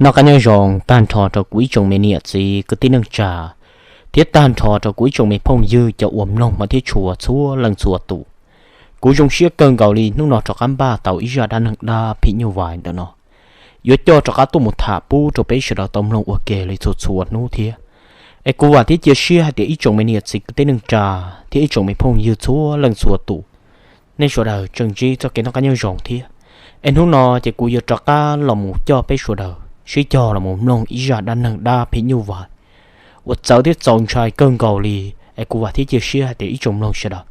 Noj qab nyob zoo tag nrho rau kuv ib tsoom me niam txiv kwv tij neej tsa, thiab tag nrho rau kuv ib tsoom me phooj ywg cov uas mloog mas thiab tshua txhua leej txhua tus. Kuv zoo siab kawg nkaus li hnub no rov qab npaj tau ib zaj dab neeg dab phim nyuj vais ntawm no, yuav coj rov qab tuaj mus tham pub rau peb sawv daws tau mloog ua ke li txhua txhua hnub thiab. Es kuv vam thiab cia siab hais tias ib tsoom me niam txiv kwv tij neej tsa thiab ib tsoom me phooj ywg txhua leej txhua tus, nej sawv daws tseem ntsib txoj kev noj qab nyob zoo thiab. Es hnub no ces kuv yuav rov qab los mus coj peb sawv daws sib cog los mus mloog ib zaj dab neeg dab phim nyuj vais uas txawv thiab txaus ntshai kawg nkaus li. Es kuv vam thiab cia siab hais tias ib tsoom mloog sawv daws,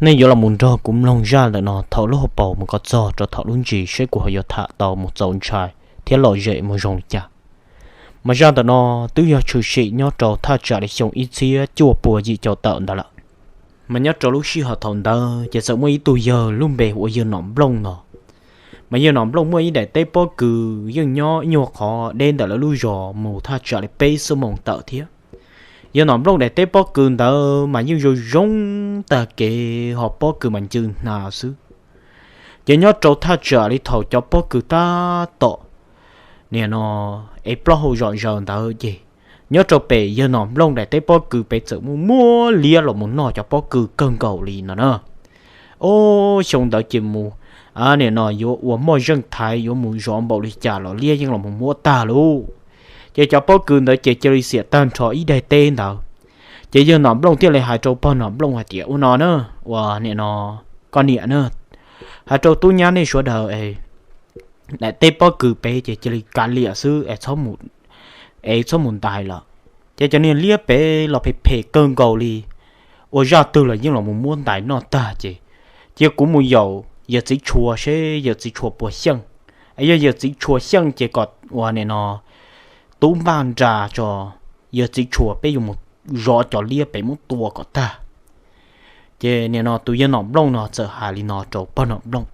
nej yuav los mus nrog kuv mloog zaj ntawm no thaum lub hauv paus mus kom txog rau thaum lub ntsis seb kuv ho yuav tham tau mus txaus ntshai thiab lom zem mus zoo li cas. Mas zaj ntawm no twb yog tshwm sim nyob rau thaj tsam li xyoo ib txhiab cuaj puas yim caum tawm ntawd lawm. Mas nyob rau lub sij hawm thaum ntawd ces txawm muaj ib tug yawg lub npe hu ua yawg Nom Nplooj no. Mas yawg Nom Nplooj muaj ib daim teb pob kws yeej nyob ib nyuag qhov deb ntawm lawv lub zos mus thaj tsam li peb xuab moos tawm thiab. Yawg Nom Nplooj daim teb pob kws ntawd mas yeej zoo zoo tag kev, ho pob kws mas ncw hnav xwb. Ces nyob rau thaj tsam li thaum cov pob kws tab tom, nim no, es plaub hau zom zaws ntawd ces nyob rau pem yawg Nom Nplooj daim teb pob kws pem txawm muaj muab liab los mus noj cov pob kws kawg nkaus li no na. Ob xyoo ntawd ces mus, nim no yuav ua moj zeej thaiv yuav mus zov npaum li cas los liab yeej los mus muab tag lauj. Ces cov pob kws ntawd ces cia li xiam tag nrho ib daim teb ntawd. Ces yawg Nom Nplooj thiaj li hais rau pog Nom Nplooj hais tias, ua no na, ua nim no, koj niam na, hais rau tub nyab nej sawv daws es daim teb pob kws pem ces cia li kav liam xwb es txhob mus ntais lawm. Ces cov niag liab pem los phem phem kawg nkaus li, ua zaj twg los yeej los mus muab ntais noj tag ces cia kuv mus yaum yawg txiv tshuas seb yawg txiv tshuas puas xyeej. Yog yawg txiv tshuas xyeej ces kom ua nim no tub npaj nra tso, yawg txiv tshuas peb yuav mus zov cov liab pem muab tua kom tag. Ces nim no tus yawg Nom Nplooj no txawm hais li no rau pog Nom Nplooj.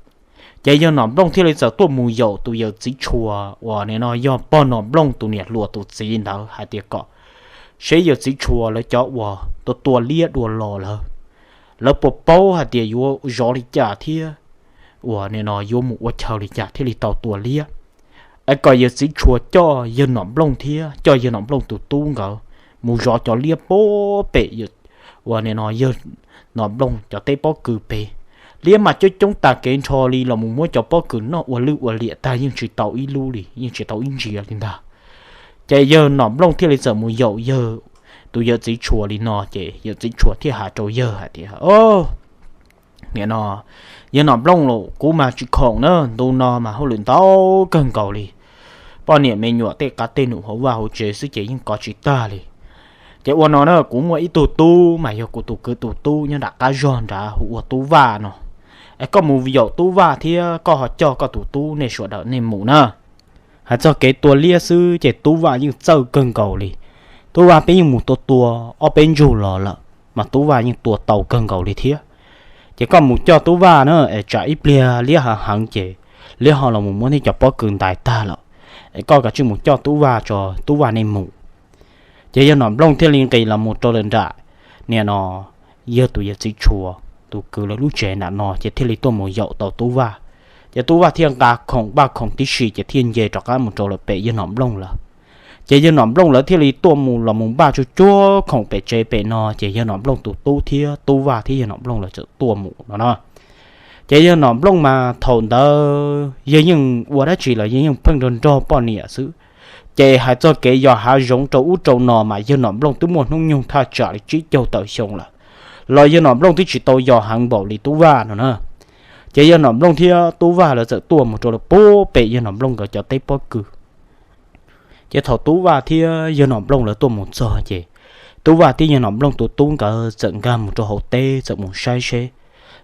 Ces yawg Nom Nplooj thiaj li txawm tuaj mus yaum tus yawm txiv tshuas uas nim no yog pog Nom Nplooj tus niam hluas tus txiv ntawd hais tias kom seb yawm txiv tshuas lawv cov uas tua tua liab dua los lawm, lawv puas paub hais tias yuav zov li cas thiab uas nim no yuav mus ua chaw li cas thiaj li tau tua liab. Es kom yawm txiv tshuas coj yawg Nom Nplooj thiab coj yawg Nom Nplooj tus tub nkawd mus zov cov liab puag pem uas nim no yawg Nom Nplooj cov teb pob kws pem. Liab mas coob coob tas kev nrho li, los mus muab cov pob kws noj ua lwj ua liam tag yeej tsis tau ib lub li, yeej tsis tau ib ntsiav li ntag. Ces yawg Nom Nplooj thiaj li txawm mus yaum yawg, tus yawm txiv tshuas li no ces yawm txiv tshuas thiaj hais rau yawg hais tias, nim no, yawg Nom Nplooj los kuv mas tsis khoom na, ntu no mas hauj lwm ntau kawg nkaus li, poj niam me nyuam tej qav tej num hauv vaj hauv tsev xwb ces yeej kov tsis tag li. Ces ua no na, kuv muaj ib tug tub mas yog kuv tus kwv tus tub nyob nram qab zog nrad hu ua Tub Vaj no. Es koj mus yaum Tub Vaj thiab koj ho coj koj tus tub nej sawv daws nej mus na. Hais txog kev tua liab xwb ces Tub Vaj yeej txawj kawg nkaus li. Tub Vaj peb yeej mus tua tua ob peb ntsug los lawm mas Tub Vaj yeej tua tau kawg nkaus li thiab. Ces koj mus coj Tub Vaj na es tsam ib pliag liab heev heev ces liab ho los mus muab nej cov pob kws ntais tag lawm. Es koj kav tsij mus coj Tub Vaj tso, Tub Vaj nej mus. Ces yawg Nom Nplooj thiaj li nqis los mus rau lawm nram, nim no, yawg tus yawm txiv tshuas tus kwv lawv lub tsev nram no ces thiaj li tuaj mus yaum tau Tub Vaj. Ces Tub Vaj thiaj nqa khoom npaj khoom tib si ces thiaj nce rov qab mus rau lawm pem yawg Nom Nplooj lawv. Ces yawg Nom Nplooj lawv thiaj li tuaj mus los mus npaj tsuag tsuag khoom pem tsev pem no ces yawg Nom Nplooj tus tub thiab Tub Vaj thiab yawg Nom Nplooj lawv txawm tuaj mus no na. Ces yawg Nom Nplooj mas thaum ntawd yawg yeej ua dab tsi los yawg yeej pheej nrog nrog poj niam xwb. Ces hais txog kev yos hav zoov rau ub rau no mas yawg Nom Nplooj twb muaj hnub nyoog thaj tsam li tsib caug tawm xyoo lawm, los yawg Nom Nplooj twb tsis tau yos heev npaum li Tub Vaj no na. Ces yawg Nom Nplooj thiab Tub Vaj lawv txawm tuaj mus rau lawv puag pem yawg Nom Nplooj nkawd cov teb pob kws. Ces thaum Tub Vaj thiab yawg Nom Nplooj lawv tuaj mus txog ces Tub Vaj thiab yawg Nom Nplooj tus tub nkawd txawm nkag mus rau hauv teb txawm mus saib seb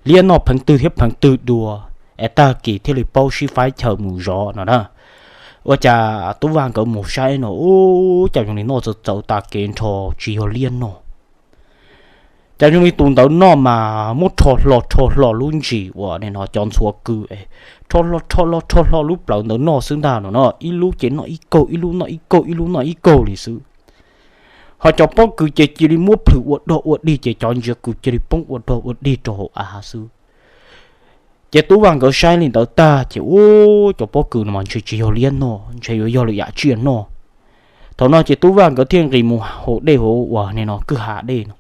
liab noj pheev twg thiab pheev twg dua, es tag kis thiaj li paub sib faib chaw mus zov no na. Ua cas Tub Vaj nkawd mus saib no ub, cas zoo li noj txawv txawv tas kev nrho, tsis yog liab noj. Cas zoo li tus ntawd noj mas muab rho hlo rho hlo lub ntsis uas nim no cov ntxhuav kws es rho hlo rho hlo rho hlo lub plawv ntawd noj xwb ntag no no, ib lub ces noj ib kaug, ib lub noj ib kaug, ib lub noj ib kaug li xwb. Ho cov pob kws ces cia li muab plhws ua dog ua dig ces cov ntsiav kws cia li poob ua dog ua dig rau hauv av xwb. Ces Tub Vaj nkawd saib li ntawd tag ces ub, cov pob kws no mas ntshe tsis yog liab noj, ntshe yuav yog lwm yam tsiaj noj. Thaum no ces Tub Vaj nkawd thiaj nqis mus haus dej hauv uas nim no kwj ha dej no.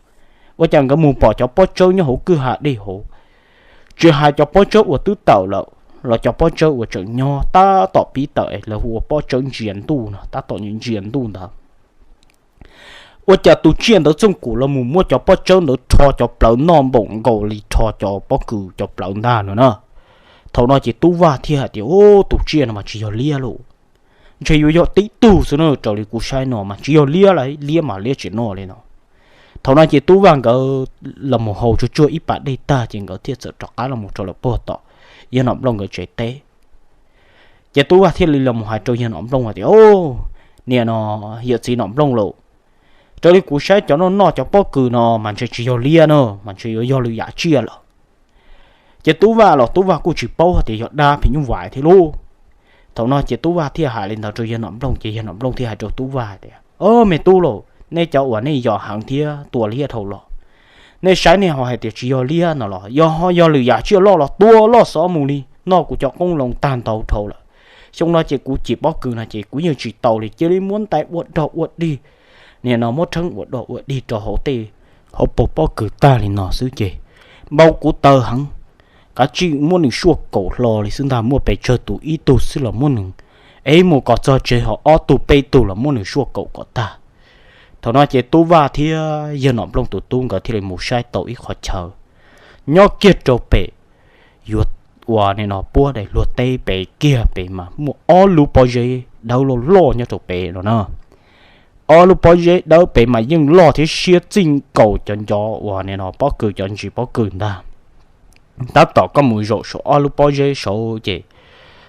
Ua cas nkawd mus pom cov pob tsawb nyob hauv kwj ha dej hauv, tsis hais cov pob tsawb uas twb tawm lawm los cov pob tsawb uas tseem nyob tab tom pib tawm es lawv hu ua pob tsawb ntsia ntuj no, tab tom ntsia ntuj ntawd. Ua cas tus tsiaj ntawd txooj kum los mus muab cov pob tsawb ntawd rho cov plawv noj npaum nkaus li rho cov pob kws cov plawv ntag no na. Thaum no ces Tub Vaj thiaj hais tias, Ub, tus tsiaj no mas tsis yog liab lauj, ntshe yuav yog tib tug xwb na, raws li kuv saib no mas tsis yog liab lauj, liab mas liab tsis noj li no. Thaum no ces Tub Vaj nkawd los mus haus tsuag tsuag ib pas dej tag ces nkawd thiaj txawm rov qab los mus rau lawv puag tom Yawg Nom Nplooj nkawd tsev teb. Ces Tub Vaj thiaj li los mus hais rau Yawg Nom Nplooj hais tias, Ub, niam no, yawm txiv Nom Nplooj lauj, raws li kuv saib cov noj noj cov pob kws no mas ntshe tsis yog liab na, mas ntshe yuav yog lwm yam tsiaj lawm. Ces Tub Vaj los Tub Vaj kuj tsis paub hais tias yog dab phim nyuj vais thiab lauj. Thaum no ces Tub Vaj thiaj hais li ntawd rau Yawg Nom Nplooj ces Yawg Nom Nplooj thiaj hais rau Tub Vaj hais tias, Au, me tub lauj, nej cov uas nej yos heev thiab tua liab dhau los, nej saib nej ho hais tias tsis yog liab no los yog ho yog lwm yam tsiaj loj los tua loj xov mus li, noj kuv cov qoob loo tag ntau dhau lawm. Xyoo no ces kuv cim pob kws no ces kuv yeej tsis tau li, cia li muab ntais ua dog ua dig, nim no muab rheeb ua dog ua dig rau hauv tej hauv paus pob kws tag li no xwb ces npau kuv taw heev. Kav tsij muab nws suaj kaum hlo li xwb ntag, muaj pes tsawg tus ib tug xwb los muab nws, es mus kom txog tsev ho ob tug peb tug los muab nws suaj kaum kom tag. Thaum no ces Tub Vaj thiab Yawg Nom Nplooj tus tub nkawd thiaj li mus saib tau ib qhov chaw nyob kiag rau pem yuav ua nim no puab daim luag teb pem kiag pem mas muaj ob lub pob zeb dawb loj loj nyob rau pem no na. Ob lub pob zeb dawb pem mas yeej loj thiab siab txij nkaus cov ncov uas nim no pob kws cov ntsis pob kws ntag. Tab tom koj mus zaum saum ob lub pob zeb saud ces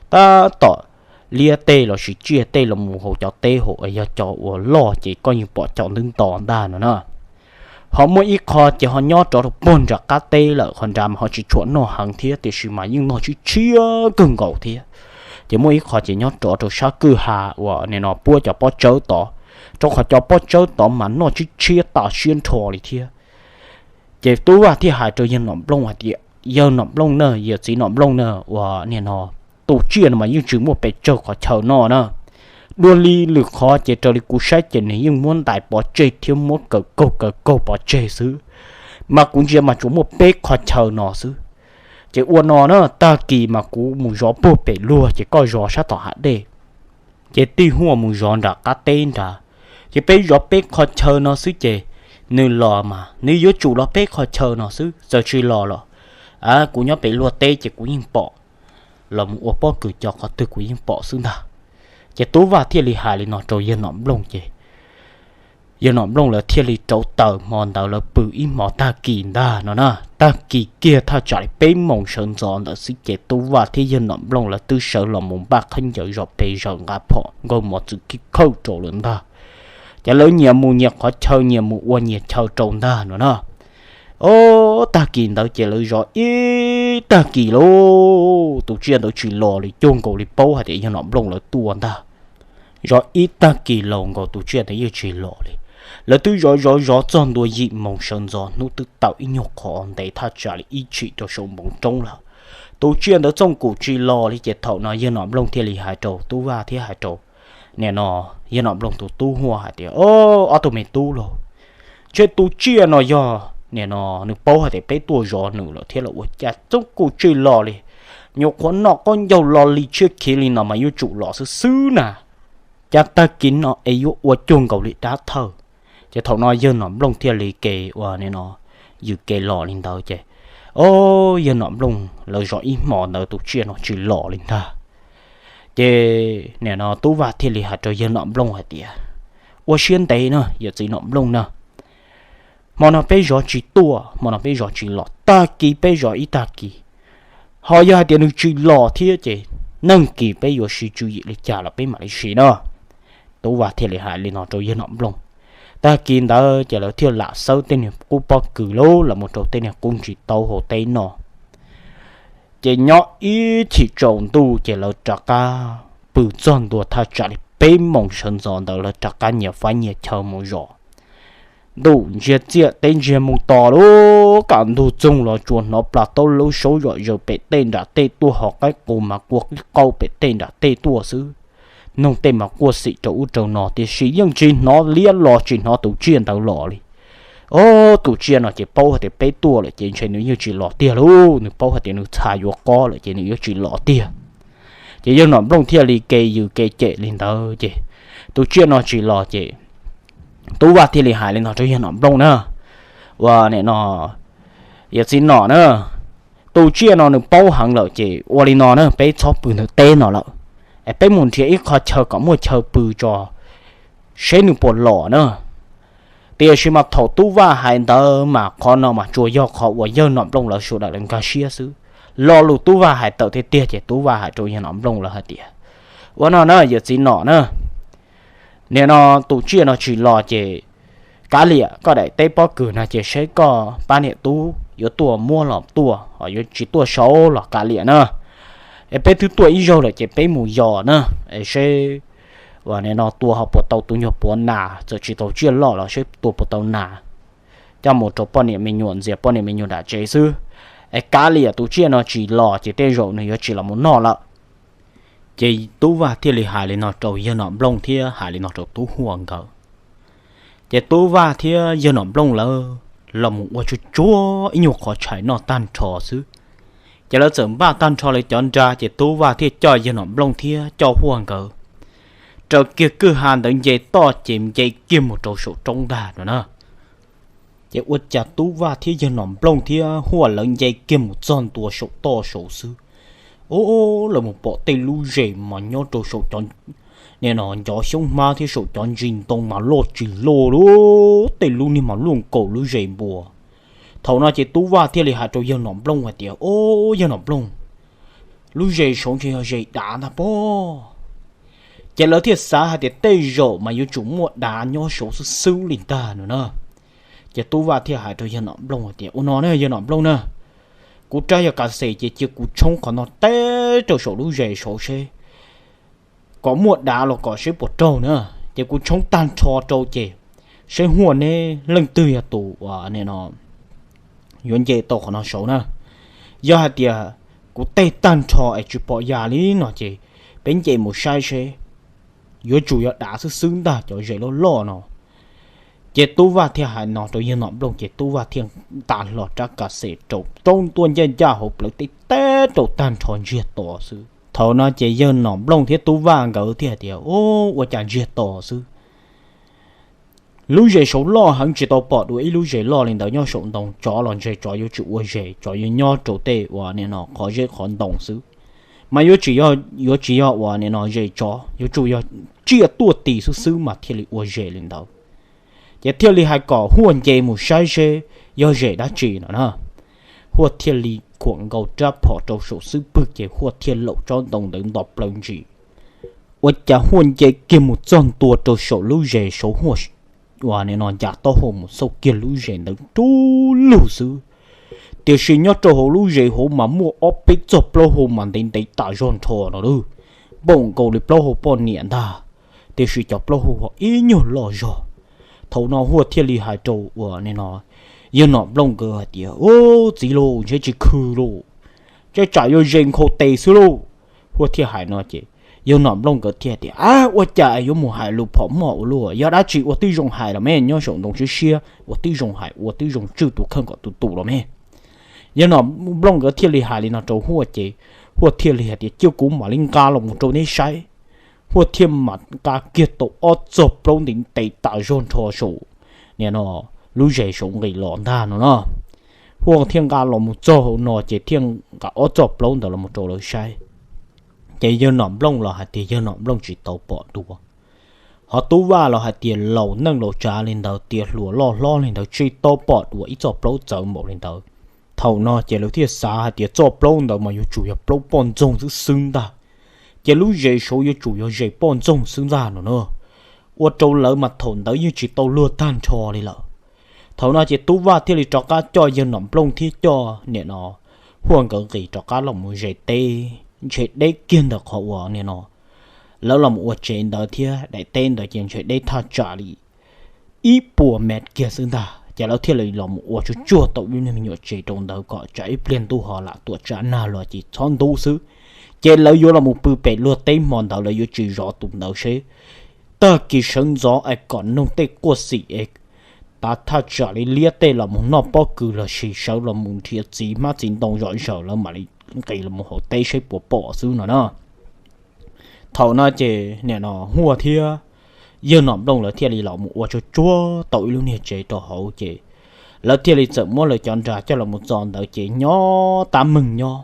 tab tom liab tej los sis tsiaj tej los mus hauv cov teb hauv yog cov uas loj ces koj yeej pom cov ntub nto ntag no na. Ho muaj ib qho ces ho nyob rov rau puag nram qab teb lawm, qhov nrad mas ho tsis tshua noj heev thiab tiam sis mas yeej noj tshiab tshiab kawg nkaus thiab. Ces muaj ib qho ces nyob rov rau sab kwj ha uas nim no puab cov pob tsawb tod, rau qhov cov pob tsawb tod mas noj tshiab tshiab tas siab nrho li thiab. Ces Tub Vaj thiaj hais rau Yawg Nom Nplooj hais tias, Yawg Nom Nplooj na, yawm txiv Nom Nplooj na, uas nim no tus tsiaj no mas yeej tsis muaj pes tsawg qhov chaw noj na. Dua li lwm qhov ces raws li kuv saib ces nws yeej muab ntais pov tseg thiab muab kaw kaug kaw kaug pov tseg xwb, mas kuv ntsia mas tsuas muaj peb qhov chaw no xwb. Ces ua no na, tag kis mas kuv mus zov puag pem luag ces koj zov sab tom hav dej, ces tij Huaj mus zov nram qab teb nrad. Ces peb zov peb qhov chaw no xwb ces nws los mas nws yuav tsum los peb qhov chaw no xwb, txawm tsis los los kuv nyob pem luag teb ces kuv yeej pom, los mus ua pob kws co qhov twg kuv yeej pom xwb ntag. Ces Tub Vaj thiaj li hais li no rau Yawg Nom Nplooj ces Yawg Nom Nplooj lawv thiaj li rauv taws hmo ntawd lawv pw ib hmo tag kis ntag no na. Tag kis kiag thaj tsam li peb moos sawv ntxov ntawd xwb ces Tub Vaj thiab Yawg Nom Nplooj lawv twb sawv los mus npaj khaub ncaws zov pes zawg nqa phom nkaug mos txwm khib khawj rau lawm ntag. Ces lawv nyias mus nyias qhov chaw, nyias mus ua nyias chaw rau ntag no na. Ob tag kis ntawd ces lawv zov ib tag kis lauj, tus tsiaj ntawd tsis los li, cuag nkaus li paub hais tias Yawg Nom Nplooj lawv tuaj ntag. Zov ib tag kis laus nkaus tus tsiaj ntawd yeej tsis los li. Lawv twb zov zov zov txog ntua yim moos sawv ntxov hnub twb tawm ib nyuag qho ntev thaj tsam li ib tshim rau saum npoo roob lawm. Tus tsiaj ntawd txooj kum tsis los li ces thaum no Yawg Nom Nplooj thiaj li hais rau Tub Vaj thiab hais rau nim no Yawg Nom Nplooj tus tub Huaj hais tias, Ob tug me tub lauj, ntshe tus tsiaj no yog nim no nws paub hais tias peb tuaj zov nws lawm thiab los ua cas txooj kum tsis los li. Nyuam qhuav noj qaub ncaug lo li tshiab khiv li no mas yuav tsum los xwb xwb na. Cas tag kis no es yuav ua cuag nkaus li dab thawj. Ces thaum no Yawg Nom Nplooj thiaj li ke ua nim no ywm kev los li ntawd ces, o, Yawg Nom Nplooj lawv zov ib hmo ntawd tus tsiaj no tsis los li ntag. Ces nim no Tub Vaj thiaj li hais rau Yawg Nom Nplooj hais tias, Ua siab ntev na yawm txiv Nom Nplooj na, hmo no peb zov tsis tuaj, hmo no peb zov tsis los, tag kis peb zov ib tag kis. Ho yog hais tias nws tsis los thiab ces neeg kis peb yuav siv tswv yim li cas los peb mam li siv na. Tub Vaj thiaj li hais li no rau Yawg Nom Nplooj. Tag kis ntawd ces lawv thiaj lam xawb tej niag qub pob kws los mus rau tej niag qub ntsis taub hau teb no. Ces nyob ib chim tsaus ntuj ces lawv rov qab pw txog ntua thaj tsam li peb moos sawv ntxov ntawd lawv rov qab nyias faib nyias chaw mus zov. Ntuj ntsiag txiaj teb ntsiag moo to lub kaj ntug txoog los tsuas hnov plas taub lub saub zom zaws pem tej nram tej tuaj, hos qaib qus mas quaj qib qau pem tej nram tej tuaj xwb. Noog tej mas quaj xim rau ub rau no, tiam sis yeej tsis hnov liab los tsis hnov tus tsiaj ntawd los li. Ob, tus tsiaj no ces paub hais tias peb tuaj lawm ces ntshe nws yeej tsis los tiag lauj, nws paub hais tias nws txha yuav qob lawm ces nws yuav tsis los tiag. Ces yawg Nom Nplooj thiaj li ke yws ke cem li ntawd ces tus tsiaj no tsis los ces Tub Vaj thiaj li hais li no rau yawg Nom Nplooj na, ua nim no, yawm txiv Nom na, tus tsiaj no nws paub heev lawm ces ua li no na, peb txhob pw ntawm teb no lawm, es peb mus nrhiav ib qho chaw kom muaj chaw pw tso seb nws puas los na. Tiam sis mas thaum Tub Vaj hais ntawd mas qhov no mas tsuas yog qhov uas yawg Nom Nplooj lawv sawv daws lawv nkag siab xwb. Lo lus Tub Vaj hais tawm tiag tiag ces Tub Vaj hais rau yawg Nom Nplooj lawv hais tias, ua no na yawm txiv Nom na, nim no tus tsiaj no tsis los ces kav liam, koj daim teb pob kws no ces seb koj pab niam tub yuav tuaj muab los tuaj, ho yuav tsis tuaj saud los kav liam na. Es peb twb tuaj ib zaug lawm ces peb mus yos na, es seb ua nim no tua ho puas tau tus nyuag puav nas, txawm tsis tau tsiaj loj los seb tua puas tau nas coj mus rau poj niam me nyuam ntxias poj niam me nyuam nram tsev xwb. Es kav liam, tus tsiaj no tsis los ces tej zaum nws yuav tsis los mus noj lawm. Ces Tub Vaj thiaj li hais li no rau yawg Nom Nplooj thiab hais li no rau Tub Huaj nkawd. Ces Tub Vaj thiab yawg Nom Nplooj lawv los mus ua tsuag tsuag ib nyuag qhov tshais noj tag nrho xwb, ces lawv txawm npaj tag nrho li cov nra, ces Tub Vaj thiaj coj yawg Nom Nplooj thiab coj Huaj nkawd raws kiag kwj ha ntawd nce toj ces nce kiag mus rau saum roob ntag no na. Ces ua cas Tub Vaj thiab yawg Nom Nplooj thiab Huaj lawv nce kiag mus txog ntua saum toj saud xwb, o, lawv mus pom tej lub zes mas nyob rau saum cov, nim no, ncov xyoob hmab thiab saum cov ntsis ntoo mas loj tsis loj lauj, tej lub niag mas luaj nkaus lub zes npua. Thaum no ces Tub Vaj thiaj li hais rau yawg Nom Nplooj hais tias, o, yawg Nom Nplooj, lub zes saud ntshe yog zes dav ntag pob. Ces lawv thiaj xav hais tias tej zaum mas yuav tsum muaj dav nyob saud xwb xwb li ntag no na. Ces Tub Vaj thiaj hais rau yawg Nom Nplooj hais tias, ua no na yawg Nom Nplooj na, kuv rab yog kav xes ces cia kuv tshoob qhov no teb rau saum lub zes saud seb kom muaj dav los kom seb puas raug na. Ces kuv tshoob tag nrho rau ces seb Huaj neb leej twg yog tus ua nim no yuav nce tau qhov no saud na. Yog hais tias kuv teg tag nrho es tsis pom yam li no ces peb nce mus saib seb, yuav tsum yog dav xwb xwb ntag cov zes loj loj no. Ces Tub Vaj thiaj hais no rau yawg Nom Nplooj ces Tub Vaj thiaj nta hlo rab kav xes rau roob tuaj ncaj ncaj hauv plawv teb teb rau tag nrho ntsiag to xwb. Thaum no ces yawg Nom Nplooj thiab Tub Vaj nkawd thiaj hais tias, o, ua cas ntsiag to xwb. Lub zes saud loj heev tsis tau pom dua ib lub zes loj li ntawd nyob saum ntoo, tsov los ntshe tsov yuav tsum ua zes, tsov yuav nyob rau tej ua nim no qhov zeb qhov ntoo xwb. Mas yuav tsis yog, yuav tsis yog ua nim no zes tsov, yuav tsum yog tsiaj tuaj tis xwb xwb mas thiaj li ua zes li ntawd. Ces thiaj li hais kom Huaj nce mus saib seb yog zes dab tsi no na. Huaj thiaj li khuam nkaus rab phom rau saum xub pwg ces Huaj thiaj laum tsob ntoo ntawd nto plaws ntsis. Ua cas Huaj nce kiag mus txog ntua rau saum lub zes saud Huaj ua nim no ncav taub hau mus xauj kiag lub zes ntawd rub lug xwb. Tiam sis nyob rau hauv lub zes hauv mas muaj ob peb txoj plaub hau mas ntev ntev tas zog nrho no lawm, npaum nkaus li plaub hau poj niam ntag. Tiam sis cov plaub hau ho ib nyuag loj zog. Thaum no Huaj thiaj li hais rau ua nim no yawg Nom Nplooj nkawd hais tias, u, txiv lauj, ntshe tsis khw lauj, ntshe tsam yuav zes nkhaus tes xwb lauj. Huaj thiaj hais no ces yawg Nom Nplooj nkawd thiaj tias, a, ua cas yuav mus hais lus phom moj ua luaj, yog dab tsi ua tib zoo hais los me, nyob saum ntoo siab siab ua tib zoo hais, ua tib zoo tswj tus kheej kom tus tus los me. Yawg Nom Nplooj nkawd thiaj li hais li no rau Huaj ces Huaj thiaj li hais tias, cia kuv mam li nqa los mus rau neb saib. Huaj thiaj mam nqa kiag tau ob txoj plaub ntev ntev tas zog nrho saum nim no lub zes saud nqis los ntag no na. Huaj thiaj nqa los mus txog hauv no ces thiaj nqa ob txoj plaub ntawd los mus rau lawv saib. Ces yawg Nom Nplooj los hais tias yawg Nom Nplooj tsis tau pom dua, ho Tub Vaj los hais tias laus neej laus tsav li ntawd, tiav hluas loj hlob li ntawd tsis tau pom dua ib txoj plaub txawv npaum li ntawd. Thaum no ces lawv thiaj xav hais tias txoj plaub ntawd mas yuav tsum yog plaub poj ntxoog xwb xwb ntag. Ces lub zes saud yuav tsum yog zes poj ntxoog xwb ntag no na. Ua rau lawv mas thaum ntawd yeej tsis tau luag tag nrho li lawm. Thaum no ces Tub Vaj thiaj li rov qab coj yawg Nom Nplooj thiab coj nim no Huaj nkawd nqis rov qab los mus ze teb, ntshe deb kiag ntawm qhov uas nim no lawv los mus ua tsev ntawd thiab daim teb ntawd ces ntshe deb thaj tsam li ib puas mev kiag xwb ntag. Ces lawv thiaj li los mus ua tsuag tsuag tau ib lub me nyuam tsev rau ntawd kom tsam ib pliag ntuj ho lam tuam tsam nag los ces txhob ntub xwb. Ces lawv yuav los mus pw pem luag teb hmo ntawd, lawv yuav tsis zov tus ntawd seb tag kis sawv ntxov es kom noog tej quaj xim es tav thaj tsam li liab tej los mus noj pob kws los sis sawv los mus nrhiav txiv hmab txiv ntoo zom zaws lawv mam li nqis los mus hauv teb seb puas pom xwb no na. Thaum no ces nim no Huaj thiab yawg Nom Nplooj lawv thiaj li los mus ua tsuag tsuag tau ib lub niag tsev rau hauv ces lawv thiaj li txawm muab lawv cov nra coj los mus txo ntawd ces nyob tab meeg nyob.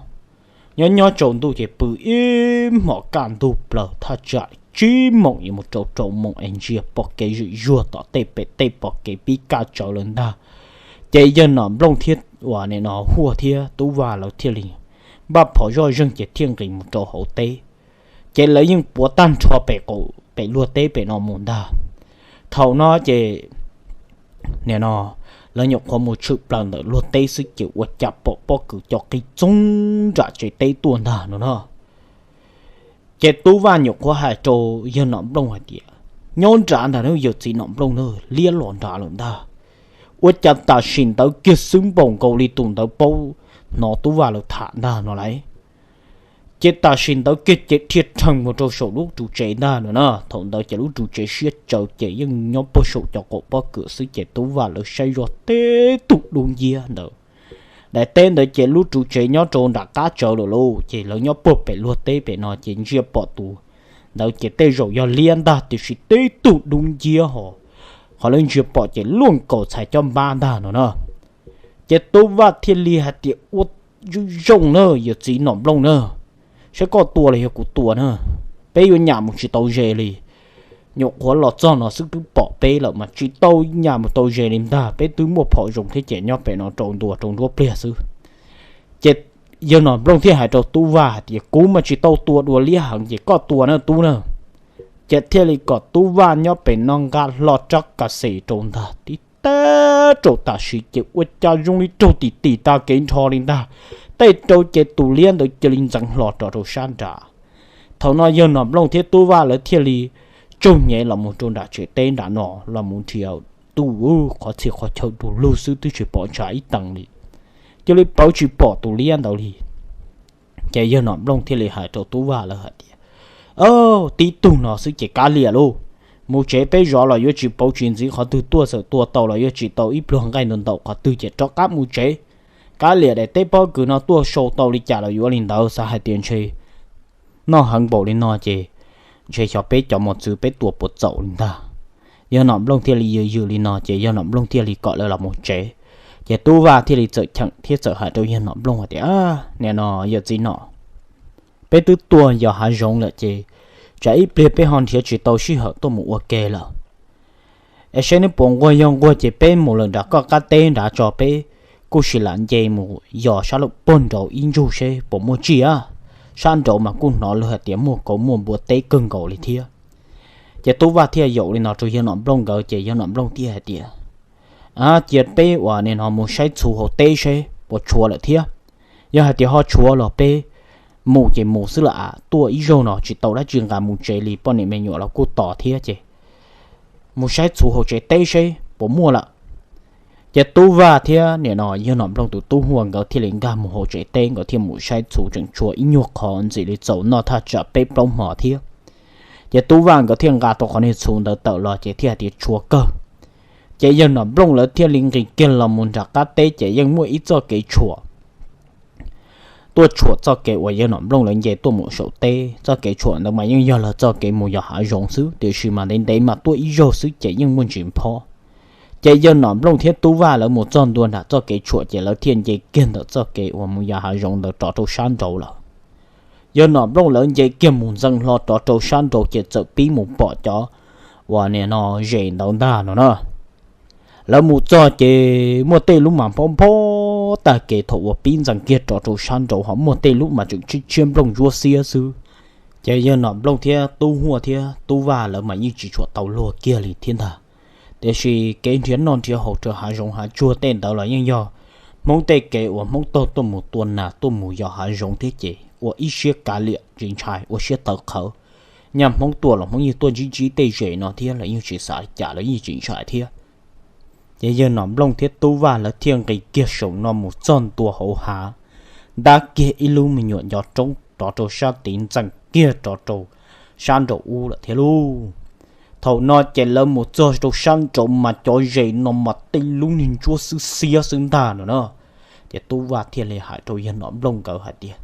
Nyob nyob tsaus ntuj ces pw ib hmos kaj ntug plaws thaj tsam tsib moos yuav mus rau rau moos es ntsia pom kev zim zuag tom tej pem tej pom kev pib kaj tsawv lawm ntag. Ces yawg Nom Nplooj thiab uas nim no Huaj thiab Tub Vaj lawv thiaj li npaj phom zoj zeeg ces thiaj nqis mus rau hauv teb. Ces lawv yeej puav tag nrho pem qaum pem luag teb pem no mus ntag. Thaum no ces nim no lawv nyuam qhuav mus tshwm plaws ntawm luag teb xwb ces ua cas pom pob kws co qig txoog nram tsev teb tuaj ntag no na. Ces Tub Vaj nyuam qhuav hais rau yawg Nom Nplooj hais tias, nyob nrad ntag na yawm txiv Nom Nplooj na, liab los nrad lawm ntag. Ua cas tam sim ntawd kiag xwb npaum nkaus li tus ntawd paub hnov Tub Vaj lawv tham ntag no lauj. Ces tam sim ntawd kiag ces dhia rhees mus rau saum lub ru tsev ntag no na. Thaum ntawd ces lub ru tsev siab tsawv ces yeej nyob puag saum cov qaum pob kws xwb ces Tub Vaj lawv saib zoj tib tug dub nciab ntawd. Daim teb ntawd ces lub ru tsev nyob rau nram qab tsawv lawm lauj, ces lawv nyob puag pem luag teb pem no ces ntsia pom tus ntawd ces tej zaum yog liab ntag tiam sis tib tug dub nciab ho qhov lawv ntsia pom ces luaj nkaus txhais caj npab ntag no na. Ces Tub Vaj thiaj li hais tias, ua zoo zoo na yawm txiv Nom Nplooj na, saib koj tua los yog kuv tua na, peb yuav nyas mus tsis tau ze li. Nyuam qhuav los txog no xwb twb pom peb lawm mas tsis tau nyas mus tau ze li ntag, peb twb muaj phom zoo thiab ces nyob pem no rau ntua rau nruab pliag xwb. Ces yawg Nom Nplooj thiaj hais rau Tub Vaj hais tias, kuv mas tsis tau tua dua liab heev ces koj tua na Tub na. Ces thiaj li kom Tub Vaj nyob pem no nqa hlo rab kas xes rau ntag tib tag rau tam sim ces ua cas zoo li raug tim tim tag kev nrho li ntag. Tej rau ces tus liab ntawd cia li ntxeev hlo rov rau sab nrad. Thaum no yawg Nom Nplooj thiab Tub Vaj lawv thiaj li tsaug nyev los mus rau nram tsev teb nram no los mus nrhiav, tuj, qhov txhia qhov chaw du lug xwb twb tsis pom ntshav ib teev li, cia li pawv tsis pom tus liab ntawd li. Ces yawg Nom Nplooj thiaj li hais rau Tub Vaj lawv hais tias, tib tug no xwb ces kav liam lauj, mus tsev peb zov los yuav tsis pauv tsis ntxiv qhov twg, tuaj txawm tua tau los yuav tsis tau ib pluag nqaij ntau ntau qhov twg ces rov qab mus tsev. Kav liam daim teb pob kws no tuaj sau tau li cas los yuav li ntawd, xav hais tias ntshe noj heev npaum li no ces ntshe xyov peb cov mos txwv peb tua puas txaus li ntag. Yawg Nom Nplooj thiaj li yws yws li no ces yawg Nom Nplooj thiaj li kom lawv los mus tsev. Ces Tub Vaj thiaj li txawm cheem thiab txawm hais rau yawg Nom Nplooj hais tias, nim no yawm txiv Nom, peb twb tuaj yos hav zoov lawm ces tsam ib pliag peb ho nrhiav tsis tau sij hawm tuaj mus ua ke lawm. Es saib neb puas nquag, yog nquag ces peb mus lawm nram koj qab teb nrad tso, peb kuj sim lam nce mus yos sab laj puag nraud ib ntsug seb puas muaj tsiaj. Sab nraud mas kuj hnov lawv hais tias muaj kauv muaj npua teb kawg nkaus li thiab. Ces Tub Vaj thiaj yaum li no rau yawg Nom Nplooj nkawd ces yawg Nom Nplooj thiaj hais tias, cia peb uas nim no mus saib txhuv hauv teb seb puas tshuav lawm thiab. Yog hais tias ho tshuav los peb mus ces mus xwb lawm, tuaj ib zaug no tsis tau dab tsi nqa mus tsev li, poj niam me nyuam los kuj tos thiab ces mus saib txhuv hauv tsev teb seb puas muaj lawm. Ces Tub Vaj thiab nim no yawg Nom Nplooj tus tub Huaj nkawd thiaj li nkag mus hauv tsev teb, nkawd thiaj mus saib txhuv tseem tshuav ib nyuag qhov ntxim li txaus noj thaj tsam peb plaub hmo thiab. Ces Tub Vaj nkawd thiaj nqa tau qhov niag txhuv ntawd tawm los ces thiaj hais tias tshuav kawg. Ces yawg Nom Nplooj lawv thiaj li nqis kiag los mus nram qab teb ces yeej muaj ib txoj kev tshuam tuaj tshuam txoj kev uas yawg Nom Nplooj lawv nce tuaj mus saum teb. Txoj kev tshuam ntawd mas yeej yog lawv txoj kev mus yos hav zoov xwb, tiam sis mas ntev ntev mas tuaj ib zaug xwb ces yeej muaj ntsis phob. Ces yawg Nom Nplooj thiab Tub Vaj lawv mus txog ntua nram txoj kev tshuam ces lawv thiaj nce kiag ntawm txoj kev uas mus yos hav zoov ntawd rov rau sab nraud lawm. Yawg Nom Nplooj lawv nce kiag mus ntxeev hlo rov rau sab nraud ces txawm pib mus pom cov uas nim no zes ntawd ntag no na. Lawv mus txog ces muaj tej lub mas phob phob tag kev, thaum uas pib ntxeev kiag rov rau sab nraud ho muaj tej lub mas tseem tshiab tshiab nplooj zuab xiab xwb. Ces yawg Nom Nplooj thiab Tub Huaj thiab Tub Vaj lawv mas yeej tsis tshua tau luag kiag li thiab ntag. Tiam sis kev nrhiav noj nrhiav haus rau hav zoov hav tsuag tej ntawd los yeej yog Hmoob tej kev uas Hmoob taug tuaj mus tua nas tuaj mus yos hav zoov thiab ces ua ib siab kav liam tsis ntshai, ua siab tawv qhawv. Nyaj Hmoob tuaj los Hmoob yeej tuaj ntsib ntsib tej zes no thiab, lawv yeej tsis xav li cas, lawv yeej tsis ntshai thiab. Ces yawg Nom Nplooj thiab Tub Vaj lawv thiaj nqis kiag saum no mus txog ntua hauv hav, ntab kiag ib lub me nyuam ncov roob rov rau sab tid ntxeem kiag rov rau sab nraum ub lawm thiab lauj. Thaum no ces lawv mus txog rau sab nraud mas cov zes no mas tej lub niag ntsuab xwb xiab xwb ntag no na. Ces Tub Vaj thiaj li hais rau yawg Nom Nplooj nkawd hais tias,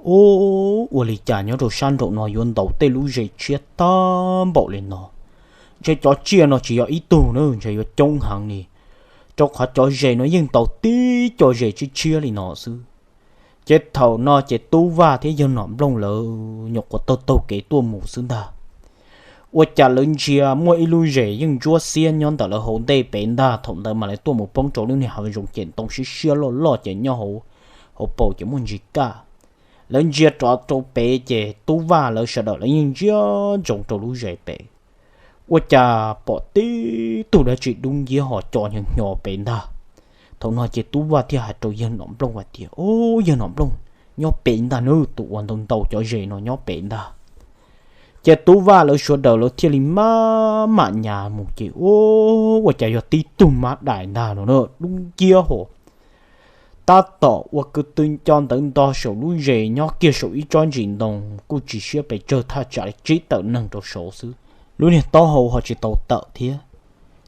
Ub, ua li cas nyob rau sab nraum no yuav ntaus tej lub zes tshiab tag npaum li no? Ntshe cov tsiaj no tsis yog ib tug na, ntshe yuav coob heev li, rau qhov cov zes no yeej ntaus tib co zes tshiab tshiab li no xwb. Ces thaum no ces Tub Vaj thiab yawg Nom Nplooj lawv nyuam qhuav taug taug kev tuaj mus xwb ntag. Ua cas lawv ntsia muaj ib lub zes yeej ntsuab xiab nyob ntawm lawv hauv ntej pem ntag. Thaum ntawd mas lawv tuaj mus poob rau lub niag hav zoov ces ntoo siab siab loj loj ces nyob hauv, hauv paus ces muaj ntsis kaj. Lawv ntsia rov rau pem ces Tub Vaj lawv sawv daws lawv yeej ntsia ntsoov rau lub zes pem. Ua cas pom tib tug dab tsi dub nciab ho co nyo nyo pem ntag. Thaum no ces Tub Vaj thiaj hais rau yawg Nom Nplooj hais tias, Ub, yawg Nom Nplooj, nyob pem ntag nawb, tus uas ntaus ntaus cov zes no nyob pem ntag. Ces Tub Vaj lawv sawv daws lawv thiaj li maj mam nyas mus ces, Ub, ua cas yog tib tug mab dais ntag no na, dub nciab ho. Tab tom ua kwv tw nco ntawv nto saum lub zes nyob kiag saum ib tsob ntsis ntoo kuj tsis siab pes tsawg, thaj tsam li tsib tawm neeg rau saud xwb. Lub niag taub hau ho tsis tau tawm thiab.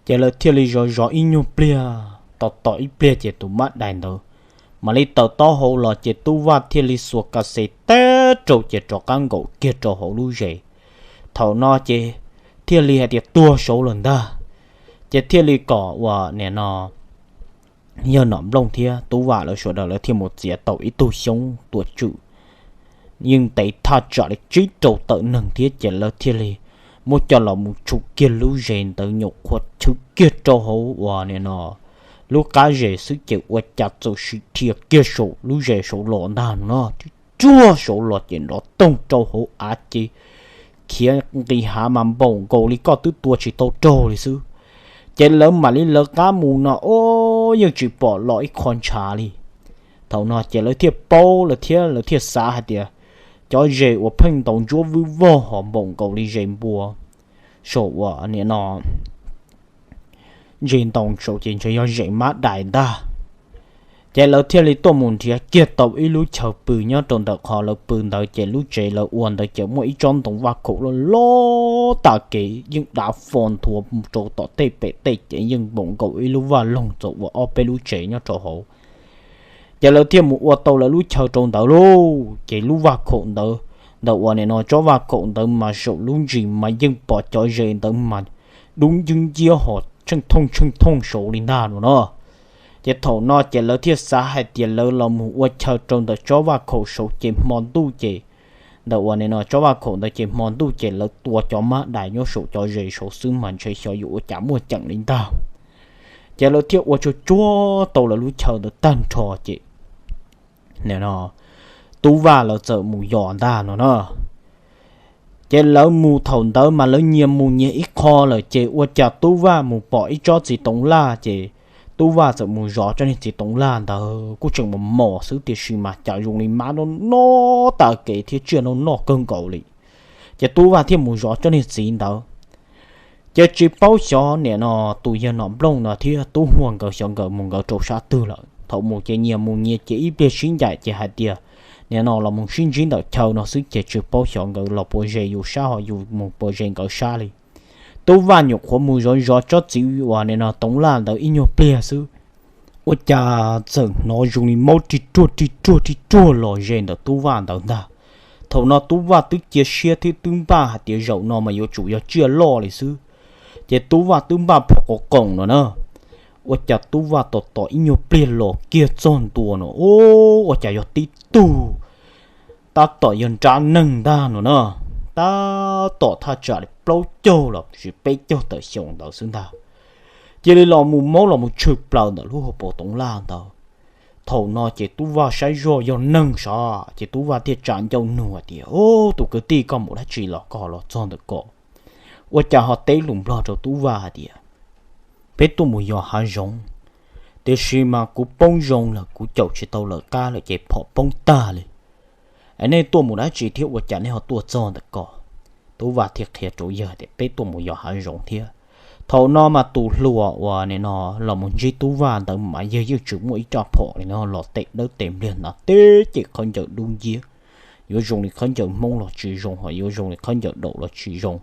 Ces lawv thiaj li zov zov ib nyuag pliag, tos tos ib pliag ces tus mab dais ntawd mam li tawm taub hau los ces Tub Vaj thiaj li xuas ka xes teb rau ces rov qab nkaum kiag rau hauv lub zes. Thaum no ces thiaj li hais tias tuag saud lawm ntag. Ces thiaj li kom uas nim no yawg Nom Nplooj thiab Tub Vaj lawv sawv daws lawv thiaj mus txiav tau ib tug xyoob tuam tswm yeej ntev thaj tsam li tsib rau tawm neeg thiab ces lawv thiaj li muab coj los mus tshum kiag lub zes ntawd nyuam qhuav chwv kiag rau hauv uas nim no lub qab zes xwb ces ua cas txawm sim dhia kiag saum lub zes saud los ntag no, tsuag saud los ces nrov toog rau hauv av ces khiav nqis hav mas npaum nkaus li koj twb tua tsis tau raug li xwb. Ces lawv mam li lawv qab mus no, o, yeej tsis pom los ib qho ntshav li. Thaum no ces lawv thiaj paub lawm thiab lawv thiaj xav hais tias cov zes uas pheej ntaus ntsuab vwj vog ho npaum nkaus li zes npua saum uas nim no zes ntoo saud ces ntshe yog zes mab dais ntag. Ces lawv thiaj li tuaj mus nrhiav kiag tau ib lub chaw pw nyob rau ntawm qhov lawv pw ntawd ces lub tsev lawv ua ntawd ces muaj ib tsob ntoo vaj khaum loj loj tas kev yeej dav fo nthua rau tom tej pem tej ces yeej npaum nkaus ib lub vaj loog txaus ua ob peb lub tsev nyob rau hauv. Ces lawv thiaj mus ua tau lawv lub chaw rau ntawd lauj. Ces lub vaj khaum ntawd, ntawm uas nim no tsob vaj khaum ntawd mas saum lub ntsis mas yeej pom cov zes ntawd mas dub ncwb nciab ho tsheej thooj tsheej thooj saud li ntag no no. Ces thaum no ces lawv thiaj xav hais tias lawv los mus ua chaw rau ntawm tsob vaj khaum saud ces hmo ntuj ces ntawm uas nim no tsob vaj khaum ntawd ces hmo ntuj ces lawv tua cov mab dais nyob saum cov zes saud xwb mas ntshe xyov yuav ua cas muaj ceem li ntag. Ces lawv thiaj ua tsuag tsuag tau lawv lub chaw ntawd tag nrho ces nim no Tub Vaj lawv txawm mus yos ntag no na. Ces lawv mus thaum ntawd mas lawv nyias mus nyias ib qho lawm ces ua cas Tub Vaj mus pom ib tsob txiv toov laj ces Tub Vaj txawm mus zov tsob niag txiv toov laj ntawd kuj tseem mos mos xwb tiam sis mas cas zoo li mab noj noj tas kev thiab tsiaj noj noj kawg nkaus li. Ces Tub Vaj thiaj mus zov tsob niag txiv ntawd. Ces tsis paub xyov nim no tus yawg Nom Nplooj no thiab Tub Huaj nkawd xyov nkawd mus nkawd rau sab twg lawm. Thaum mus ces nyias mus nyias ces ib pliag sib ncaim ces hais tias nim no los mus sib ntsib ntawm chaw no xwb ces tsis paub xyov nkawd los puas ze yus sab ho yus mus puas ze nkawd sab li. Tub Vaj nyuam qhuav mus zov zov tsob txiv uas nim no toov laj ntawd ib nyuag pliag xwb, ua cas txawm hnov zoo li maub rig ruag rig ruag rig ruag los ze ntawm Tub Vaj ntawd ntag. Thaum no Tub Vaj twb cia siab thiab twb npaj hais tias zaum no mas yuav tsum yog tsiaj loj li xwb, ces Tub Vaj twb npaj phom quas qoom no na. Ua cas Tub Vaj tos tos ib nyuag pliag los kiag txog ntua no, ua cas yog tib tug tab tom yog nrab neeg ntag no na, tab tom thaj tsam li plaub caug los sis peb caug tawm xyoo ntawd xwb ntag. Cia li los mus maub los mus tshwm plaws ntawm lub hauv paus toov laj ntawd. Thaum no ces Tub Vaj saib zoj yog neeg sav ces Tub Vaj thiaj tsa ncauj nug hais tias, Ub, tus kwv tij, koj mus dab tsi los koj los txog ntawm ko? Ua cas ho teb lus Nplog rau Tub Vaj hais tias, Peb tuaj mus yos hav zoov, tiam sis mas kuv poob zoo lawm, kuv caum tsis tau lawv qab lawm ces phom poob tag li. Es nej tuaj mus dab tsi thiab ua cas nej ho tuaj txog ntawm ko? Tub Vaj thiaj qhia rau yawg tias, Peb tuaj mus yos hav zoov thiab. Thaum no mas tus hluas uas nim no los mus ntsib Tub Vaj ntawd mas yawg yeej tsis muaj ib rab phom li no los tes dawb tes npliag ntawd teb ces khaub ncaws dub nciab, yuav zoo li khaub ncaws Hmoob los tsis zoo, ho yuav zoo li khaub ncaws daum los tsis zoo.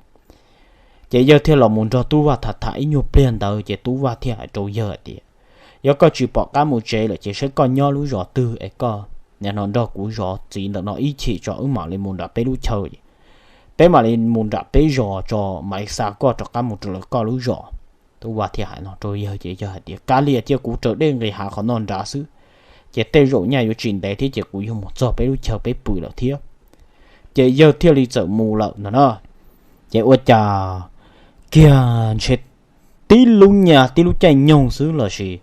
Ces yawg thiaj los mus nrog Tub Vaj tham tham ib nyuag pliag ntawd ces Tub Vaj thiaj hais rau yawg hais tias, yog koj tsis pom qab mus tsev lawm ces saib koj nyob lub zos twg es koj nim no nrog kuv zov txiv ntawm no ib chim tso wb mam li mus nram peb lub chaw, peb mam li mus nram peb zos tso mam li xa koj rov qab mus rau lawv koj lub zos. Tub Vaj thiaj hais no rau yawg ces yawg hais tias, kav liam, cia kuv raws dej nqis hav qhov no nrad xwb, ces tej zaum nyaj yuav tsis ntev thiab ces kuv yuav mus txog peb lub chaw peb pw lawm thiab. Ces yawg thiaj li txawm mus lawm no na. Ces ua cas kiag ntshe tib lub nyaj tib lub caij nyoog xwb los sis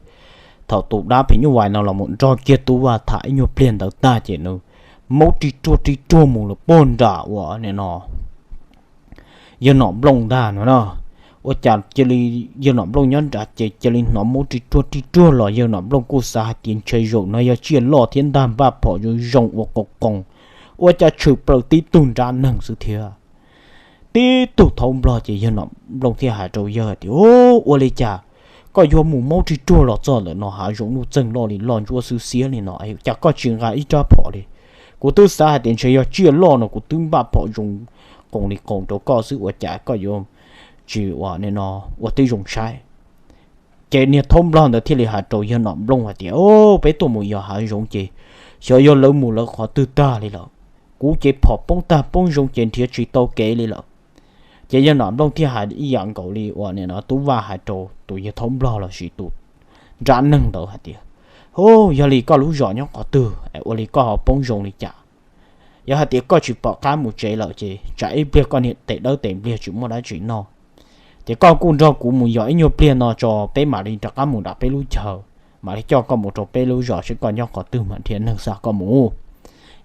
thaum tus dab phim nyuj vais no los mus nrog kiag Tub Vaj tham ib nyuag pliag ntawd tag ces nws maub ri ruag ri ruag mus lawm puag nram uas nim no yawg Nom Nplooj ntag no na. Ua cas cia li yawg Nom Nplooj nyob nrad ces cia li hnov maub ri ruag ri ruag los yawg Nom Nplooj kuj xav hais tias ntshe zaum no yog tsiaj loj thiab ntag, npaj phom zoo zoo ua qoos qoos, ua cas tshwm plaws tib tug nrab neeg xwb thiab. Tib tug thaub nplog ces yawg Nom Nplooj thiaj hais rau yawg tias, ua li cas koj yuav mus maub ri ruag los txog ntawm no, hav zoov nuj txeeg loj li loj ntsuab xwb xiab li no, cas koj tsis nqa ib rab phom li? Kuv twb xav hais tias ntshe yog tsiaj loj no kuv twb npaj phom zoo qoos li qoos rau koj xwb, ua cas koj yuav tsis ua nim no ua tib zoo saib? Ces niag thaub nplog ntawd thiaj li hais rau yawg Nom Nplooj hais tias, o, peb tuaj mus yos hav zoov ces xyov yog lawv mus lawv qhov twg tag li lawm, kuv ces phom poob tag poob zoo ces nrhiav tsis tau kev li lawm. Ces yawg Nom Nplooj thiaj hais ib yam nkaus li uas nim no Tub Vaj hais rau tus yawg thaub nplog los sis tus nrab neeg ntawd hais tias, o, yog li koj lub zos nyob qhov twg es ua li koj ho poob zoo li cas? Yog hais tias koj tsis pom qab mus tsev lawm ces tsam ib pliag koj niam tes dawb tes npliag tsis muaj dab tsi noj, ces koj kuj nrog kuv mus yos ib nyuag pliag no tso peb mam li rov qab mus nram peb lub chaw, mam li coj koj mus rau peb lub zos saib koj nyob qhov twg mam nrhiav neeg xa koj mus.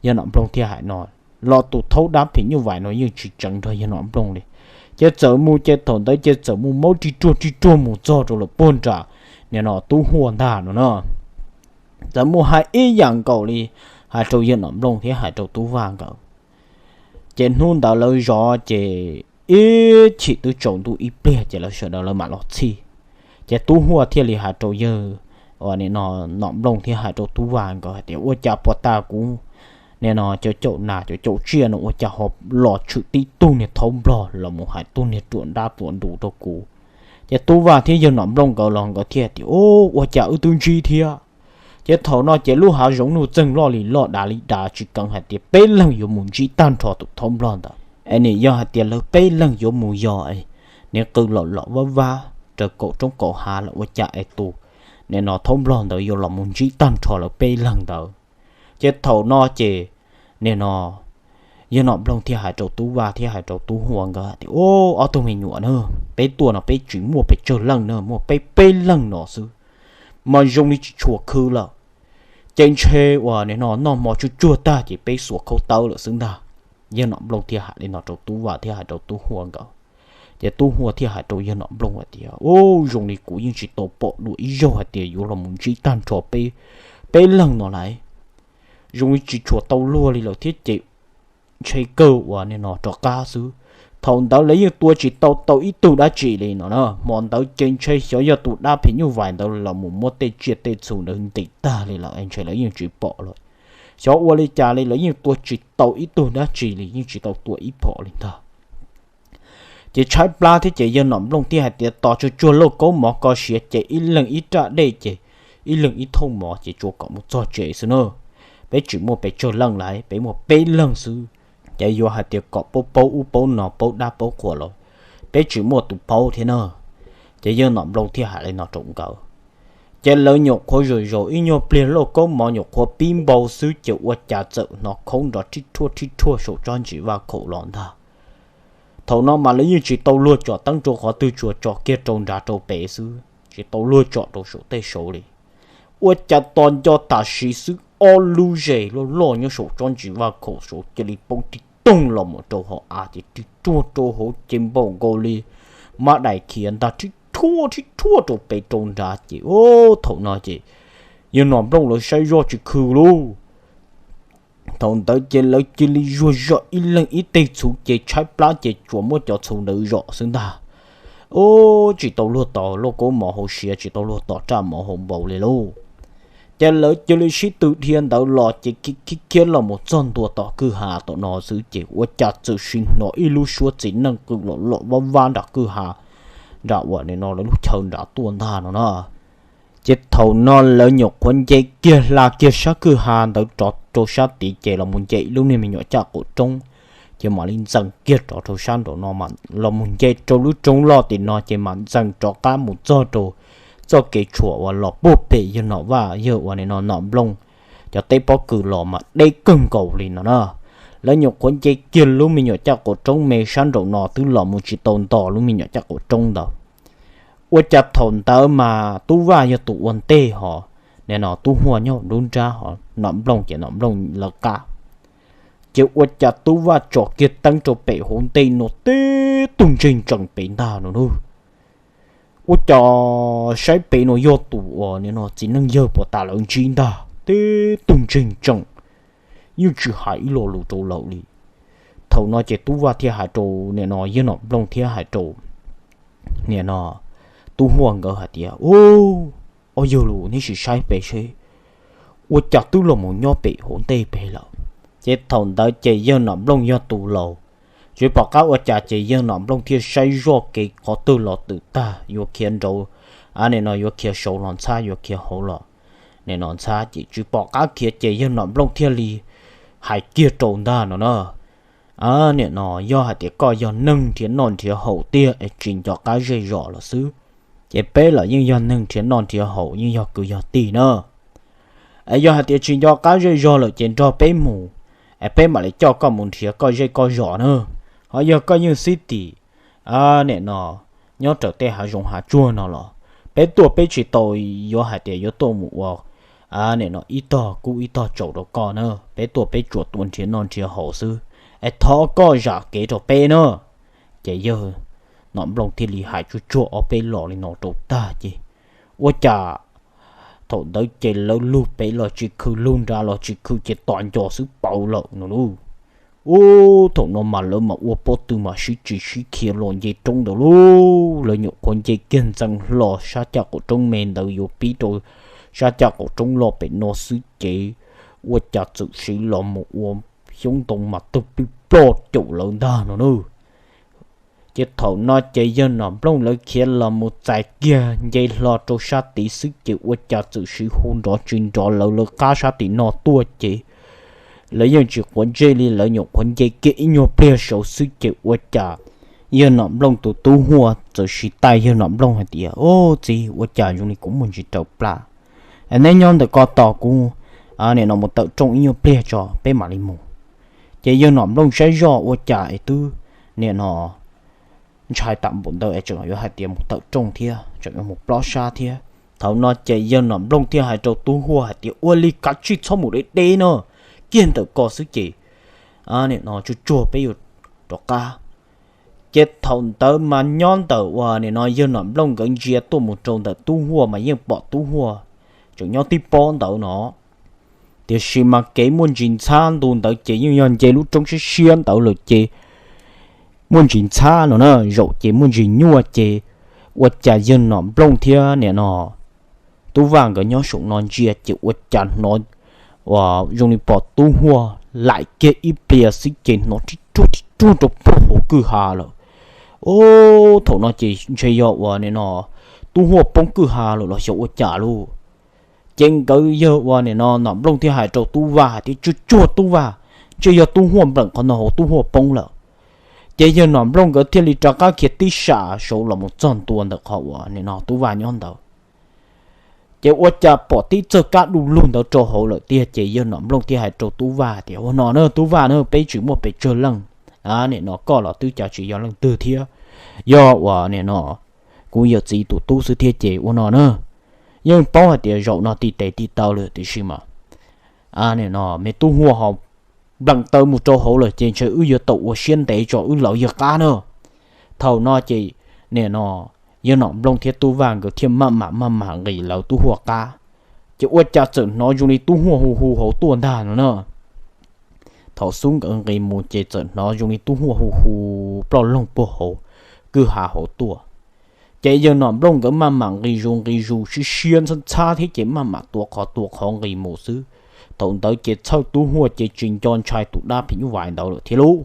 Yawg Nom Nplooj thiaj hais no los tus thaub dab phim nyuj vais no yeej tsis tseev nrog yawg Nom Nplooj li. Ces txawm mus ces thaum ntawd ces txawm mus maub ri ruag ri ruag mus txog rau lawm puag nram nim no Tub Huaj ntag no na. Txawm mus hais ib yam nkaus li hais rau yawg Nom Nplooj thiab hais rau Tub Vaj nkawd. Ces hnub ntawd lawv zov ces ib chim twb tsaus ntuj ib pliag ces lawv sawv daws lawv mam los txhij. Ces Tub Huaj thiaj li hais rau yawg uas nim no Nom Nplooj thiab hais rau Tub Vaj nkawd hais tias, ua cas puag ta kuv nim no cov caum nas cov caum tsiaj no ua cas ho los tshwm tib tug niag thaub nplog los mus hais tug niag ruam nrab ruam ntus rau kuv? Ces Tub Vaj thiab yawg Nom Nplooj nkawd los nkawd thiaj tias, o, ua cas wb twb ntsib thiab? Ces thaum no ces lub hav zoov nuj txeeg loj li loj dav li dav tsis keev hais tias peb leeg yuav mus ntsib tag nrho tus thaub nplog ntawd es nim yog hais tias lawv peb leeg yuav mus yos es nim qw lom lom vab vab raws kaum roob kaum hav lawm ua cas es tus nim no thaub nplog ntawd yuav los mus ntsib tag nrho lawv peb leeg ntawd. Ces thaum no ces nim no yawg Nom Nplooj thiaj hais rau Tub Vaj thiab hais rau Tub Huaj nkawd tias, o, ob tug me nyuam na, peb tuaj no peb tsis muaj pes tsawg leej na, muaj peb peb leeg no xwb, mas zoo li tsis tshua khwv lawm. Ces ntshe uas nim no noj hmo tsuag tsuag tag ces peb xuas khaub tawb lawm xwb ntag. Yawg Nom Nplooj thiaj hais li no rau Tub Vaj thiab hais rau Tub Huaj nkawd. Ces Tub Huaj thiaj hais rau yawg Nom Nplooj hais tias, u, zoo li kuv yeej tsis tau pom dua ib zaug hais tias yuav los mus ntsib tag nrho peb, peb leeg no lawm. Zoo li tsis tshua tau luag li lawm thiab ces ntshe kawg uas nim no rov qab xwb. Thaum ntawd lawv yeej tua tsis tau tau ib tug dab tsi li no na, hmo ntawd ces ntshe xyov yog tus dab phim nyuj vais ntawd los mus muab tej tsiaj tej txhu ntawd ntes tag li lawm es ntshe lawv yeej tsis pom lawm. Xyov ua li cas li lawv yeej tua tsis tau ib tug dab tsi li, yeej tsis tau tua ib phom li ntag. Ces tshaib plab thiab ces yawg Nom Nplooj thiaj hais tias, tos tsuag tsuag lauj kaub mov ko siav ces ib leeg ib raj dej ces ib leeg ib thooj mov ces tsuas kom mus txog tsev xwb na. Peb tsis muaj pes tsawg leej lawm, peb muaj peb leeg xwb. Ces yuav hais tias kom paub paub ub paub no, paub dab paub qhua los peb tsis muaj tus paub thiab na. Ces yawg Nom Nplooj thiaj hais li no rau nkawd. Ces lawv nyuam qhuav zaum zaum ib nyuag pliag lauj kaub mov nyuam qhuav pib npau xwb ces ua cas txawm hnov khoob nrov rhib rhuaj rhib rhuaj saum tsob ntsis vaj khaum los ntag. Thaum no mas lawv yeej tsis tau luag tsom teeb rau qhov twg, tsuas tsom kiag rau nrad rau pem xwb, tsis tau luag tsom rau saum tej saud li. Ua cas tos nco tam sim xwb ob lub zes loj loj nyob saum tsob ntsis vaj khaum saud cia li poob tig toog los mus rau hauv av ces tig ruag rau hauv ces npaum nkaus li mab dais khiav ntag, rhib rhuaj rhib rhuaj rau pem rau nrad ces, o, thaum no ces yawg Nom Nplooj lawv saib zoj tsis khw lauj. Thaum ntawd ces lawv cia li zuag zog ib leeg ib teg txhuv ces tshaib plab ces tsuas muab cov txhuv ntawd zom xwb ntag. Ub, tsis tau luag tom lauj kaub mov hauv siav, tsis tau luag tom raj mov hauv npaum li lauj. Ces lawv cia li sib tw dhia ntawd los ces khiav khiav los mus txog ntua tom kwj ha tom no xwb ces ua cas txawm sim hnov ib lub suab txiv neej qw lom lom vab vab nram kwj ha, nram uas nim no lawv lub chaw nram tuaj ntag no na. Ces thaum no lawv nyuam qhuav nce kiag hla kiag sab kwj ha ntawd rov rau sab tid ces los mus nce ib lub niag me nyuam caj qaum roob, ces mam li ntxees kiag rov rau sab nraum no los mus nce rau lub roob loj tim no ces mam ntxees rov qab mus txog rau txoj kev tshuam uas los puag pem yawg Nom Vaj, yawg uas nim no Nom Nplooj cov teb pob kws los mas deb kawg nkaus li no na. Lawv nyuam qhuav nce kiag lub me nyuam caj qaum roob me sab nraum no twb los mus tsis tau nto lub me nyuam caj qaum roob ntawd. Ua cas thaum ntawd mas Tub Vaj yog tus ua ntej hos, nim no Tub Huaj nyob nruab nrab hos Nom Nplooj ces Nom Nplooj lawv qab. Ces ua cas Tub Vaj tsom kiag teeb rau pem hauv ntej no tib tug ntseg ntsees pem ntag no na. Ua cas saib pem no yog tus uas nim no txiv neej yawg puas tas lawv ntsib ntag, tib tug ntseg ntsees, yeej tsis hais ib lo lus rau lawm li. Thaum no ces Tub Vaj thiaj hais rau nim no yawg Nom Nplooj thiab hais rau nim no Tub Huaj nkawd hais tias, Ub, ob yawg lus, neb sim saib pem seb, ua cas twb los mus nyob pem hauv ntej pem lawm. Ces thaum ntawd ces yawg Nom Nplooj yog tus laus, tsis pom qab ua cas ces yawg Nom Nplooj thiaj saib zoj kev qhov twg los twm tag yuav khiav nraud, a nim no yuav khiav saud los ntxhab, yuav khiav hauv los nim no ntxhab, ces tsis pom qab khiav ces yawg Nom Nplooj thiaj li hais kiag rau ntag no na. A nim no yog hais tias koj yog neeg nrhiav noj nrhiav haus tiag es tsis nco qab zej zos los xwb, ces peb los yeej yog neeg nrhiav noj nrhiav haus, yeej yog kwv yog tij na. Es yog hais tias tsis nco qab zej zog lawm ces nrog peb mus, es peb mam li coj koj mus nrhiav koj zej koj zos na. Ho yog koj yeej xib tim, a nim no nyob raws tej hav zoov hav tsuag no los peb tuaj peb tsis tau yuav hais tias yuav tuaj mus ua, a nim no ib tog kub ib tog tsaus rau koj na, peb tuaj peb tsuas tuaj nrhiav noj nrhiav haus xwb, es thov koj zam kev rau peb na. Ces yawg Nom Nplooj thiaj li hais tsuag tsuag ob peb los li no rau tag ces ua cas thaum ntawd ces lawv lug pem los tsis khw, lug nrad los tsis khw ces tos nco xwb pauv lawm no lauj. Ub, thaum no mas lawv mas ua pob tw mas sib tsis sib khiav los nce roob ntawd lauj. Lawv nyuam qhuav nce kiag ntxees hlo sab caj qaum roob me ntawd yuav pib rau sab caj qaum roob loj pem no xwb ces ua cas txawm siv los mus ua xyoob ntoo mas tawg plig ploj caum lawv ntag no na. Ces thaum no ces yawg Nom Nplooj lawv khiav los mus txais kiag nce hlo rau sab tid xwb ces ua cas txawm siv hu nrov tsis nrov lawv lawv qab sab tim no tuaj ces lawv yeej tsis quav ntsej li, lawv nyuam qhuav nce kiag ib nyuag pliag saud xwb ces ua cas yawg Nom Nplooj tus tub Huaj txawm siv taij yawg Nom Nplooj hais tias, Ub txiv, ua cas zoo li kuv muaj ntsis raws plab, neb nyob ntawm ko tos kuv, nim no mus tawm rooj ib nyuag pliag tso peb mam li mus. Ces yawg Nom Nplooj saib zoj ua cas es twb nim no ntshai tam npaum ntawd es tseem yuav hais tias mus tawm rooj thiab tseem yuav mus plob sab thiab. Thaum no ces yawg Nom Nplooj thiaj hais rau tub Huaj hais tias, Ua li kav tsij txhob mus deb deb no, kiag ntawm ko xwb ces nim no tsuag tsuag peb yuav rov qab. Ces thaum ntawd mas nyob ntawm uas nim no yawg Nom Nplooj nkawd ntsia tuaj mus rau ntawm tub Huaj mas yeej pom tub Huaj tseem nyob tib pob ntawd no. Tiam sis mas kev muaj ntsis ntxhab, ntu ntawd ces yeej yog nce lub roob siab siab ntawd lawm ces muaj ntsis ntxhab no na, zaum ces muaj ntsis nyuaj ces ua cas yawg Nom Nplooj thiab nim no tub Vaj nkawd nyob saum no ntsia ces ua cas hnov uas zoo li pom tub Huaj laim kiag ib pliag xwb ces hnov rib ruag rib ruag rau puag hauv kwj ha lawm. Ub, thaum no ces ntshe yog uas nim no tub Huaj poob kwj ha lawm los xyov ua cas lauj. Ces nkawd yawg uas nim no Nom Nplooj thiaj hais rau tub Vaj hais tias, Tsuag tsuag tub Vaj, ntshe yog tub Huaj npleem qhov no hauv tub Huaj poob lawm. Ces yawg Nom Nplooj nkawd thiaj li rov qab khiav tib sam saud los mus txog ntua ntawm qhov uas nim no tub Vaj nyob ntawd. Ces ua cas pom tib txoj kab du lug ntawd rau hauv lawm tiag ces yawg Nom Nplooj thiaj hais rau tub Vaj tias, Ua no na tub Vaj na, peb tsis muaj pes tsawg leej, nim no koj los twb cas tsis yog leej twg thiab, yog uas nim no kuv yawm txiv tus tub xwb thiab ces ua no na. Yeej paub hais tias zaum no tib tes tib taw lawm tiam sis mas nim no me tub Huaj ho npleem taw mus rau hauv lawm ces ntshe wb yuav tau ua siab ntev tso wb lawv yawg qab na. Thaum no ces nim no yawg Nom Nplooj thiab tub Vaj nkawd thiaj maj mam maj mam nqis lawv tub Huaj qab. Ces ua cas txawm hnov zoo li tub Huaj hu hu hauv tuaj ntag no na. Thaum xub nkawd nqis mus ces txawm hnov zoo li tub Huaj hu hu ploj loog puag hauv kwj ha hauv tuaj. Ces yawg Nom Nplooj nkawd maj mam nqis zus nqis zus siab siab ntxhab ntxhab thiab ces maj mam tua qhov tua qhov nqis mus xwb. Thaum ntawd ces txhawj tub huaj ces tsis nco ntshai tus dab phim nyuj vais ntawd lawm thiab lauj.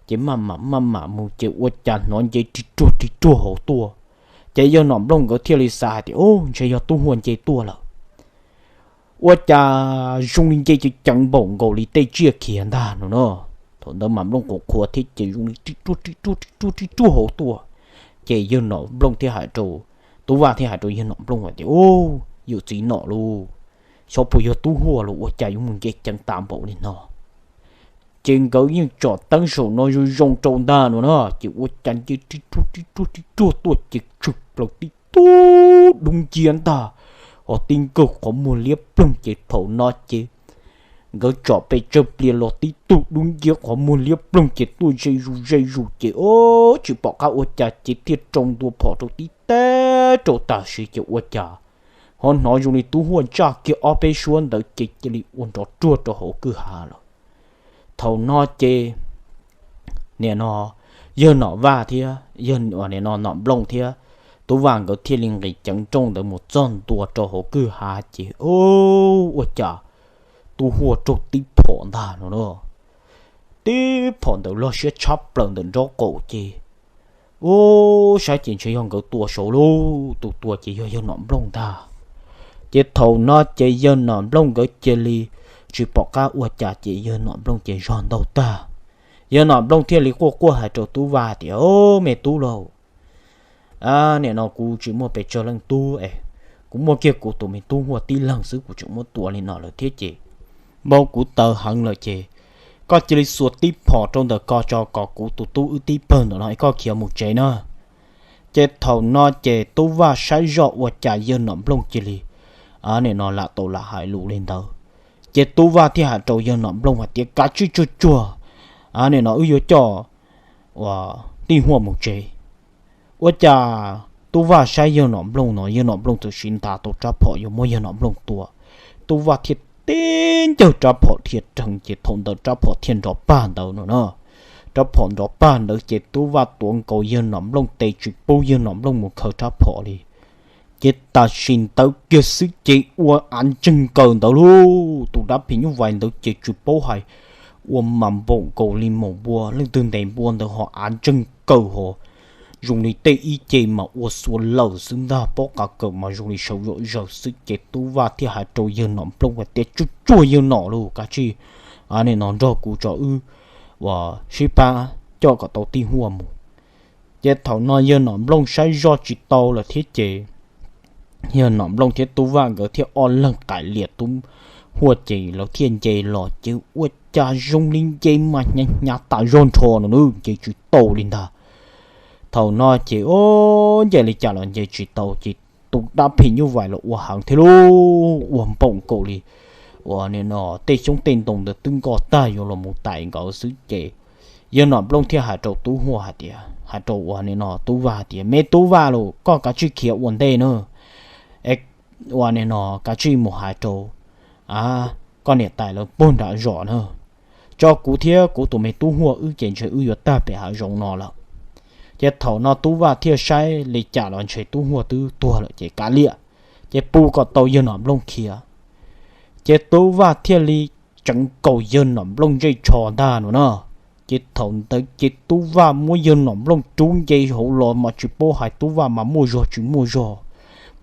Ces maj mam maj mam mus ces ua cas hnov nce ri ruag ri ruag hauv tuaj. Ces yawg Nom Nplooj nkawd thiaj li xav hais tias, Ub, ntshe yog tub huaj nce tuaj lawm. Ua cas zoo li nce ceev ceev npaum nkaus li tej tsiaj khiav ntag no na. Thaum ntawd mas Nplooj qhuav qhuav thiab ces zoo li ri ruag ri ruag ri ruag ri ruag hauv tuaj. Ces yawg Nom Nplooj thiaj hais rau, tub Vaj thiaj hais rau yawg Nom Nplooj hais tias, Ub, yawm txiv Nom lauj, xyov puas yog tub huaj los ua cas yuav mus nce ceev tas npaum li no. Ces nkawd yeej tsom teeb saum no zoo zoo rau ntag no na, ces ua cas nce ri ruag ri ruag ri ruag tuaj ces tshwm plaws tib tug dub nciab ntag, ho tib nkaug qhov muag liab ploog ces thaum no ces nkawd tsom pes tsawg pliag los tib tug dub nciab qhov muag liab ploog ces tuaj ze zus ze zus ces o, tsis pom qab ua cas ces thiaj rau ntua phom rau tib teg rau tam sim ces ua cas ho hnov zoo li tub huaj ntsaj kiag ob peb suab ntawd ces cia li ua nrov ruag rau hauv kwj ha lawm. Thaum no ces nim no yawg Nom Vaj thiab yawg nim no Nom Nplooj thiab tub Vaj nkawd thiaj li nqis ceev nrooj ntawd mus txog ntua rau hauv kwj ha ces o, ua cas tub huaj raug tib phom ntag no na. Tib phom ntawd loj siab tshab plaws ntawm nraub qaum ces u, saib ces ntshe yog nkawd tua saud lauj, tus tua ces yog yawg Nom Nplooj ntag. Ces thaum no ces yawg Nom Nplooj nkawd cia li tsis pom qab ua cas ces yawg Nom Nplooj ces zog ntaug tag. Yawg Nom Nplooj thiaj li quaj quaj hais rau tub Vaj tias, O, me tub lauj, nim no kuv tsis muaj pes tsawg leej tub es kuv muaj kiag kuv tus me tub huaj tib leeg xwb kuv tseem muab tua li no lawm thiab ces npau kuv taws heev lawm ces koj cia li xuas tib phom rau ntawm ko tso kom kuv tus tub wb tib pawg ntawm no es koj khiav mus tsev na. Ces thaum no ces tub Vaj saib zoj ua cas yawg Nom Nplooj cia li nim no lam tau lam hais lus li ntawd. Ces tub Vaj thiaj hais rau yawg Nom Nplooj hais tias, Kav tsij tsuag tsuag nim no wb yuav coj uas tij huaj mus tsev. Ua cas tub Vaj saib yawg Nom Nplooj no yawg Nom Nplooj txawm siv nta tau rab phom yuav muab yawg Nom Nplooj tua. Tub Vaj thiaj tib ncawg rab phom dhia rhees ces thaum ntawd rab phom thiaj nrov pag ntawd no na. Rab phom nrov pag ntawd ces tub Vaj tuav nkaus yawg Nom Nplooj tes tsis pub yawg Nom Nplooj mus khaws rab phom li. Ces tam sim ntawd kiag xwb ces ua av ntseeg nkaws ntawd lauj, tus dab phim nyuj vais ntawd ces tsis paub hais ua mas npaum nkaus li maum npua leej twg ntes npua ntawd ho av ntseeg nkaws ho zoo li tej ib ce mas ua xua lawm xwb ntag, pob qa kawm mas zoo li sawv zom zaws xwb ces tub Vaj thiaj hais rau yawg Nom Nplooj hais tias, Tsuag tsuag yawg Nom lauj, kav tsij nim no nrog kuv tso wb uas sib pab coj kom tau tij huaj mus. Ces thaum no yawg Nom Nplooj saib zoj tsis tau lawm thiab ces yawg Nom Nplooj thiab tub Vaj nkawd thiaj ob leeg qaim lias tub huaj ces lawv thiaj nce los ces ua cas zoo li nce mas hnyav hnyav tas zog nrho no na, nce tsis tau li ntag. Thaum no ces o, nce li cas los nce tsis tau ces tus dab phim nyuj vais los ua heev thiab lauj, ua npaum nkaus li uas nim no tej xyoob tej ntoo ntawd twb nkoj tag yuav los mus tais nkawd xwb ces yawg Nom Nplooj thiaj hais rau tub huaj hais tias, hais rau uas nim no tub Vaj hais tias, Me tub Vaj lauj, koj kav tsij khiav ua ntej na, es uas nim no kav tsij mus hais rau koj niam tais lawv puag nram zos na, tso kuv thiab kuv tus me tub huaj wb ces ntshe wb yuav tag pem hav zoov no lawm. Ces thaum no tub Vaj thiaj saib li cas los ntshe tub huaj twb tuag lawm ces kav liam, ces pub kom tau yawg Nom Nplooj khiav. Ces tub Vaj thiaj li tseev kaus yawg Nom Nplooj ntsej tsho ntag no na. Ces thaum ntawd ces tub Vaj muab yawg Nom Nplooj rub nce hauv los mas tsis paub hais tub Vaj mas muaj zog tsis muaj zog,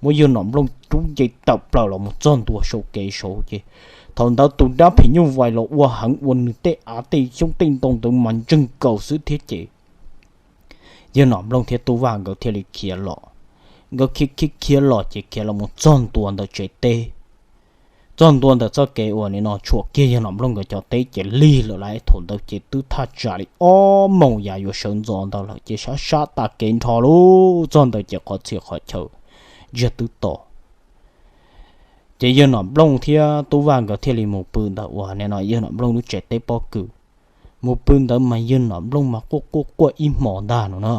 muab yawg Nom Nplooj rub nce tawm plaws los mus txog ntua saum kev saud ces thaum ntawd tus dab phim nyuj vais los ua heev ua nws tej av tej xyoob tej ntoo ntawd mas ntseeg kaus xwb thiab ces yawg Nom Nplooj thiab tub Vaj nkawd thiaj li khiav los. Nkawd khiav khiav khiav los ces khiav los mus txog ntua ntawm tsev teb. Txog ntua ntawm txoj kev uas nim no tshuam kiag yawg Nom Nplooj nkawd cov teb ces lig lawm lauj, thaum ntawd ces twb thaj tsam li ob moos yav yuav sawv ntxov ntawd lawm ces sab sab tas kev nrho lauj, txog ntawd ces qhov txhia qhov chaw ntsiag twb to. Ces yawg Nom Nplooj thiab tub Vaj nkawd thiaj li mus pw ntawm uas nim no yawg Nom Nplooj lub tsev teb pob kws. Mus pw ntawd mas yawg Nom Nplooj mas quaj quaj quaj ib hmos ntag no na.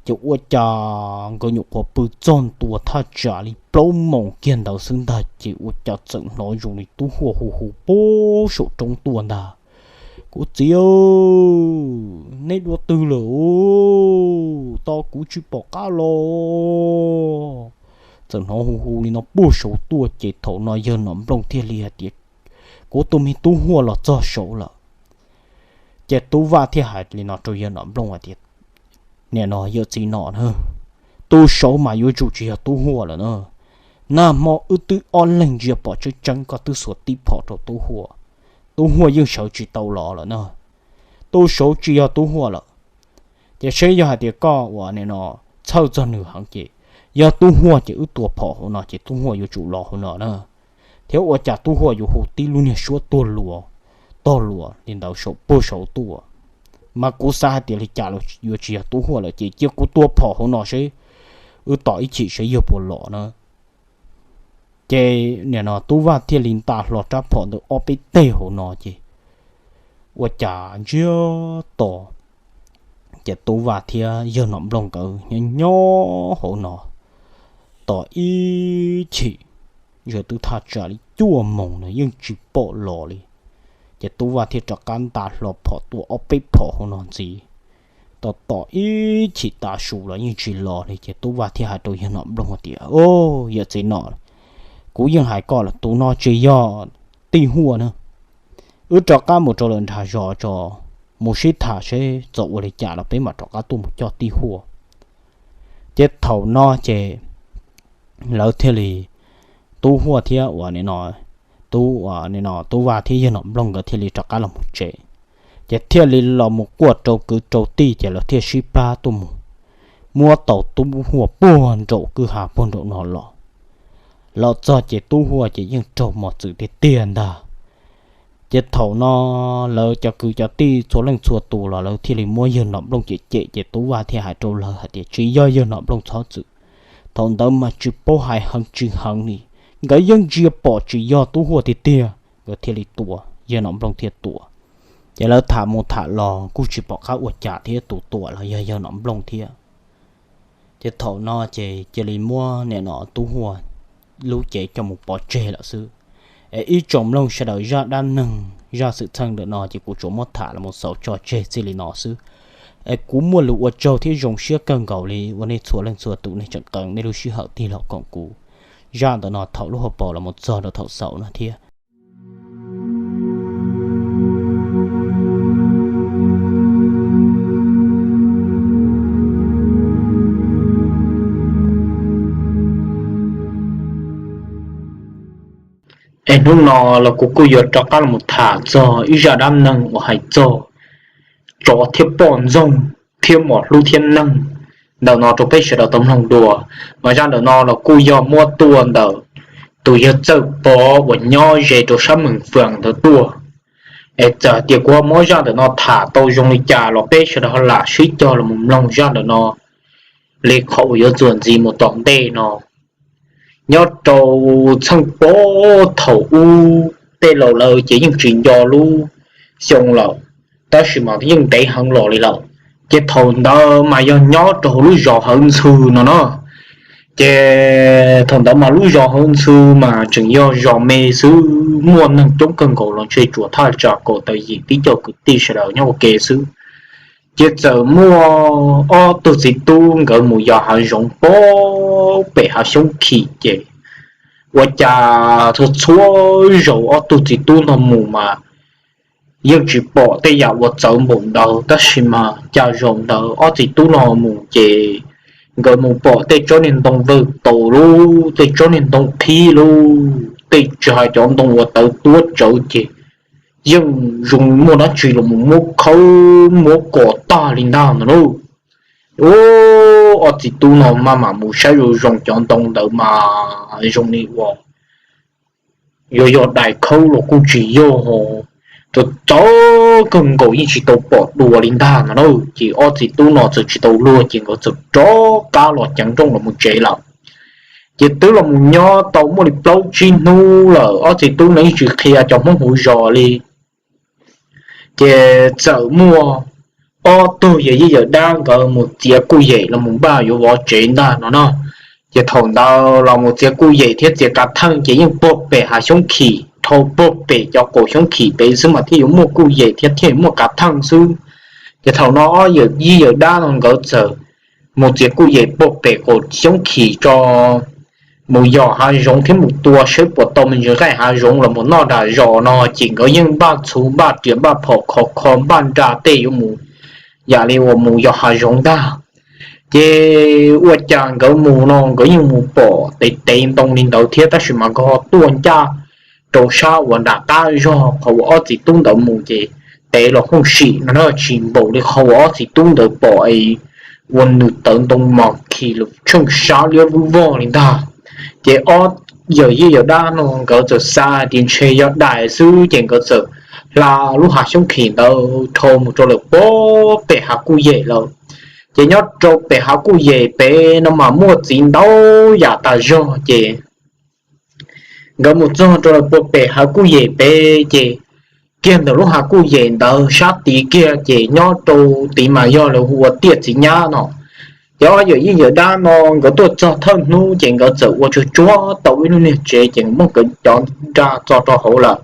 Ces ua cas nkawd nyuam qhuav pw txog ntua thaj tsam li plaub moos kiag ntawd xwb ntag ces ua cas txawm hnov zoo li tub huaj hu hu puag saum roob tuaj ntag. Kuv txiv, neb dua twg lawm? Tos kuv tsis pom qab los. Txawm hnov hu hu li no puag saud tuaj ces thaum no yawg Nom Nplooj thiaj li hais tias, Kuv tus me tub Huaj los txog saud lawm. Ces Tub Vaj thiaj hais li no rau yawg Nom Nplooj hais tias, Nim no yawm txiv Nom na, tus saud mas yuav tsum tsis yog Tub Huaj lawm na. Nag hmo wb twb ob leeg ntsia pom tseeb tseeb koj twb xuas tib phom rau Tub Huaj, Tub Huaj yeej sawv tsis tau los lawm na. Tus saud tsis yog Tub Huaj lawm. Ces seb yog hais tias koj uas nim no txhawj txog nws heev ces, yog Tub Huaj ces wb tua phom hauv no ces Tub Huaj yuav tsum los hauv no na. Thiab ua cas Tub Huaj yuav hu tib lub niag suab tuag luas, tog luas li ntawd saum puag saud tuaj? Mas kuv xav hais tias li cas los yuav tsis yog Tub Huaj lawm ces cia kuv tua phom hauv no seb, wb tos ib chim seb yawg puas los na. Ces nim no Tub Vaj thiaj li nta hlo rab phom ntawd ob peb teg hauv no ces ua cas ntsiag to, ces Tub Vaj thiab yawg Nom Nplooj nkawd nyob nyob hauv no tos ib chim, twb thaj tsam li cuaj moos no yeej tsis pom los li. Ces Tub Vaj thiaj rov qab nta hlo phom tua ob peb phom hauv no ntxiv. Tos tos ib chim tav su los yeej tsis los li ces Tub Vaj thiaj hais rau yawg Nom Nplooj tias, Yawm txiv Nom, kuv yeej hais koj lawm, tus no tsis yog tij Huaj na. Wb rov qab mus rau lawm nram zos tso, mus sib tham seb txawm ua li cas los peb mam rov qab tuaj mus coj tij Huaj. Ces thaum no ces lawv thiaj li, Tub Huaj thiab uas nim no, Tub, nim no Tub Vaj thiab yawg Nom Nplooj nkawd thiaj li rov qab los mus tsev. Ces thiaj li los mus quaj rau kwv rau tij ces lawv thiaj sib plab tuaj mus muab tau Tub Huaj puag nraum kwj ha puag nraum no los. Los txog ces Tub Huaj ces yeej raug mos txwm tiag tiag ntag. Ces thaum no lawv cov kwv cov tij txhua leej txhua tus los lawv thiaj li muab yawg Nom Nplooj cem cem ces Tub Vaj thiaj hais rau lawv hais tias tsis yog yawg Nom Nplooj txhob txwm. Thaum ntawd mas tsis paub hais heev tsis heev li, nkawd yeej ntsia pom tsis yog Tub Huaj tiag tiag, nkawd thiaj li tua, yawg Nom Nplooj thiaj tua. Ces lawv tham mus tham los kuj tsis pom qab ua cas thiab, tus tua los yog yawg Nom Nplooj thiab. Ces thaum no ces cia li muab nim no Tub Huaj lub cev coj mus pov tseg lawm xwb. Es ib tsoom mloog sawv daws, zaj dab neeg zaj xwm txheej ntawm no ces kuv tsuas muab tham los mus xaus tso tseg txij li no xwb. Es kuv muaj lus ua tsaug thiab zoo siab kawg nkaus li uas nej txhua leej txhua tus nej tseem qee nej lub sij hawm tig los koom kuv. Zaj ntawm no thaum lub hauv paus los mus txog rau thaum xaus no thiab. Es hnub no los kuv kuj yuav rov qab los tham txog ib zaj dab neeg uas hais txog tsov thiab poj ntxoog thiab mos hlub thiab neeg ntawm no rau peb sawv daws tau mloog dua. Mas zaj ntawm no los kuj yog muab tuaj ntawm tus yawg Txawj Pov uas nyob ze rau sab Mees Fas ntawd tuaj. Es txawm tias kuv ho muab zaj ntawm no tham tau zoo li cas los peb sawv daws ho lam sib cog los mus mloog zaj ntawm no li qhov uas yuav txuas ntxiv mus tom ntej no. Nyob rau txheej pob thaum ub, tej laus lawv ces yeej tsis nco lub xyoo lawm, tab sis mas yeej ntev heev los li lawm. Ces thaum ntawd mas yog nyob rau hauv lub zos Hawv Ntxhw no no. Ces thaum ntawd mas lub zos Hawv Ntxhw mas tseem yog zos me xwb, muaj neeg coob kawg nkaus los ntshe tsuas thaj tsam kaum tawm yim tib co kwv tij sawv daws nyob ua ke xwb. Ces txawm muaj ob tug txiv tub nkawd mus yos hav zoov pem hav xyoob khim ces ua cas txhua txhua zaus ob tug txiv tub no mus mas yeej tsis pom tej yam uas txawv npaum ntawd, tab sis mas cas zaum ntawd ob txiv tub no mus ces nkawd mus pom tej tsob niag ntoo vawj taus lub, tej tsob niag ntoo qhib lub, tej tsis hais cov ntoo uas tawv tuab tsawv ces yeej zoo muaj dab tsi los mus muab khawb muab kom tag li ntag no lauj. Ub, ob txiv tub no maj mam mus saib zoo zoo cov ntoo ntawd mas zoo li uas yuav yog dais khawb los kuj tsis yog, txawv txawv kawg nkaus yeej tsis tau pom dua li ntag no na. Ces ob txiv tub no txawm tsis tau luag ces nkawd txawm rov qab los ceev nrooj los mus tsev lawm. Ces twb los mus nyob tau muaj li plaub tsib hnub lawm ob txiv tub no yeej tsis qhia cov Hmoob hauv zos li. Ces txawm muaj ob tug yawm yij yawm dab nkawd mus txiav kuj yem los mus npaj yuav vov tsev ntag no no. Ces thaum ntawd los mus txiav kuj yem thiab txiav kav theej ces yeej puag pem hav xyoob khim dhau puag pem cov qaum xyoob khim pem xwb mas thiaj yuav muaj kuj yem thiab thiaj yuav muaj kav theej xwb. Ces thaum no ob yawm yij yawm dab no nkawd txawm mus txiav kuj yem puag pem qaum xyoob khim tso, mus yos hav zoov thiab mus tua saib puas tau me ntsis nqaij hav zoov los mus noj nram zos no. Ces nkawd yeej npaj txhuv npaj riam npaj phom khov kho npaj nra tej yuav mus, yam li uas mus yos hav zoov ntag. Ces ua cas nkawd mus no nkawd yeej mus pom tev tev ntoo li ntawd thiab, tab sis mas nkawd ho tuaj ncaj rau sab uas nram qab zog qhov uas ob txiv tub ntawd mus ces tev los hooj sim no na, tsis npaum li qhov uas ob txiv tub ntawd pom es ua nws tawv ntoo mas khi lub tsheej sab liab vog li ntag. Ces ob yawm yij yawm dab no nkawd txawm xav hais tias ntshe yog dais xwb, ces nkawd txawm hla lub hav xyoob khim ntawd dhau mus rau lawm puag pem hav kuj yem lawm. Ces nyob rau pem hav kuj yem pem no mas muaj txiv ntau yam tas zog, ces nkawd mus txog rau lawm puag pem hav kuj yem pem ces kiag ntawm lub hav kuj yem ntawd sab tid kiag ces nyob rau tid mas yog lawv hu ua tiaj txiv nyab no. Ces ob yawm yij yawm dab no nkawd tuaj txog thawj hnub ces nkawd txawm ua tsuag tsuag tau ib lub niag tsev ces muab nkawd cov nra txo rau hauv lawm.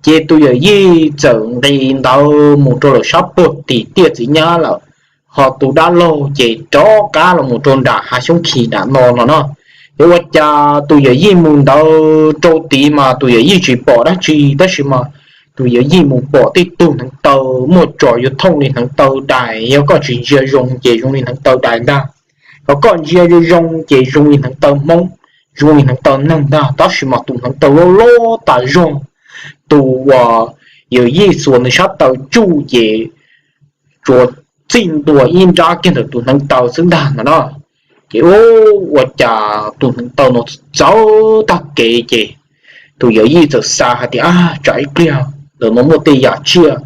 Ces tus yawm yij txawm nqis ntawd mus rau lawm sab puag tim tiaj txiv nyab lawm, ho tus dab laug ces rov qab los mus rau nram hav xyoob khim nram no no no. Ces ua cas tus yawm yij mus ntawd rau tid mas tus yawm yij tsis pom dab tsi, tab sis mas tus yawm yij mus pom tej tug hneev taw muaj tsos yuav thooj li hneev taw dais, yog koj tsis ntsia zoo ces zoo li hneev taw dais ntag, ho koj ntsia zoo zoo ces zoo li hneev taw hmoob, zoo li hneev taw neeg ntag, tab sis mas tus hneev taw loj loj tas zog. Tus uas yawm yij xuas nws sab taw tsuj ces tsuas txij ntua ib nrab kiag ntawm tus hneev taw xwb ntag no na. Ces ua cas tus hneev taw no txawv tag kev ces tus yawm yij txawm xav hais tias, tsam ib pliag ntawm no muaj tej yam tsiaj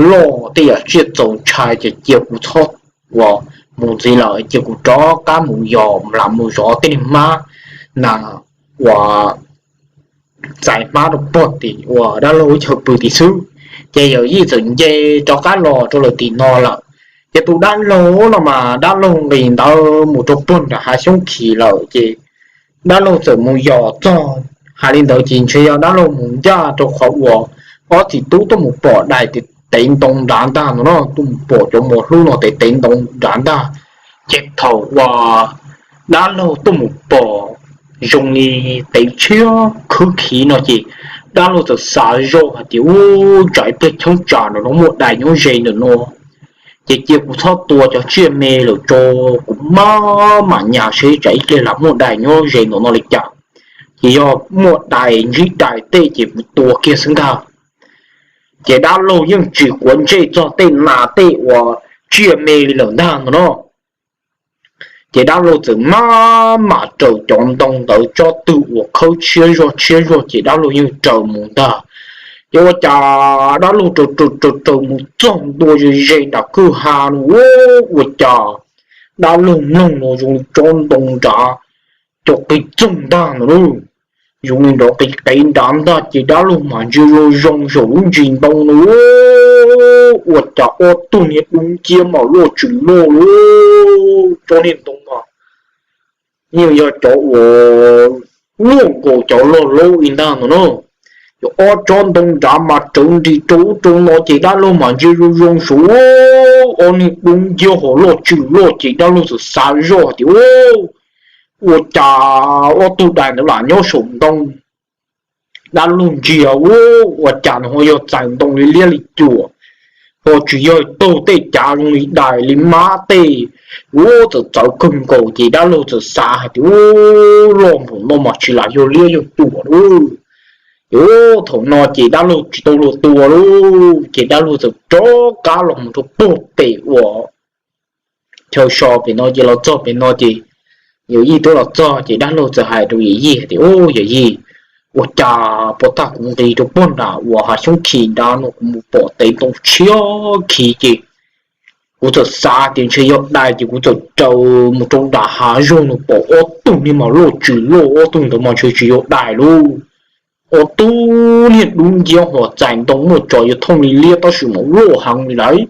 loj tej yam tsiaj txaus ntshai ces cia kuv txhob ua mus ntxiv lawm, cia kuv rov qab mus yos lam mus zov tej niag hmab na, ua txais hmab rau puag tim uas dab laug lub chaw pw tim xwb. Ces yawm yij txawm nce rov qab los rau lawm tim no lawm. Ces tus dab laug no mas dab laug nqis ntawd mus rau puag nram hav xyoob khim lawm ces dab laug txawm mus yos txog, hais li ntawd ces ntshe yog dab laug mus ncaj rau qhov uas ob txiv tub tuaj mus pom dais tev ntoo nrad ntag no no, tuaj mus pom cov mos hlub no tev tev ntoo nrad ntag. Ces thaum uas dab laug tuaj mus pom zoo li tev tshiab khwb khiv no ces dab laug txawm xav zoj hais tias, ub, tsam ib pliag cheeb tsam ntawm no muaj dais nyob ze ntawm no ces cia kuv txhob tua cov tsiaj me lawm tso, kuv maj mam nyas seb tsam ib pliag lam muaj dais nyob ze ntawm no li cas. Ces yog muaj dais ntsib dais tej ces kuv tua kiag xwb ntag. Ces dab laug yeej tsis quav ntsej txog tej nas tej uas tsiaj me li lawm ntag no no. Ces dab laug txawm maj mam raws cov ntoo ntawd tsob twg uas khawb tshiab zog tshiab zog ces dab laug yeej raws mus ntag. Ces ua cas dab laug raws raws raws mus txog ntua ze ze nram kwj ha no, ua cas dab laug mloog no zoo li tsob ntoo nrad cov qis txoog ntag no lauj. Zoo li nrov qis qev nrad ntag ces dab laug mam ntsia zoo zoo saum lub ntsis ntoo no, ua cas ob tug niag dub nciab mas loj tsis loj lauj. Tsob niag ntoo no yeej yog cov uas luaj nkaus cov log laub li ntag no na. Ces ob tsob ntoo nrad mas rawv nris rau ub rau no ces dab laug mas ntsia zoo zoo saum, ob niag dub nciab ho loj tsis loj ces dab laug txawm xav zoj tias, ua cas ob tug dais ntawd lam nyob saum ntoo. Dab laug ntsia, ua cas nws ho yog txais ntoo li liab li cuam, ho tsis yog taug tej cav zoo li dais li mab tej. Ua txawm txawv kawg nkaus ces dab laug txawm xav hais tias, ub, loj npaum no mas tsis lam yog liab yog cuam lauj. Ces thaum no ces dab laug tsis tau luag tua lauj, ces dab laug txawm rov qab los mus rau puag pem uas chaw so pem no ces los txog pem no ces yawm yij twb los txog ces dab laug txawm hais rau yawm yij hais tias, ub, yawm yij, ua cas puag ta kuv nqis rau puag nram uas hav xyoob khis nrad no kuv mus pom tev ntoo tshiab khiv ces kuv txawm xav tias ntshe yog dais ces kuv txawm raws mus rau nram hav zoov no pom ob tug niag mas loj tsis loj, ob tug ntawd mas ntshe tsis yog dais lauj. Ob tug niag dub nciab ho txais ntoo muaj tsos yuav thooj li liab tab sis mas loj heev li lauj.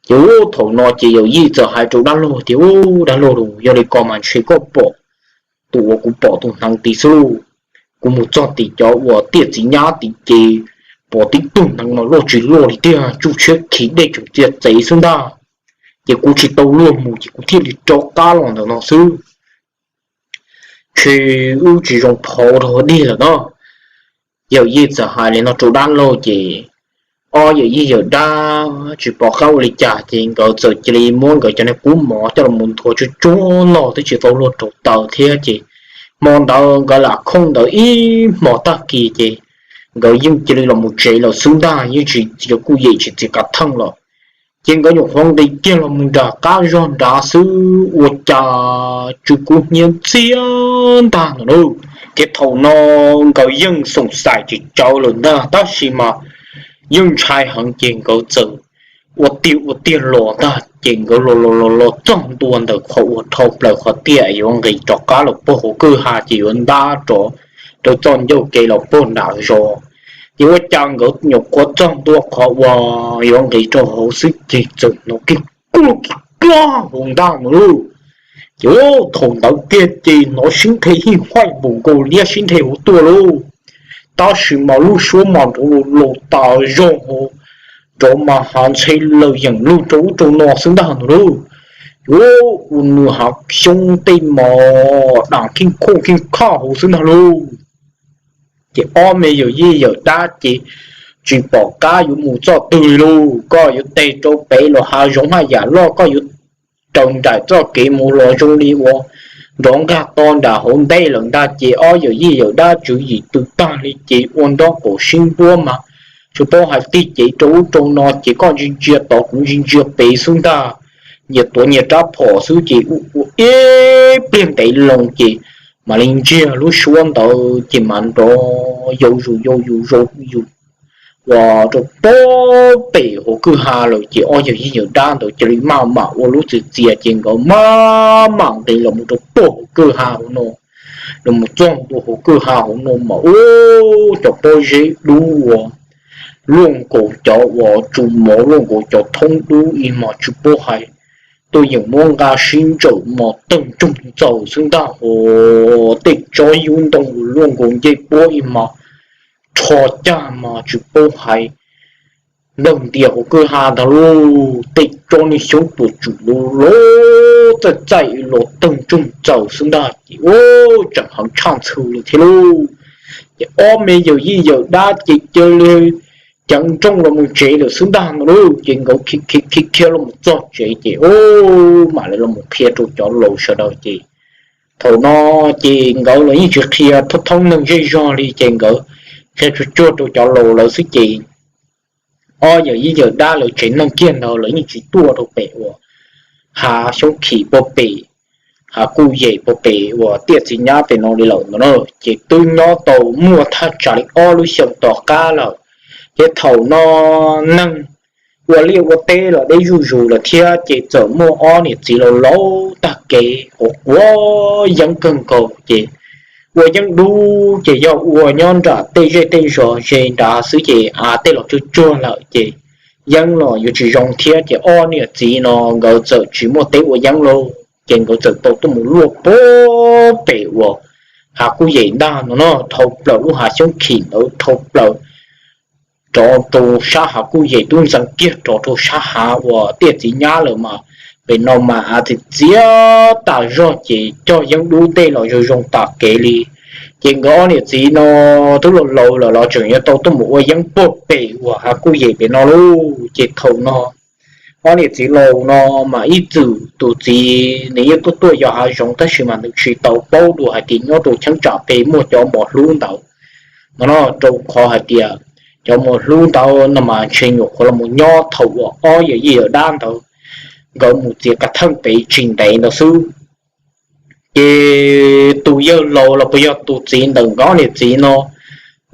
Ces thaum no ces yawm yij txawm hais rau dab laug tias, ub, dab laug lauj, yog li ko mas ntshe koj pom tus uas kuv pom tus hneev tid xwb lauj. Kuv mus txog tim cov uas tiaj txiv nyab tim ces pom tib tug neev mas luaj tsis luaj li tiag, tsuj tshiab khi dej tseem txiav txev xwb ntag. Ces kuv tsis tau luag mus ces kuv thiaj li rov qab los ntawm no xwb. Ntshe wb tsis zoo phauv rau dig lawm no. Yawm yij txawm hais li no rau dab laug ces ob yawm yij yawm dab tsis pom qab ua li cas ces nkawd txawm cia li muab nkawd cov niag kub mov coj los mus nthuav tsuag tsuag no twb tsis tau luag rau taws thiab ces hmo ntawd nkawd lam khooj ntawd ib hmo tag kis ces nkawd yeej cia li los mus tsev lawm xwb ntag, yeej tsis txiav kuj yem tsis txiav kav theej lawm. Ces nkawd nyuam qhuav nqis kiag los mus nram qab zog nrad xwb ua cas tsw kub hnyiab ntxiag ntag no lauj. Ces thaum no nkawd yeej xoom xaim tsis tsawv lawm ntag tab sis mas yeej ntshai heev ces nkawd txawm ua tiag ua tiag los ntag ces nkawd los los los los txog ntua ntawm qhov uas dhau plaws qhov tiaj yuav nqis rov qab los puag hauv kwj ha ces yuav ntab rov rau txoj ncauj kev los puag nram zos. Ces ua cas nkawd nyuam qhuav txog ntua qhov uas yuav nqis rau hauv xwb ces txawm hnov kiag kub lub kis kab hauv ntag no lauj. Ces thaum ntawd kiag ces hnov sib nthe hij haij npaum nkaus liab sib nthe hauv tuaj lauj. Tab sis mas lub suab mas nrov laus tas zog hauv, nrov mas hav ntxhe lawm yeem lug rau ub rau no xwb ntag no lauj. Yuav ua nws hav xyoob tej mos dam kheej khuj kheej khaj hauv xwb ntag lauj. Ces ob me yawm yij yawm dab ces tsis pom qab yuav mus txoj twg li lauj, koj yuav teg rau pem los hav zoov haj yam loj, koj yuav raws nraim txoj kev mus los zoo li uas nrov nqag to nram hauv ntej lawm ntag ces ob yawm yij yawm dab tswv yim tw tag li ces ua nraub qaum sib npuab mas tsis paub hais tig cev rau ub rau no ces koj ntsia ntsia tod kuv ntsia ntsia pem xwb ntag. Nyias tuav nyias rab phom xwb ces ua ib pliag ntev loo ces mam li ntsiag lub suab ntawd ces mam nrov yau zus yau zus yau zus uas rau puag pem hauv kwj ha lawm ces ob yawm yij yawm dab ntawd cia li maj mam ua lub txias txias ces nkawd maj mam nqis los mus rau puag hauv kwj ha hauv no. Los mus txog ntua hauv kwj ha hauv no mas ub, cov pob zeb dub uas luaj nkaus cov uas tsu mov luaj nkaus cov thoob dub ib hmos tsis paub hais, tuaj yeem muab nqa sib ntsawm mos teeg tsoog txaws xwb ntag hos. Tej tsob yub ntoo uas luaj nkaus ncej puab ib hmos rho cag mas tsis paub hais, npawg ntias hauv kwj ha ntag lauj. Tej tsob niag xyoob tuam tswm lub lub txaij txaij los teeg tsoog txaws xwb ntag ces ub, tseem heev tshaj ntxhw li thiab lauj. Ces ob me yawm yij yawm dab ces cia li ceev nrooj los mus tsev lawm xwb ntag no lauj. Ces nkawd khiav khiav los mus txog tsev ces ub, mam li los mus qhia rau cov laus sawv daws ces thaum no ces nkawd los yeej tsis qhia thoob thoob neeg zej zog li ces nkawd qhia tsuag tsuag rau cov laus lawv xwb ces ob yawm yij yawm dab lawv tsev neeg kiag ntawd lawv yeej tsis tuaj rau pem uas hav xyoob khim puag pem, hav kuj yem puag pem uas tiaj txiv nyab pem no li lawm no na. Ces twb nyob tau muaj thaj tsam li ob lub xyoos tom qab lawm. Ces thaum no neeg ua liaj ua teb los deb zuj zus lawm thiab ces txawm muaj ob niam txiv laus laus tag kev quav quav yeeb kawg nkaus ces ua yeeb dub ces yog ua nyob nram tej zej tej zos ze nrad xwb ces av tej los tsuag tsuag lawm ces yeeb los yuav tsis zoo thiab ces ob niam txiv no nkawd txawm tsis muaj teb ua yeeb lauj. Ces nkawd txawm tau tuaj mus luaj puag pem uas hav kuj yem ntag no no, dhau plaws lub hav xyoob khim ntawd dhau plaws rov rau sab hav kuj yem tub ntxeev kiag rov rau sab hav uas tiaj txiv nyab lawm mas pem no mas av txias txias tas zog ces cog yeeb dub tej los zoo zoo tas kev li. Ces nkawd ob niam txiv no twb laus laus lawm los tseem yuav tau tuaj mus ua yeeb puag pem uas hav kuj yem pem no lauj. Ces thaum no ob niam txiv laus no mas ib txwm tus txiv nws yeej tuaj tuaj yos hav zoov tab sis mas nws tsis tau paub dua hais tias nyob rau cheeb tsam pem muaj cov mos hlub ntawd no no, rau qhov hais tias cov mos hlub ntawd no mas ntshe nyuam qhuav los mus nyob thaum uas ob yawm yij yawm dab ntawd nkawd mus txiav kav theej pem tsis ntev ntawd xwb. Ces tus yawg laus los puas yog tus txiv ntawm nkawd ob niam txiv no,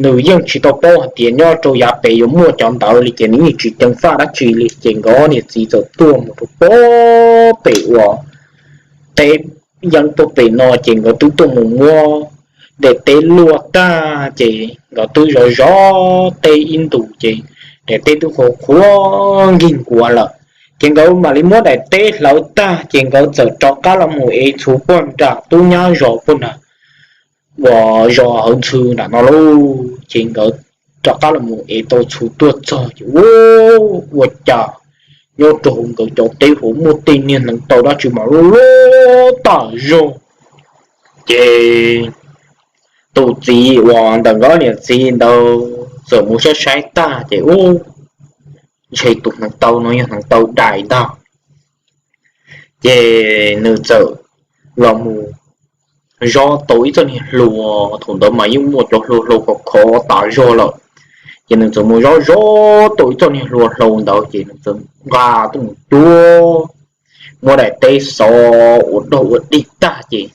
nws yeej tsis tau paub hais tias nyob rau yav pem yuav muaj cov ntawd li ces nws yeej tsis ceev faj dab tsi li ces nkawd ob niam txiv txawm tuaj mus rau puag pem uas teb yeeb puag pem no ces nkawd twb tuaj mus muab daim teb luaj tag ces nkawd twb zov zov teb ib ntus ces daim teb twb qhuav qhuav nkig nkuav lawm. Ces nkawd mam li muab daim teb hlawv tag ces nkawd txawm rov qab los mus ev txhuv puag nram tub nyab zos puag nram uas zos Hawv Ntxhw nram no lauj. Ces nkawd rov qab los mus ev tau txhuv tuaj txog ces ua, ua cas nyob rau hauv nkawd cov teb hauv muaj tej niag hneev taw dab tsi mas loj loj tag zog. Ces tus txiv uas ntawm nkawd niam txiv ntawd txawm mus saib saib tag ces ua, ntshe tus hneev taw no yog hneev taw dais ntag. Ces nws txawm los mus zov tau ib txoj niag hlua, thaum ntawd mas yeej muaj cov hlua hlau khov khov tas zog lawm. Ces nws txawm mus zov zov tau ib txoj niag hlua hlau ntawd ces nws txawm nqa tuaj mus cuab, muab daim teb xov ua dog ua dig tag ces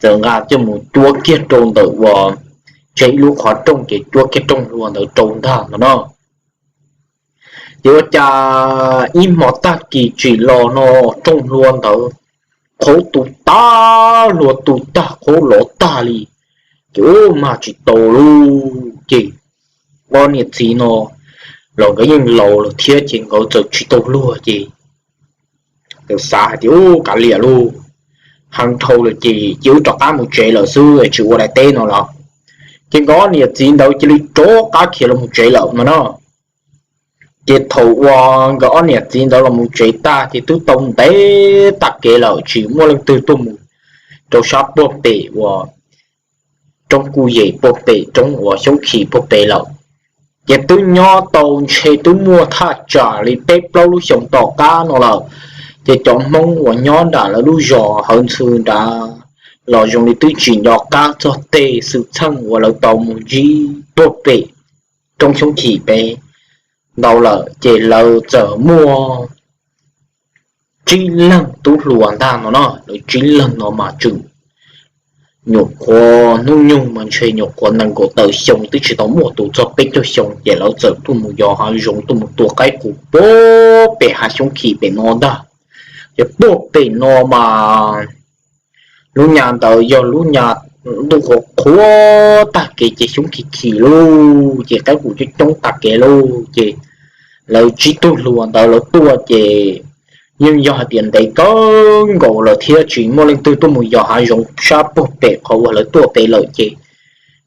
txawm nqa coj mus cuab kiag rau ntawm uas tsev ib lub qhov rooj ces cuab kiag rooj hlua ntawd rau ntag no no. Ces ua cas ib hmo tag kis tsim los no rooj hlua ntawd qhauv tu tag, hlua tu tag, qhauv lov tag li. Ces ua mag tsis tau lauj. Ces ob niam txiv no los nkawd yeej laus lawm thiab ces nkawd txawm tsis tau luag ces nkawd xav hais tias ua kav liam lauj, heev dhau lawm ces cia wb rov qab mus tsev lawm xwb tsis ua daim teb no lawm. Ces nkawd ob niam txiv ntawd cia li rov qab khiav los mus tsev lawm no no. Ces thaum uas nkawd ob niam txiv ntawd los mus tsev tag ces twb tau ntev tag kev lawm tsis muaj leej twg tuaj mus rau sab puag pem uas roob Kuj Yem puag pem roob uas Xyoob Khis puag pem lawm. Ces twb nyob tau ntshe twb muaj thaj tsam li peb plaub lub xyoos tom qab no lawm. Ces cov Hmoob uas nyob nram lawv lub zos Hawv Ntxhw nrad los zoo li twb tsis nco qab txog tej xwm txheej uas lawv tau mus ntsib puag pem roob Xyoob Khis pem ntau lawm ces lawv txawm muaj tsib leeg tub hluas ntag no no. Lawv tsib leeg no mas tseem nyuam qhuav hnub nyoog mas ntshe nyuam qhuav nees nkaum tawm xyoo twb tsis tau muaj tus txog peb caug xyoo ces lawv txawm tuaj mus yos hav zoov tuaj mus tua qaib qus puag pem hav Xyoob Khis pem no ntag. Ces puag pem no mas lub nyab ntawd yog lub nyab ntuj qhuav qhuav tag kev ces xyoob khis khis lauj ces qaib qus coob coob tag kev lauj ces lawv tsib tug hluas ntawd lawv tuaj ces yeej yog hais tias ntev kawg nkaus lawm thiab tsis muaj leej twg tuaj mus yos hav zoov sab puag pem qhov uas lawv tuaj pem lawm ces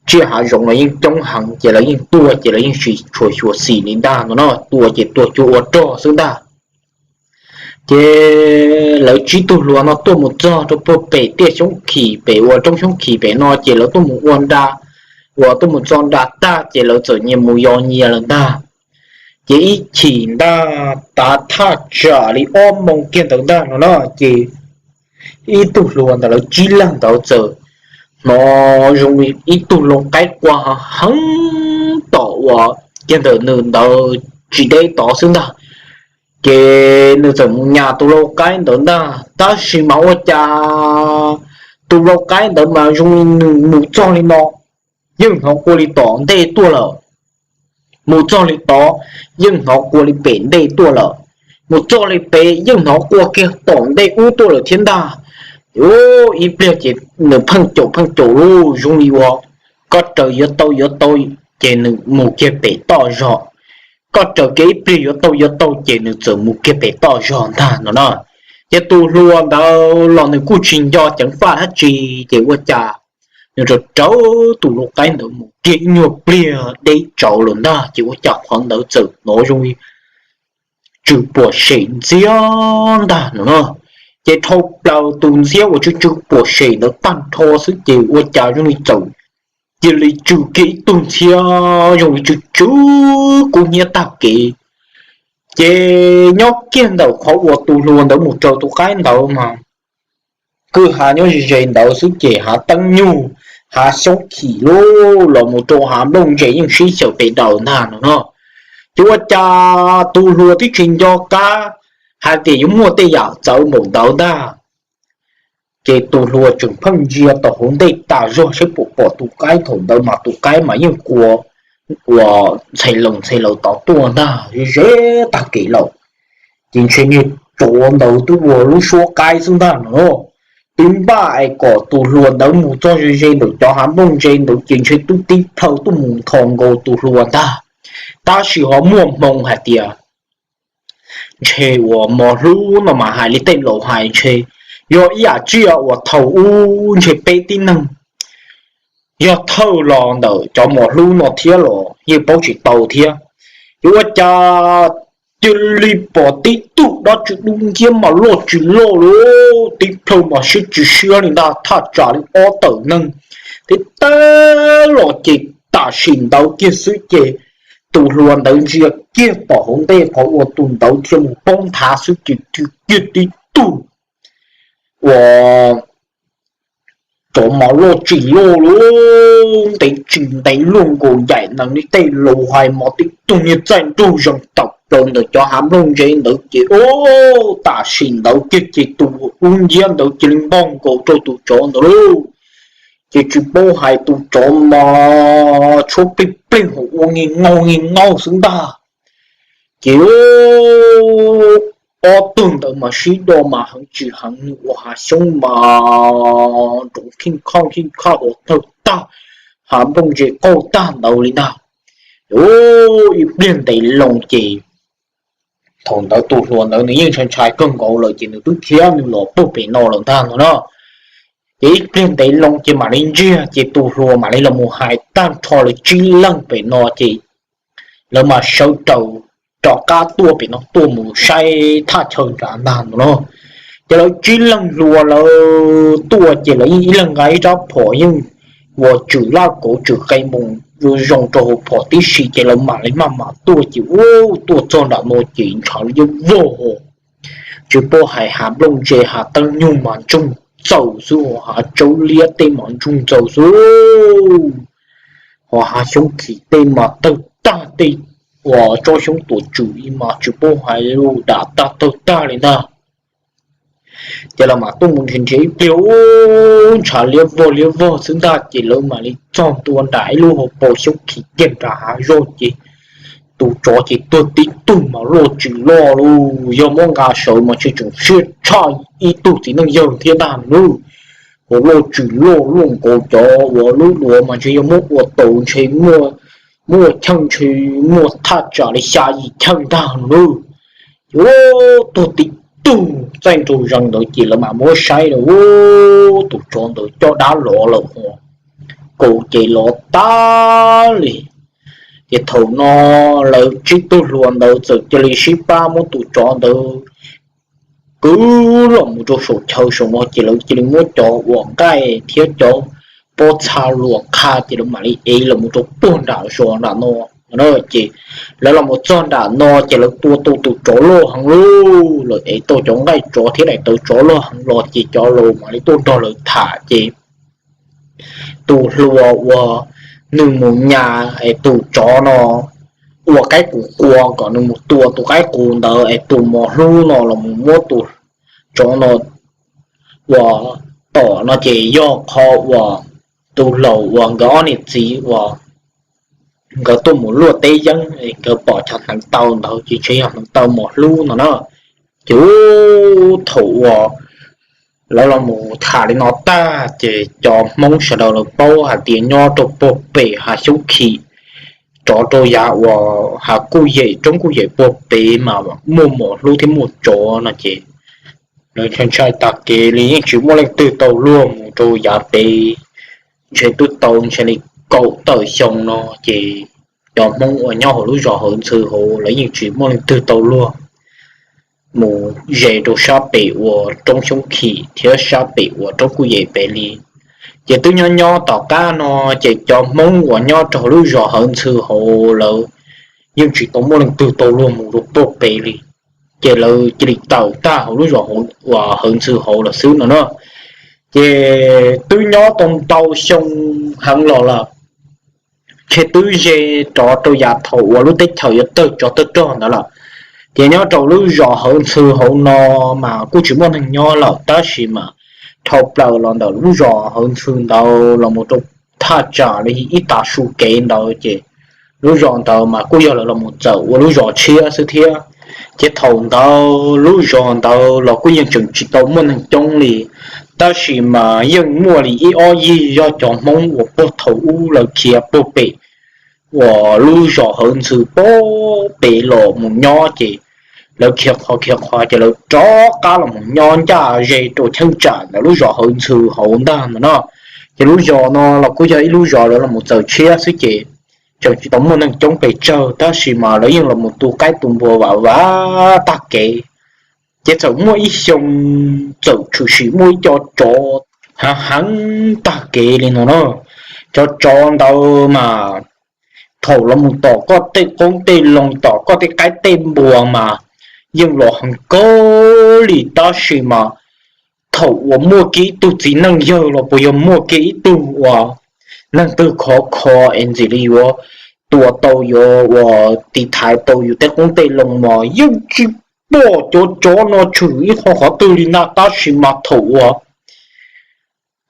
tsiaj hav zoov los yeej coob heev ces lawv yeej tuaj ces lawv yeej tsis tshua xyuam xim li ntag no no, tuaj ces tuaj cuag ua rog xwb ntag. Ces lawv tsib tug hluas no tuaj mus txog rau puag pem tiaj xyoob khis pem uas roob xyoob khis pem no ces lawv tuaj mus ua nra, uas tuaj mus txo nra tag ces lawv txawm nyias mus yos nyias lawm ntag. Ces ib chim ntag tav thaj tsam li ob moos kiag ntawd ntag no na ces ib tug hluas ntawd lawv tsib leeg ntawd txawm hnov zoo li ib tug loo qaib qua heev tom uas kiag ntawm nws ntawd tsis deb tod xwb ntag. Ces nws txawm mus nyas tus lau qaib ntawd ntag tab sis mas ua cas tus lau qaib ntawd mas zoo li nws mus txog li no yeej hnov qua li tom ntej tuaj lawm, mus txog li tod yeej hnov qua li pem ntej tuaj lawm, mus txog li pem yeej hnov qua kiag tom ntej ub tuaj lawm thiab ntag. Ib pliag ces nws pheej caum pheej caum lauj zoo li ua koj raws yuav tau yuav tau ces nws mus kiag pem toj zog, koj raws kiag ib pliag yuav tau yuav tau ces nws txawm mus kiag pem toj zog ntag no na. Ces tus hluas ntawd los nws kuj tsis nco ceev faj dab tsi ces ua cas nws raws raws tus lau qaib ntawd mus kiag ib nyuag pliag deb tsawv lawm ntag ces ua cas qhov ntawd txawm hnov zoo li tsw puam sem ntxiab ntag no na. Ces dhau plaws tus ntxiab uas tsw tsw puam sem ntawd tag nrho xwb ces ua cas zoo li txawm cia li tsw kiag ib tug ntxiab zoo li tsw tsw kub hnyiab tag kev. Ces nyob kiag ntawm qhov uas tus hluas ntawd mus raws tus qaib ntawd mas kwj ha nyob ze ze ntawd xwb ces hav teeb nyug, hav xyoob khim lub los mus rau hav nplooj ntse yeej sib xyaw pes daws ntag no na. Ces ua cas tus hluas twb tsis nco qab hais tias yuav muaj tej yam txawv npaum ntawd ntag. Ces tus hluas tseem pheej ntsia tom hauv ntej tas zog saib puas pom tus qaib thaum ntawd mas tus qaib mas yeej qua uas ntxhais laus ntxhais laus tod tuaj ntag ze ze tag kev lawm. Ces ntshe niag tsov ntawd twb ua lub suab qaib xwb ntag no. Twb npaj es kom tus hluas ntawd mus txog ze ze ntawm cov hav nplooj ntse ntawd ces ntshe twb tib plhaw tuaj mus nthos nkaus tus hluas ntag. Tab sis ho muaj hmoo hais tias ntshe uas mos hlub no mas hais li tej laus hais ntshe yog ib yam tsiaj uas thaum ub ntshe peb tib neeg yog thawj los ntawm cov mos hlub no thiab los yeej paub tsis tau thiab. Ces ua cas cia li pom tib tug dab tsi dub nciab mas loj tsis loj li, tib plhaw mas siab tsis siab li ntag, thaj tsam li ob tawm neeg. Tib tag los ces tam sim ntawd kiag xwb ces tus hluas ntawd ntsia kiag tom hauv ntej qhov uas tus ntawd thiaj mus poob nthav xwb ces kiag tib tug uas tsov mas loj tsis loj li, ntev tsis ntev luaj nkaus ncaim nees li tej laus hais mas tib tug niag txaij nraug zees tawm plaws ntawm cov hav nplooj ntse ntawd ces tam sim ntawd kiag ces tus dub nciab ntawd cia li npog nkaus rau tus tsov ntawd lauj. Ces tsis paub hais tus tsov mas tshuab plig plig hos ua nki nkaug nki nkaug xwb ntag. Ces ob tug ntawd mas sib do mas heev tsis heev, nws ua hav xyoob mas nrov khij khaj khij khaj hos tawg tag, hav nplooj ntse qaug tag ntawd li ntag. Ib pliag ntev loo ces thaum ntawd tus hluas ntawd nws yeej ntshai ntshai kawg nkaus lawm ces nws twb khiav nws los puag pem no lawm ntag no na. Ces ib pliag ntev loo ces mam li ntsiag ces tus hluas mam li los mus hais tag nrho lawv tsib leeg pem no ces lawv mas sawv daws rov qab tuaj pem no tuaj mus saib thaj chaw nrad ntag no. Ces lawv tsib leeg hluas lawv tuaj ces lawv yeej ib leeg nqa ib rab phom yeej ua tswm laj kauv tswm qe npoos zoo rau hauv phom tib si ces lawv mam li maj mam tuaj ces ua tuaj txog nram no ces ntshav liab vog hos tsis paub hais hav nplooj ntse hav teeb nyug mas ntsoog txaws xwb, hos hav tsawb liab tej mas ntsoog txaws xwb, hos hav xyoob khim tej mas tawg tag, tej uas tsob xyoob tuam tswm li mas tsis paub hais lus dam tag tawg tag li ntag. Ces lawv mam tuaj mus nrhiav nrhiav ib pliag ub ntshav liab vog liab vog xwb ntag ces lawv mam li txog ntua nram ib lub hauv paus xyoob khim kiag nram hav zog ces tus tsov ces tuag tib tug mas loj tsis loj lauj, yog muab nqa sawv mas tseem siab tshaj ib tug txiv neej yawg thiab ntag nawb. Hos loj tsis loj luaj nkaus cov uas lub duav mas ntshe yog muab ua tau ntshe muaj cheej ntshe muaj thaj tsam li xya yim cheej ntag nawb. Ces tuag tib tug txaij nraug zees ntawd ces lawv mam muab saib lawm tus tsov ntawd coj dab los lawm hos kaus ces los tag li. Ces thaum no lawv tsib tug hluas ntawd txawm cia li sib pab muab tus tsov ntawd kwv los mus rau saum chaw saum no ces lawv cia li muab cov uas nqaij thiab cov pob txha luas qha ces lawv mam li ev los mus rau puag nram zos nram no. Ces lawv los mus txog nram no ces lawv tua tau tus tsov loj heev lauj, lawv ev tau cov nqaij tsov thiab daim tawv tsov loj heev los ces cov laus mam li tuaj nrog lawv tham ces tus hluas uas nws mus nyas es tus tsov no ua qaib qus qua kom nws mus tua tus qaib qus ntawd es tus mos hlub no los mus muab tus tsov no ua tom no ces yog qhov uas tus laus uas nkawd ob niam txiv uas nkawd tuaj mus luaj teb yeeb nkawd pom cov hneev taw ntawd ces ntshe yog hneev taw mos hlub no na. Ces thaum uas lawv los mus tham li no tag ces cov Hmoob sawv daws lawv paub hais tias nyob rau puag pem hav xyoob khim rov rau yav uas hav kuj yem roob kuj yem puag pem mas muaj mos hlub thiab muaj tsov no ces lawv ntshai ntshai tag kev li yeej tsis muaj leej twg tau luag mus rau yav pem. Ntshe twb tau ntshe li kaum tawm xyoo no ces cov Hmoob uas nyob hauv lub zos Hawv Ntxhw hauv lawv yeej tsis muaj leej twg tau luag mus ze rau sab pem uas roob xyoob khim thiab sab pem uas roob kuj yem pem li. Ces twb nyob nyob tom qab no ces cov Hmoob uas nyob rau hauv lub zos Hawv Ntxhw hauv lawv yeej tsis tau muaj leej twg tau luag mus rau puag pem li. Ces lawv cia li tawm tag hauv lub zos uas Hawv Ntxhw hauv lawm xwb no na. Ces twb nyob tau ntau xyoo heev los lawm, ces twb ze rov rau yav thaum uas lub teb chaws yuav tawg tsov tawg rog ntawd lawm. Ces nyob rau lub zos Hawv Ntxhw hauv no mas kuj tsis muaj neeg nyob lawm tab sis mas dhau plaws los ntawm lub zos Hawv Ntxhw ntawd los mus rau thaj tsam li ib tav su kev ntawd ces lub zos ntawd mas kuj yog lawv los mus txawm ua lub zos tshiab xwb thiab. Ces thaum ntawd lub zos ntawd los kuj yeej tseem tsis tau muaj neeg coob li, tab sis mas yeej muaj li ib ob yig yog cov Hmoob uas puag thaum ub lawv khiav puag pem uas lub zos Hawv Ntxhw puag pem los mus nyob ces lawv khiav qhov khiav qhov ces lawv rov qab los mus nyob ncaj ze rau cheeb tsam ntawm lub zos Hawv Ntxhw hauv ntag ntag no. Ces lub zos no los kuj yog ib lub zos lawv los txawm tshiab xwb ces tseem tsis tau muaj neeg coob pes tsawg, tab sis mas lawv yeej los tu qaib tu npua vam vam tag kev. Ces txawm muaj ib xyoo txawm tshwm sim muaj ib co tsov heev heev tag kev li no na. Cov tsov ntawd mas thaum los mus tom koj tej qoob tej loo, tom koj tej qaib tej npua mas yeej los heev kawg li, tab sis mas thaum uas muaj kiag ib tug txiv neej yawg los puas yog muaj kiag ib tug uas neeg twg khov kho es ntxim li yuav tua tau, yuav ua tiv thaiv tau yus tej qoob tej loo mas yeej tsis pom cov tsov no tshwm ib qho qhov twg li na. Tab sis mas thaum uas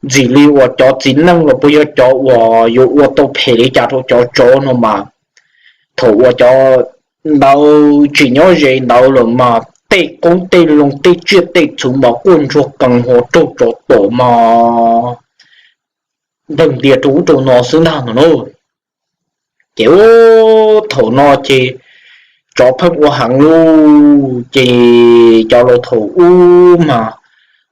ntxim li uas cov txiv neej los puas yog cov uas yuav ua tau phem li cas rau cov tsov no mas thaum uas cov ntawd tsis nyob ze ntawd lawm mas tej qoob tej loo tej tsiaj tej txhu mas quaj ntsuag qees hos raug tsov tom mas ntawg ntias rau ub rau no xwb ntag no na. Ces ub, thaum no ces tsov pheej ua heev lauj, ces cov laus thaum ub mas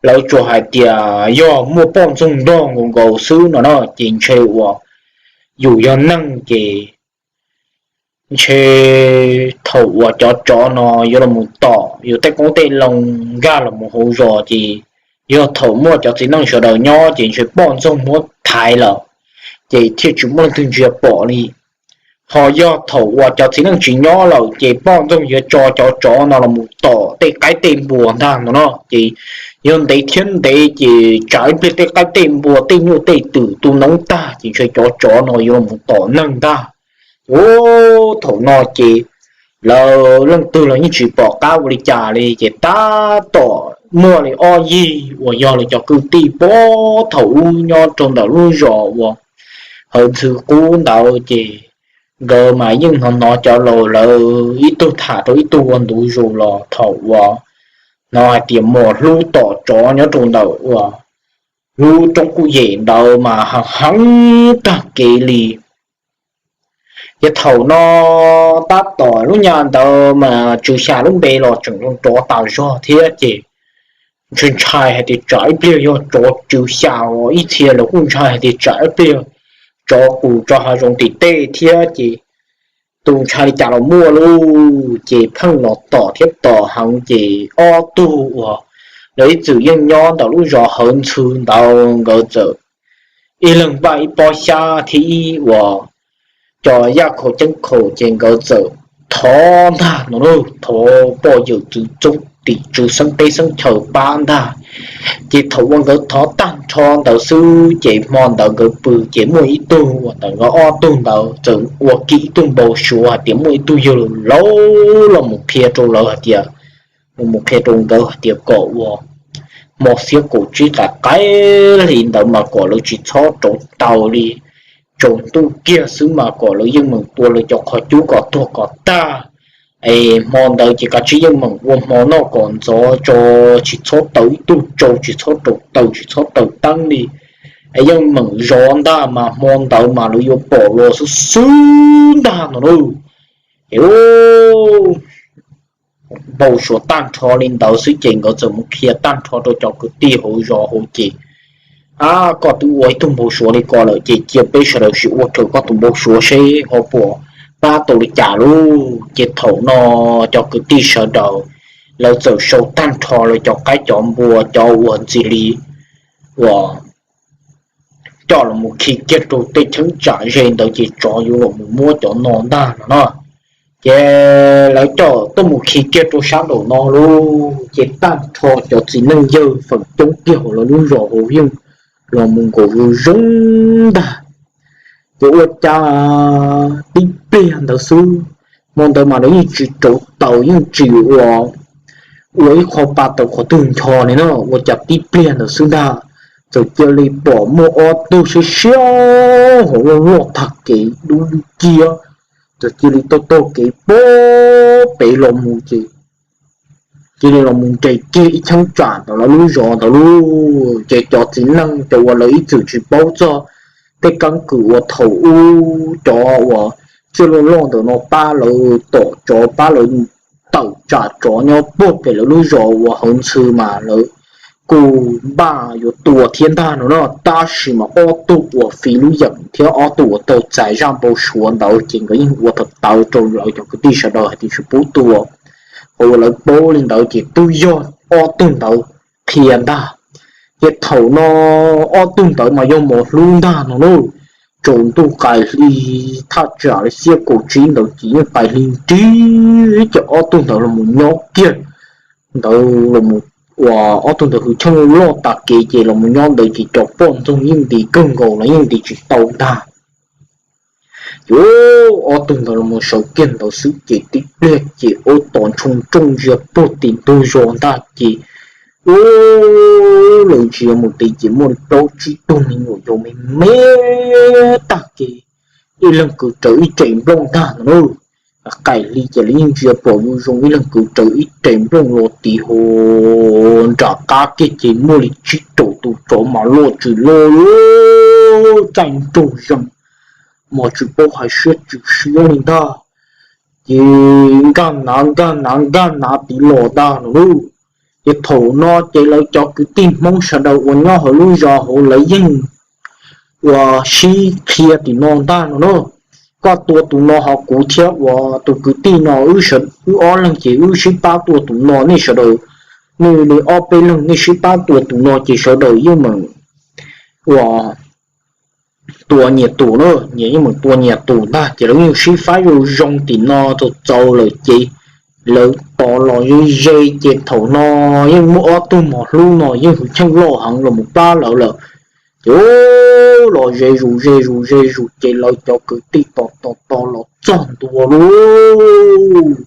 lawv tsuas hais tias yog muaj poj ntxoog nrog nkaus nkaus xwb no na, ces ntshe uas yus yog neeg ces ntshe thaum uas cov tsov no yuav los tom yus tej qoob tej loo nkag los hauv zos ces yog thaum muaj cov txiv neej sawv daws nyob ces ntshe poj ntxoog muab thaiv lawm, ces thiaj tsis muaj leej twg ntsia pom li. Ho yog thaum uas cov txiv neej tsis nyob lawm ces poj ntxoog yuav tso cov tsov no los tom tej qaib tej npua ntag no no, ces yog ntev thiab ntev ces tsam ib pliag tej qaib tej npua tej nyuj tej twm tu noob tag ces ntshe cov tsov no yuav los tom neeg ntag. Ub, thaum no ces lawv leej twg los yeej tsis pom qab ua li cas li, ces tab tom muaj li ob yig uas yog lawv cov kwv tij puag thaum ub nyob rau ntawm lub zos uas Hawv Ntxhw Qub ntawd ces nkawd mas yeej hnov hnov cov laus lawv ib tug tham rau ib tug ua ntu zus los thaum uas hnov hais tias muaj hlub tom tsov nyob rau ntawm uas lub roob kuj yem ntawd mas heev heev tag kev li. Ces thaum no tab tom lub nyab ntawd mas tswv xya lub npe los tseem zoo rov tas zog thiab ces ntshai ntshai hais tias tsam ib pliag yog tsov tswv xya os, ib txhia lawv kuj ntshai hais tias tsam ib pliag tsov qus tso hav zoov tim tej thiab ces tus ntshai li cas los muaj lauj, ces pheej los tom thiab tom heev ces ob tug uas lawv ib txwm yeej nyob ntawm lub zos Hawv Ntxhw ntawd nkawd txawm ib leeg npaj ib pob xyab thiab ib uas cov yaj khaum ceeb khaum ces nkawd txawm thov ntag no, thov poj yawm txwv txoob tim tswv xeeb teb xeeb chaw pab ntag. Ces thaum uas nkawd thov tag nrho ntawd xwb ces hmo ntawd nkawd pw ces muaj ib tug uas ntawm nkawd ob tug ntawd txawm ua kiag ib tug npau suav hais tias muaj ib tug yawg laus los mus qhia rau lawv hais tias, los mus qhia rau nkawd hais tias kom ua hmo xiab kaum tsib qaim qaim li ntawd mas kom lawv tsis txhob rauv taws li, tsaus ntuj kiag xwb mas kom lawv yeej meem tua lawv cov qhov cub kom tuag kom tag. Es hmo ntawd ces kav tsij yeej meem ua hmo noj kom ntxov tso, tsis txhob taws ib tug tsau, tsis txhob rauv taws, tsis txhob taws teeb li, es yeej meem zov ntag mas hmo ntawd mas lawv yuav pom los xwb xwb ntag no lauj. Es npau suav tag nrho li ntawd xwb ces nkawd txawm mus qhia tag nrho rau cov kwv tij hauv zos hauv ces, a, koj twb ua ib tug npau suav li ko lawm ces cia peb sawv daws sim ua raws koj tus npau suav seb ho puas pab tau li cas lauj. Ces thaum no cov kwv tij sawv daws lawv txawm sau tag nrho lawv cov qaib cov npua cov uas ntxim li uas coj los mus khi kiag rau tej cheeb tsam ze ntawd ces tsov yuav los mus muab cov no ntag no na. Ces lawv coj tuaj mus khi kiag rau sab nraum no lauj, ces tag nrho cov txiv neej yawg feem coob kiag hauv lawv lub zos hauv yeej los mus nkaum zoo zoo ntag. Ces ua cas tib pliag ntawd xwb, hmo ntawd mas lawv yeej tsis rauv taws yeej tsis ua, ua ib qho pa taws qhov twg ncho li na, ua cas tib pliag ntawd xwb ntag, txawm cia li pom muaj ob tug siab siab hauv loj loj tag kev dub dub ciab, txawm cia li taug taug kev pem los mus ces cia li los mus nres kiag ib cheeb tsam ntawm lawv lub zos ntawd lauj. Ces cov txiv neej cov uas lawv ib txwm tsis paub txog tej keeb kwm uas thaum ub cov uas txiaj loj loj ntawm no pab lawv tom tsov pab lawv tawm tsam tsov nyob puag pem lawv lub zos uas Hawv Ntxhw mas lawv kuj npaj yuav tua thiab ntag no na. Tab sis mas ob tug uas fiv lub yeem thiab ob tug uas tau txais zaj npau suav ntawd ces nkawd yeej ua tawv tawv rau lawv cov kwv tij sawv daws hais tias tsis pub tua. Qhov uas lawv paub li ntawd ces twb yog ob tug ntawd qhia ntag. Ces thaum no ob tug ntawd mas yog mos hlub ntag no na. Tsaus ntuj qais hli thaj tsam li xiab kaum tsib ntawd ces yeej qais hli nrig ces ob tug ntawd los mus nyob kiag ntawd los mus, uas ob tug ntawd hwv cheej loj tas kev ces los mus nyob ntawd ces cov poj ntxoog yeej nti kawg nkaus los yeej nti tsis tau ntag. Ces ob tug ntawd los mus sawv kiag ntawd xwb ces tib pliag ces ua tos ntshoo nrooj ntsia puag tim ntug zos ntag ces ua lawv ntsia mus tid ces muaj li plaub tsib tug me nyuam yaus me me tag kev, ib leeg kwv rawv ib rev nplooj ntag no na. Qais hli ces lawv yeej ntsia pom zoo zoo ib leeg kwv rawv ib rev nplooj los tid hu nram qab kiag ces muaj li tsib rau tus tsov mas loj tsis loj, txaij nraug zees mas tsis paub hais siab tsis siab li ntag. Ces nkag nav nkag nav nkag nav tid los ntag no lauj. Ces thaum no ces lawv cov kwv tij Hmoob sawv daws uas nyob hauv lub zos hauv lawv yeej ua sib qhia tim no ntag no na. Koj tua tus no ho kuv thiab uas tus kwv tij no wb ob leeg ces wb sib pab tua tus no, nej sawv daws, nej li ob peb leeg nej sib pab tua tus no ces sawv daws yeej meem ua tua nyias tus na, nyias yeej meem tua nyias tus ntag. Ces lawv yeej sib faib zoo zoo tim no txaus txaus lawm ces lawv tos los ze ze ces thaum no yeej muaj ob tug mos hlub no yeej hwv cheej loj heev los mus pab lawv lawm. Ces los ze zus ze zus ze zus ces lawv cov kwv tij tos tos tos los txog ntua lauj.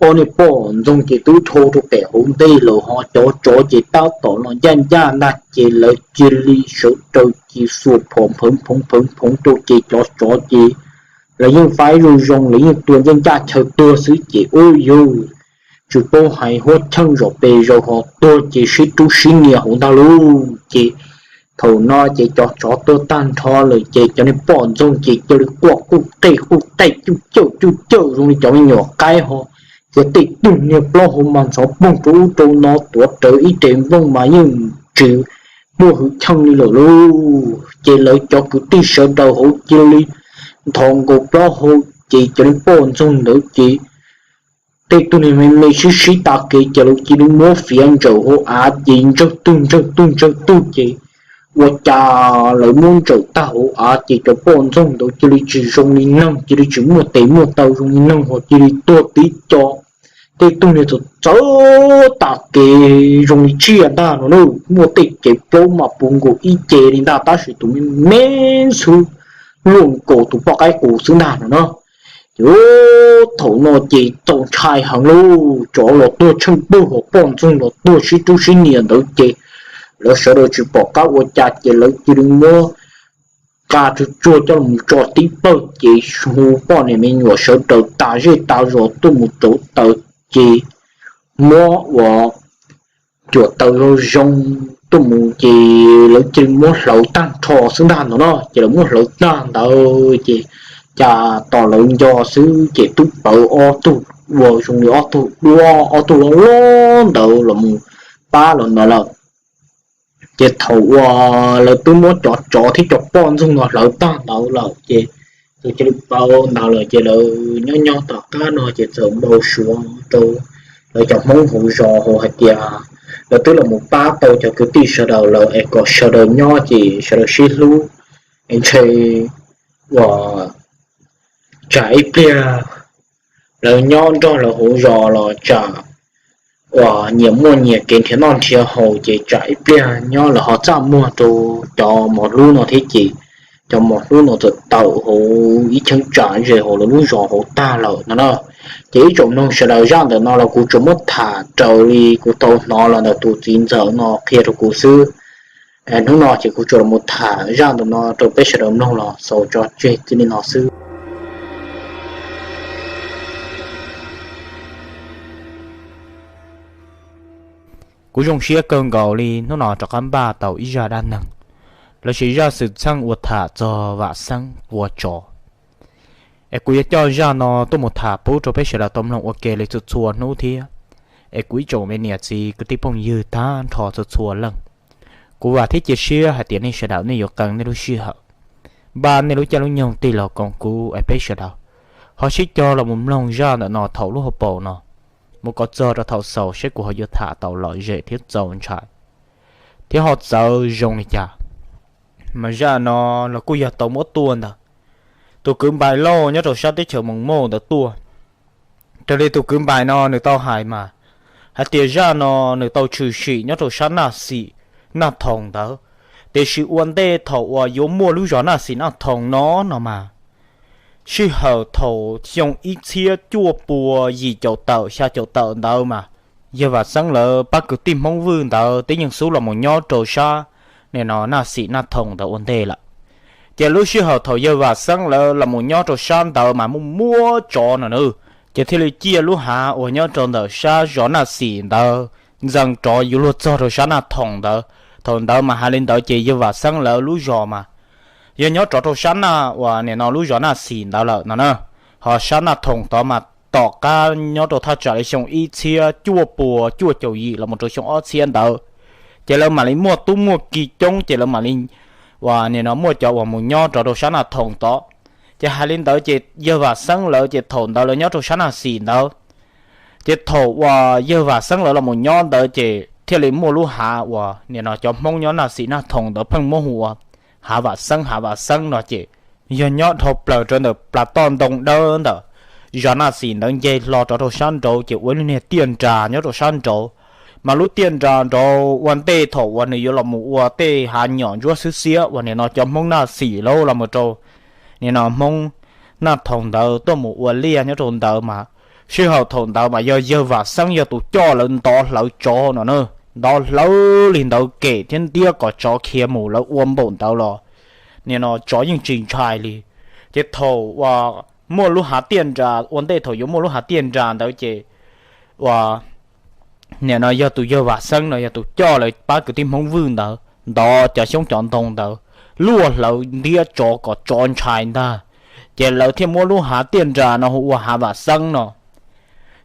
Ob niag poj ntxoog ces twb dhau rau pem hauv ntej lawm ho cov tsov ces tab tom los ncaj ncaj ntag ces lawv cia li sawv daws ces xuas phom nphawv phoov nphawv phoov rau ces cov tsov ces lawv yeej faib zoo zoo lawv yeej tua ncaj ncaj chaw tuag xwb ces ub yug tsis paub hais huab cheej zom pes zaws ho tuag ces sib rub sib nias hauv ntag lauj. Ces thaum no ces cov tsov tuag tag nrho lawm ces cov niag poj ntxoog ces cia li quaj quj qej quj qej cuj cawj cuj cawj zoo li cov me nyuam qaib ho. Ces tej tug niag plaub hau mas ntxhov poog rau ub rau no tuav rawv ib rev nplooj mas yeej tsis muaj hwv cheej li lawm lauj. Ces lawv cov kwv tij sawv daws hauv cia li nthos nkaus plaub hau ces cov niag poj ntxoog ntawd ces tej tug niag me me sib sib tas kev ces lawv cia li muab fiav ntsawm hauv av ces ntsawg tug ntsawg tug ntsawg tug ces ua cas lawv muab ntsawm tag hauv av ces cov poj ntxoog ntawd cia li tsis zoo li neeg, cia li tsis muaj tes muaj taw zoo li neeg ho cia li tuag tib co. Tej tug niag txawv txawv tas kev zoo li tsiaj ntag no na, muaj tej cev plaub mas puv nkaus ib ce li ntag tab sis tus me me xwb luaj nkaus tus poj qaib qus xwb ntag no na. Ces thaum no ces txaus ntshai heev lauj, tsov los tuag tsheej pawg hos poj ntxoog los tuag sib rub sib nias ntawd ces lawv sawv daws tsis pom qab ua cas ces lawv cia li muab nqa tsuag tsuag coj los tso tib pawg ces hu poj niam me nyuam sawv daws tas zej tas zos tuaj mus rauv taws ces muab ua cuam taws zoo zoo tuaj mus ces lawv cia li muab hlawv tag nrho xwb ntag no na. Ces lawv muab hlawv tag ntawd ces cas tos lawv nco xwb ces twb pawv ob tug ua zoo li ob tug duab ob tug loj loj ntawd los mus pab lawv ntawd lawm. Ces thaum uas lawv twb muab cov tsov thiab cov poj ntxoog no hlawv tag ntawd lawm ces lawv cia li pawv ntawd lawm ces lawv nyob nyob tom qab no ces txawm npau suav rau lawv cov Hmoob hauv zos hauv hais tias lawv twb los mus pab tau cov kwv tij sawv daws lawm es kom sawv daws nyob ces sawv daws sib hlub es ntshe uas tsam ib pliag lawv nyob nrog lawv hauv zos los tsam uas nyias muaj nyias kev nrhiav noj nrhiav haus ces tsam ib pliag nyob lawv ho txaj muag rau cov mos hlub no thiab ces cov mos hlub no txawm tawm hauv ib cheeb tsam ze hauv lawv lub zos hauv tag lawm no na. Ces ib tsoom mloog sawv daws, zaj ntawm no los kuv tsuas muab tham raws li kuv tau hnov los ntawm tus txiv ntxawm no qhia rau kuv xwb. Hnub no ces kuv tsuas los tham zaj ntawm no rau peb sawv daws mloog los xaus tso tseg cia li no xwb. Kuv zoo siab kawg nkaus li hnub no rov qab npaj tau ib zaj dab neeg lossis zaj xwm txheej uas tham txog Vam Xeeb tua tsov. Es kuv yuav coj zaj no tuaj mus tham pub rau peb sawv daws tau mloog ua ke li txhua txhua hnub thiab. Es kuv ib tsoom me niam txiv kwv tij phooj ywg tag nrho txhua txhua leej, kuv vam thiab cia siab hais tias nej sawv daws nej yuav qee nej lub sij hawm npaj nej lub caij lub nyoog tig los koom kuv es peb sawv daws ho sib cog los mus mloog zaj ntawm no thaum lub hauv paus no mus kom txog rau thaum xaus seb kuv ho yuav tham tau lom zem thiab txaus ntshai thiab ho txawv zoo li cas. Mas zaj no los kuj yog tau muab tuaj ntawm tus kwv Npais Lauj nyob rau sab teb chaws Moos Mauj ntawd tuaj. Raws li tus kwv Npais no nws tau hais mas, hais tias zaj no nws tau tshwm sim nyob rau sab Naj Xim Naj Thoom ntawd, tiam sis ua ntej thaum uas yuav muaj lub zos Naj Xim Naj Thoom no no mas, sij hawm thaum xyoo ib txhiab cuaj pua yim caum tawm xya caum tawm ntawd mas, yawg Vam Xeeb lawv pab kwv tij Hmoob Vwj ntawd twb yeej xub los mus nyob rau sab nim no Naj Xim Naj Thoom ntawd ua ntej lawm. Ces lub sij hawm thaum yawg Vam Xeeb lawv los mus nyob rau sab ntawd mas muaj muab tsov no na, ces thiaj li ciaj lub hav uas nyob rau ntawm sab zos Naj Xim ntawd ntxees rov yuav luag txog rau sab Naj Thoom ntawd. Thaum ntawd mas hais li ntawd ces yawg Vam Xeeb lawv lub zos mas yog nyob rov rau sab Naj uas nim no lub zos Naj Xim ntawd lawm no na. Ho sab Naj Thoom tod mas tom qab nyob rau thaj tsam li xyoo ib txhiab cuaj pua cuaj caum yim los mus rau xyoo ob txhiab ntawd, ces lawv mam li muaj tub muaj ki coob ces lawv mam li uas nim no muaj cov uas mus nyob rov rau sab Naj Thoom tod. Ces hais li ntawd ces yawg Vam Xeeb lawv ces thaum ntawd lawv nyob rau sab Naj Xim ntawd. Ces thaum uas yawg Vam Xeeb lawv los mus nyob ntawd ces thiaj li muaj lub hav uas nim no cov Hmoob nyob Naj Xim Naj Thoom ntawd pheej muab hu ua Hav Vam Xeeb Hav Vam Xeeb no ces yog nyob dhau plaws rau ntawm plas toj ntoo dawb ntawm zos Naj Xim ntawd nce hlo rov rau sab nraud ces ua lub niag tiaj nras nyob rau sab nraud. Mas lub tiaj nras nraud ua ntej thaum uas nws yuav los mus ua tej hav nyom ntsuab xwb xiab uas nim no cov Hmoob Naj Xim lawv los mus rau nim no Hmoob Naj Thoom ntawd tuaj mus ua liaj nyob rau ntawd mas, sij hawm thaum ntawd mas yog yawg Vam Xeeb yog tus coj lawv ntov hlawv tsov no na, ntov hlawv li ntawd kem thiab ntiab kom tsov khiav mus lawv ua npaum ntawd los nim no tsov yeej tsis ntshai li. Ces thaum uas muaj lub hav tiaj nras ua ntej thaum yuav muaj lub hav tiaj nras ntawd ces uas nim no yog tus yawg Vam Xeeb no yog tus coj lawv pab kwv tij Hmoob Vwj ntawd ntov cov xyoob cov ntoo ntawd luaj hlawv ntiab tsov kom tsov ntshai ntag. Ces lawv thiaj muab lub hav tiaj nras no hu ua Hav Vam Xeeb no.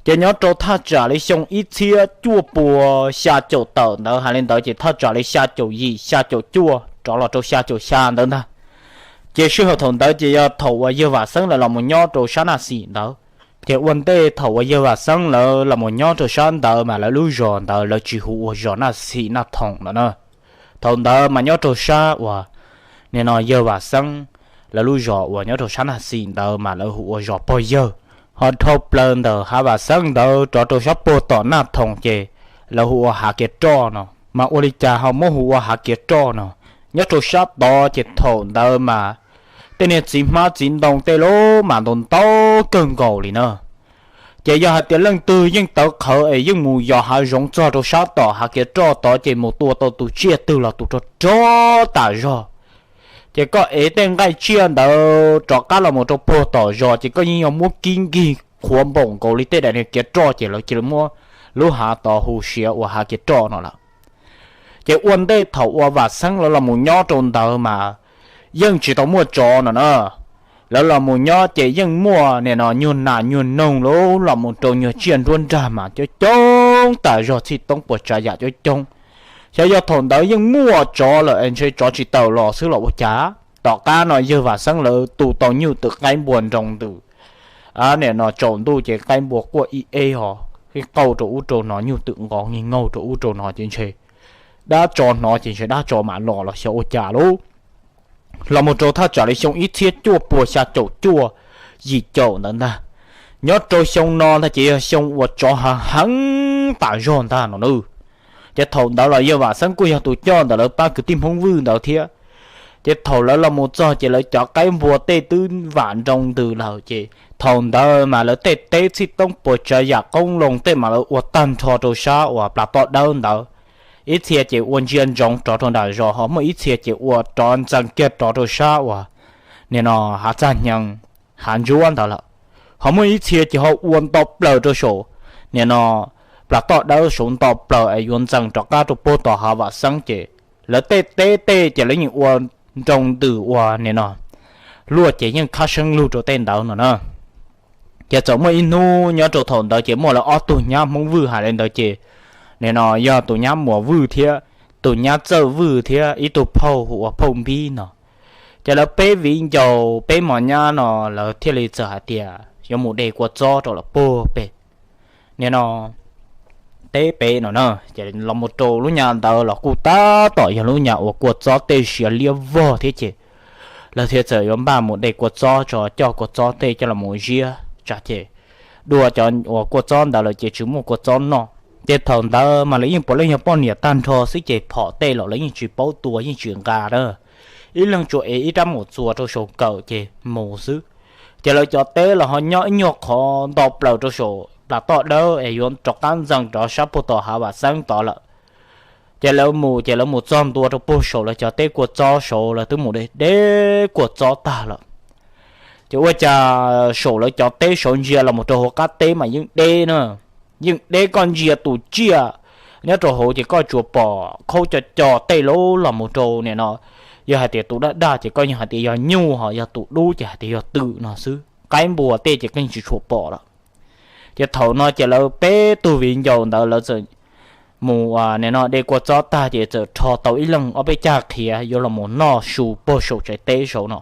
Ces nyob rau thaj tsam li xyoo ib txhiab cuaj pua xya caum tawm ntawd hais li ntawd ces thaj tsam li xya caum yim xya caum cuaj rov los rau xya caum xya ntawd ntag. Ces sij hawm thaum ntawd ces yog thaum uas yawg Vam Xeeb lawv los mus nyob rau sab Naj Xim ntawd. Ces ua ntej thaum uas yawg Vam Xeeb lawv los mus nyob rau sab ntawd mas lawv lub zos ntawd lawv tsis hu ua zos Naj Xim Naj Thoom no na. Thaum ntawd mas nyob rau sab uas nim no yawg Vam Xeeb lawv lub zos uas nyob rau sab Naj Xim ntawd mas lawv hu ua zos Pog Yawg. Ho dhau plaws ntawm Hav Vam Xeeb ntawd rov rau sab puag tom Naj Thoom ces lawv hu ua Hav Kiav Roj no. Mas ua li cas ho muab hu ua Hav Kiav Roj no? Nyob rau sab tod ces thaum ntawd mas tej niag txiv hmab txiv ntoo tej lub mas ntau ntau kawg nkaus li na. Ces yog hais tias leej twg yeej tawv qhawv es yeej mus yos hav zoov txog rau sab tom Hav Kiav Roj tod ces mus tua tau tus tsiaj twg los tus rog rog tas zog. Ces koj ev tej nqaij tsiaj ntawd rov qab los mus rau puag tom zos ces koj yeej yog muab kib nkig qhuav npaum nkaus li tej daim niag kiav roj ces lawv cia li muab lub hav tod hu siav ua Hav Kiav Roj no lawm. Ces ua ntej thaum uas Vam Xeeb lawv los mus nyob rau ntawd mas yeej tsis tau muaj tsov no na. Lawv los mus nyob ces yeej muaj nim no nyuag nas nyuag noog lub los mus rau nyuag tsiaj nruab nrag mas coob coob tas zog txhij toob puas tsav yam coob coob. Xyov yog thaum ntawd yeej muaj tsov lawm es ntshe tsov tsis tawm los xwb los ua cas. Tom qab no yawg Vam Xeeb lawv tu tau nyuj twm qaib npua nroo ntws. Nim no tsaus ntuj ces qaib npua quaj ib eb ho, qij qauj rau ub rau no nyuj twm nqov nkig nkaug rau ub rau no ces ntshe dab tsov hnov ces ntshe dab tsov mam los los xyov ua cas lauj. Los mus rau thaj tsam li xyoo ib txhiab cuaj pua xya caum cuaj yim caum ntawd ntag. Nyob rau xyoo no ntag ces yog xyoo uas tsov hav heev tas zog ntag no na. Ces thaum ntawd los yawg Vam Xeeb kuj yog tus coj ntawm lawv pab kwv tij Hmoob Vwj ntawd thiab. Ces thaum lawv los mus txog ces lawv cov qaib npua tej twb vam nroo ntws lawm ces thaum ntawd mas lawv tej teb txhij toob puas tsav yam qoob loo tej mas lawv ua tag nrho rau sab uas plas toj dawb ntawd. Ib txhia ces ua ntsia ntsoov rov rau nram zos ho muaj ib txhia ces ua rov ntxees kiag rov rau sab uas nim no hav txaj hnyee hav ntsuab ntawd lawm. Ho muaj ib txhia ces ho ua nto plaws rau saum nim no plas toj dawb saud nto plaws es yuav ntxees rov qab rau puag tom Hav Vam Xeeb ces lawv tej teb tej ces lawv yeej ua nroo ntws ua nim no luaj ces yeej khab seeb lug rau tej ntawd no na. Ces txawm muaj ib hnub nyob rau thaum ntawd ces muaj lawv ob tug nyab Hmoob Vwj hais li ntawd ces, nim no yog tus nyab Muas Vwj thiab tus nyab Txawj Vwj thiab ib tug phauj hu ua Phauj Npib no. Ces lawv peb viv ncaus peb mos nyab no lawv thiaj li txawm hais tias yuav mus de kua txob rau lawv puag pem, nim no teb pem no na. Ces los mus rau lub nyab ntawd los kuj tab tom yog lub nyab uas kua txob tej siav liab vog thiab ces lawv thiaj txawm yuav npaj mus de kua txob tso, coj kua txob tej coj los ziab tsam ces dua cov uas kua txob ntawd lawm ces tsis muaj kua txob noj. Ces thaum ntawd mas lawv yeej puav leej yog poj niam tag nrho xwb ces phom tej los lawv yeej tsis paub tua yeej tsis nqa na, ib leeg tsuas ev ib rab mus txuas rau saum kawm ces mus xwb. Ces lawv cov teb los ho nyob ib nyuag qhov nto plaws rau saum plas toj dawb es yuav rov qab ntxees rov sab puag tom hav Vam Xeeb tod lawm. Ces lawv mus ces lawv mus txog ntua rau puag saum lawv cov teb kua txob saud lawv twb mus de de kua txob tag lawm. Ces ua cas saum lawv cov teb saud ntsia los mus rau hauv qab teb mas yeej deb na, yeej deb, koj ntsia tus tsiaj nyob rau hauv ces koj tsuas pom khaub co co tej lub los mus rau nim no, yog hais tias tus daj daj ces koj yeej hais tias yog nyuj, ho yog tus dub ces hais tias yog twm no xwb, qaib npua tej ces koj yeej tsis tshua pom lawm. Ces thaum no ces lawv peb tug viv ncaus ntawd lawv txawm mus nim no de kua txob tag ces txawm rho tau ib leeg ob peb cag qhiav yuav los mus noj su puag saum tsev teb saud no.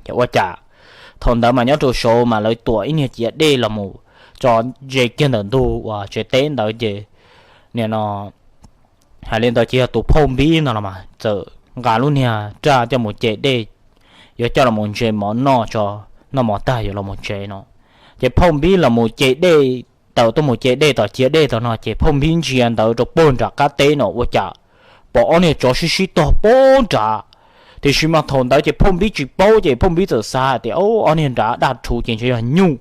Ces ua cas thaum ntawd mas nyob rau saud mas lawv tuam ib niag ciav dej los mus tso ntse kiag ntawm ntug uas tsev teb ntawd ces nim no hais li ntawd ces yog tus Phauj Npib no los mas txawm nqa lub niag raj coj mus ce dej, yuav coj los mus ntse mov noj tso, noj mov tag yuav los mus tsev no. Ces Phauj Npib los mus ce dej, tawm tuaj mus ce dej tom ciav dej tom no ces Phauj Npib ntsia ntawd rau puag nram qab teb no ua cas pom ob niag tsov sib sib tog puag nrad. Tiam sis mas thaum ntawd ces Phauj Npib tsis paub ces Phauj Npib txawm xav hais tias ob niag nrad daj rhuv ces ntshe yog nyuj.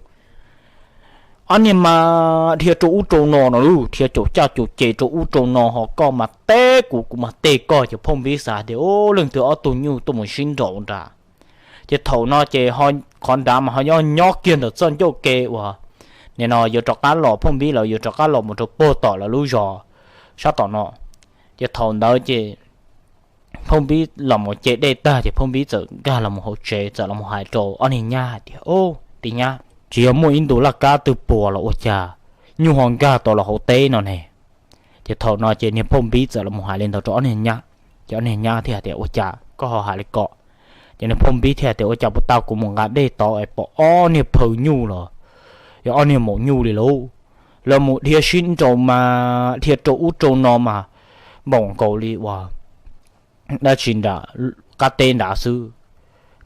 Ob niag mas dhia rau ub rau no no lub, dhia caum caj caum ces rau ub rau no ho koj mas teb kuv kuv mas teb koj ces Phauj Npib xav tias leej twg ob tug nyuj tuaj mus sib nraus nrad. Ces thaum no ces qhov nrad mas ho nyob nyob kiag ntawm txoj ncauj ke uas nim no yuav rov qab los, Phauj Npib lawv yuav rov qab los mus rau puag tom lawv lub zos sab tom no. Ces thaum ntawd ces Phauj Npib los mus ce dej tag ces Phauj Npib txawm nkag los mus hauv tsev txawm los mus hais rau ob niag nyab hais tias, Au, tij nyab, tsis yog muaj ib ntu laj kab twg puas los ua cas nyuj ho nkag tau los hauv teb no ne? Ces thaum no ces niag Phauj Npib txawm los mus hais li ntawd rau ob niag nyab, ces ob niag nyab thiaj hais tias, Ua cas koj ho hais li ko? Ces niag Phauj Npib thiaj hais tias, Ua cas puag ta kuv mus nqa dej tod es pom ob niag phaw nyuj los yog ob niag maum nyuj li lauj. Lawv mus dhia sib nraus mas dhia rau ub rau no mas npaum nkaus li uas dab tsi nram qab teb nrad xwb.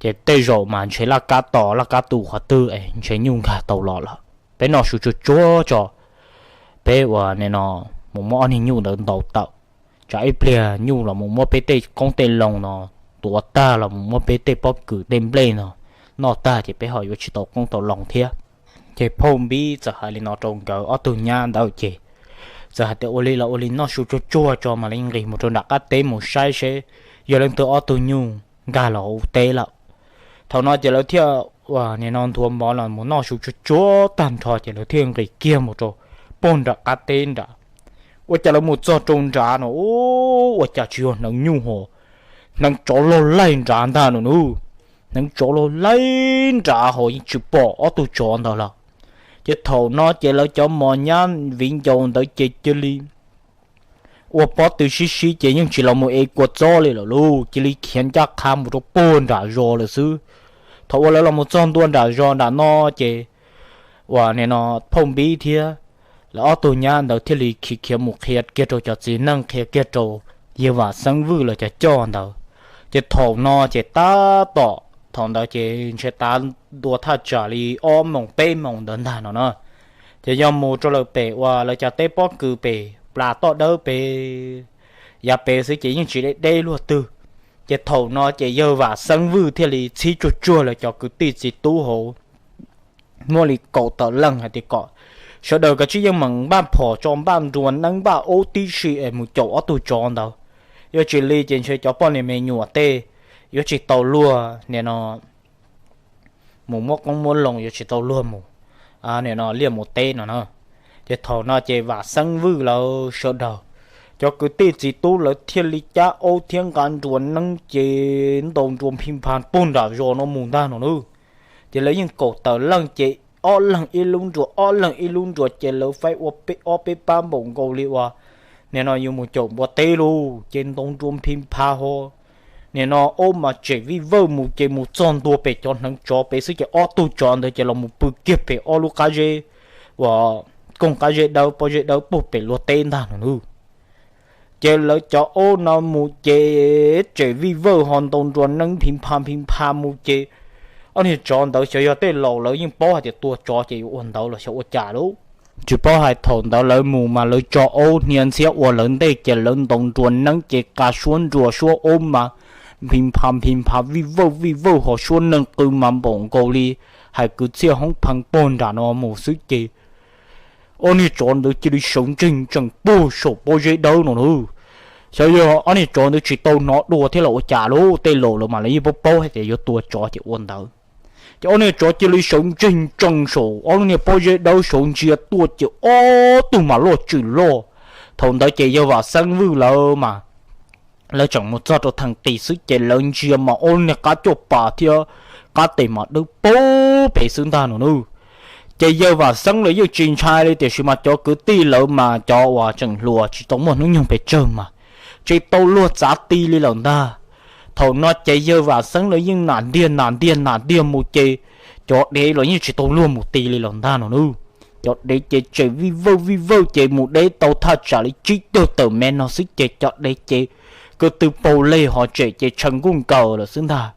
Ces tej zaum mas ntshe laj kab tos laj kab tu qhov twg es ntshe nyuj nkag tau los lawm. Peb noj su tsuag tsuag tso, peb ua nim no mus muab ob niag nyuj ntawd ntaus tawm, tsam ib pliag nyuj los mus muab peb tej qoob tej loo no tuav tag los mus muab peb tej pob kws tej nplej no noj tag ces peb ho yuav tsis tau qoob tau loo thiab. Ces Phauj Npib txawm hais li no rau nkawd ob tug nyab ntawd ces txawm hais tias, Ua li los ua li, noj su tsuag tsuag tso mam li nqis mus rau nram qab teb mus saib seb yog leej twg ob tug nyuj nkag los hauv teb lawm. Thaum no ces lawv thiaj ua nim no nthuav mov los mus noj su tsuag tsuag tag nrho ces lawv thiaj nqis kiag mus rau puag nram qab teb nrad. Ua cas lawv mus txog rau nrad no ua cas tsis yog hneev nyuj ho, hneev tsov log laig nrad ntag no nub. Hneev tsov log laig nrad ho yeej tsis pom ob tug tsov ntawd lawm. Ces thaum no ces lawv cov mos nyab viv ncaus ntawd ces cia li ua pob tw sib sib ces yeej tsis los mus ev kua txob li lawm lauj, cia li khiav ncaj qha mus rau puag nram zos lawm xwb. Thaum uas lawv los mus txog ntua nram zos nram no ces uas nim no Phauj Npib thiab lawv ob tug nyab ntawd thiaj li khiav khiav mus qhia kiag rau cov txiv neej, qhia kiag rau yawg Vam Xeeb Vwj lawv cov coj ntawd. Ces thaum no ces tab tom thaum ntawd ces ntshe tav ntua thaj tsam li ob moos peb moos ntawd ntag no na. Ces yog mus rau lawm pem uas lawv cov teb pob kws pem plas toj dawb pem yav pem xwb ces yeej tsis deb deb luag twg. Ces thaum no ces yawg Vam Xeeb Vwj thiaj li txhib tsuag tsuag lawv cov kwv tij txiv tub hauv, muaj li kaum tawm leej hais tias kom sawv daws kav tsij yeej meem npaj phom tso, npaj nruas neeb npaj ub tib si es mus caum ob tug tsov ntawd. Yuav tsis li ces ntshe cov poj niam me nyuam tej yuav tsis tau luag nim no mus muab qoob muab loo, yuav tsis tau luag mus nim no liaj mus teb no na. Ces thaum no ces Vam Xeeb Vwj lawv sawv daws cov kwv tij txiv tub lawv thiaj li cab aub thiab nqa nruas neeb ces ntaus nruas phi pha puag nram zos no mus ntag no nub. Ces lawv yeej kaum tawm leej ces ob leeg ib lub nruas, ob leeg ib lub nruas ces lawv faib ua ob peb pab npaum nkaus li uas nim no yus mus caum npua teb lauj, ces ntoo nrua phi pha ho. Nim no ob mas tsem vij vawj mus ces mus txog ntua pem cov hneev tsov pem xwb ces ob tug tsov ntawd ces los mus pw kiag pem ob lub qab zeb uas koog qab zeb dawb pob zeb dawb puag pem luag teb ntag no nawb. Ces lawv cov ob no mus ces tsem vij vawj ho ntoo nrua neeb phi pha phi pha mus ces ob niag tsov ntawd xyov yog tej laus lawv yeej paub hais tias tua tsov ces yuav ua ntawd los xyov ua cas lauj. Tsis paub hais thaum ntawd lawv mus mas lawv tso aub hnia ntxhiab ua lawv ntej ces lawv ntoo nrua neeb ces qa suab nrua suab ob mas phi pha phi pha vij vawj vij vawj ho suab neeg qw mas npaum nkaus li hais kwv txhiaj hoob pheej pog nram no mus xwb ces ob niag tsov ntawd cia li sawv ntseg ntsees puag saum pob zeb dawb no nawb. Xyov yog ob niag tsov ntawd tsis tau hnov dua thiab los ua cas lauj, tej laus lawv mas lawv yeej paub paub hais tias yuav tua tsov ces ua ntawd. Ces ob niag tsov cia li sawv ntseg ntsees saum ob lub niag pob zeb dawb saud ntsia tuaj ces ob tug mas loj tswm loj. Thaum ntawd ces yawg Vam Xeeb Vwj lawv mas lawv tseem mus txog rau theem qis xwb ces lawv ntsia mas ob lub niag qab caj pas thiab qab tes mas dawb paug pem xwb ntag no nawb. Ces yawg Vam Xeeb lawv yeej tsis ntshai li tiam sis mas cov kwv tij lawv mas cov uas tseem hluas tsis tau muaj hnub nyoog pes tsawg mas tsis tau luag txav ti li lawm ntag. Thaum no ces yawg Vam Xeeb lawv yeej nam ntiag nam ntiag nam ntiag mus ces cov dev los yeej tsis tau luag mus ti li lawm ntag no nawb. Cov dev ces tsem vij vawj vij vawj ces mus deb tau thaj tsam li tsib caug tawm mev no xwb ces cov dev ces ko tw paug leg ho tsem ces tshaw nkuj nkaws lawm xwb ntag.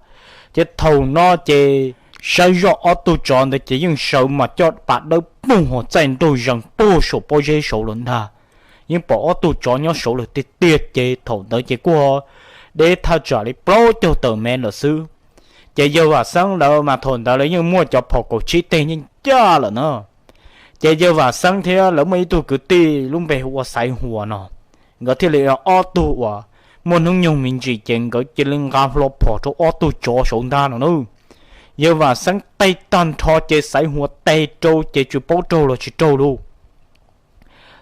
Ces thaum no ces saib zoj ob tug tsov ntawd ces yeej sawv mas coj pas dawb paug ho txaij nraug zees puag saum pob zeb saud lawm ntag. Yeej pom ob tug tsov nyob saud lawm tiag tiag ces thaum ntawd ces kuj deb thaj tsam li plaub caug tawm mev lawm xwb. Ces yawg Vam Xeeb lawv mas thaum ntawd lawv yeej muaj cov phom kaum tsib teg ncej ncaj lawm na. Ces yawg Vam Xeeb thiab lawv muaj ib tug kwv tij lub npe hu ua Xaiv Huas no, nkawd thiaj li ob tug uas muaj hnub nyoog me ntsis ces nkawd cia li nqa hlo phom rau ob tug tsov saud ntag no nawb. Yawg Vam Xeeb teg tag nrho ces Xaiv Huas teg rau ces tsis paub raug los tsis raug lauj.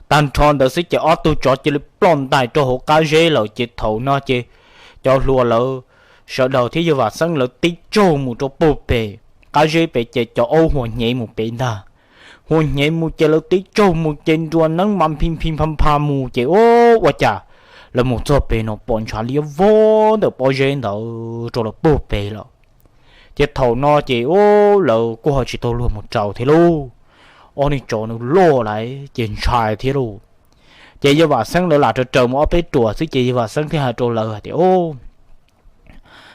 Tag nrho ntawd xwb ces ob tug tsov cia li ploj ntais rau hauv qab zeb lawm ces thaum no ces cov hluas lawv sawv daws thiab yawg Vam Xeeb lawv tib tsaug mus rau puag pem qab zeb pem ces cov aub huas hnyev mus pem ntag. Huas hnyev mus ces lawv tib tsaug mus ces nrua neeb mas phi phi pha pha mus ces ua cas lawv mus txog pem no pom ntshav liab vog ntawm pob zeb ntawd rau lawv puag pem lawm. Ces thaum no ces lawv kuj ho tsis tau luag mus raws thiab lauj. Ob niag tsov nws loj lawm ces ntshai thiab lauj. Ces yawg Vam Xeeb lawv lam raws raws mus ob peb ruam xwb ces yawg Vam Xeeb thiaj hais rau lawv hais tias,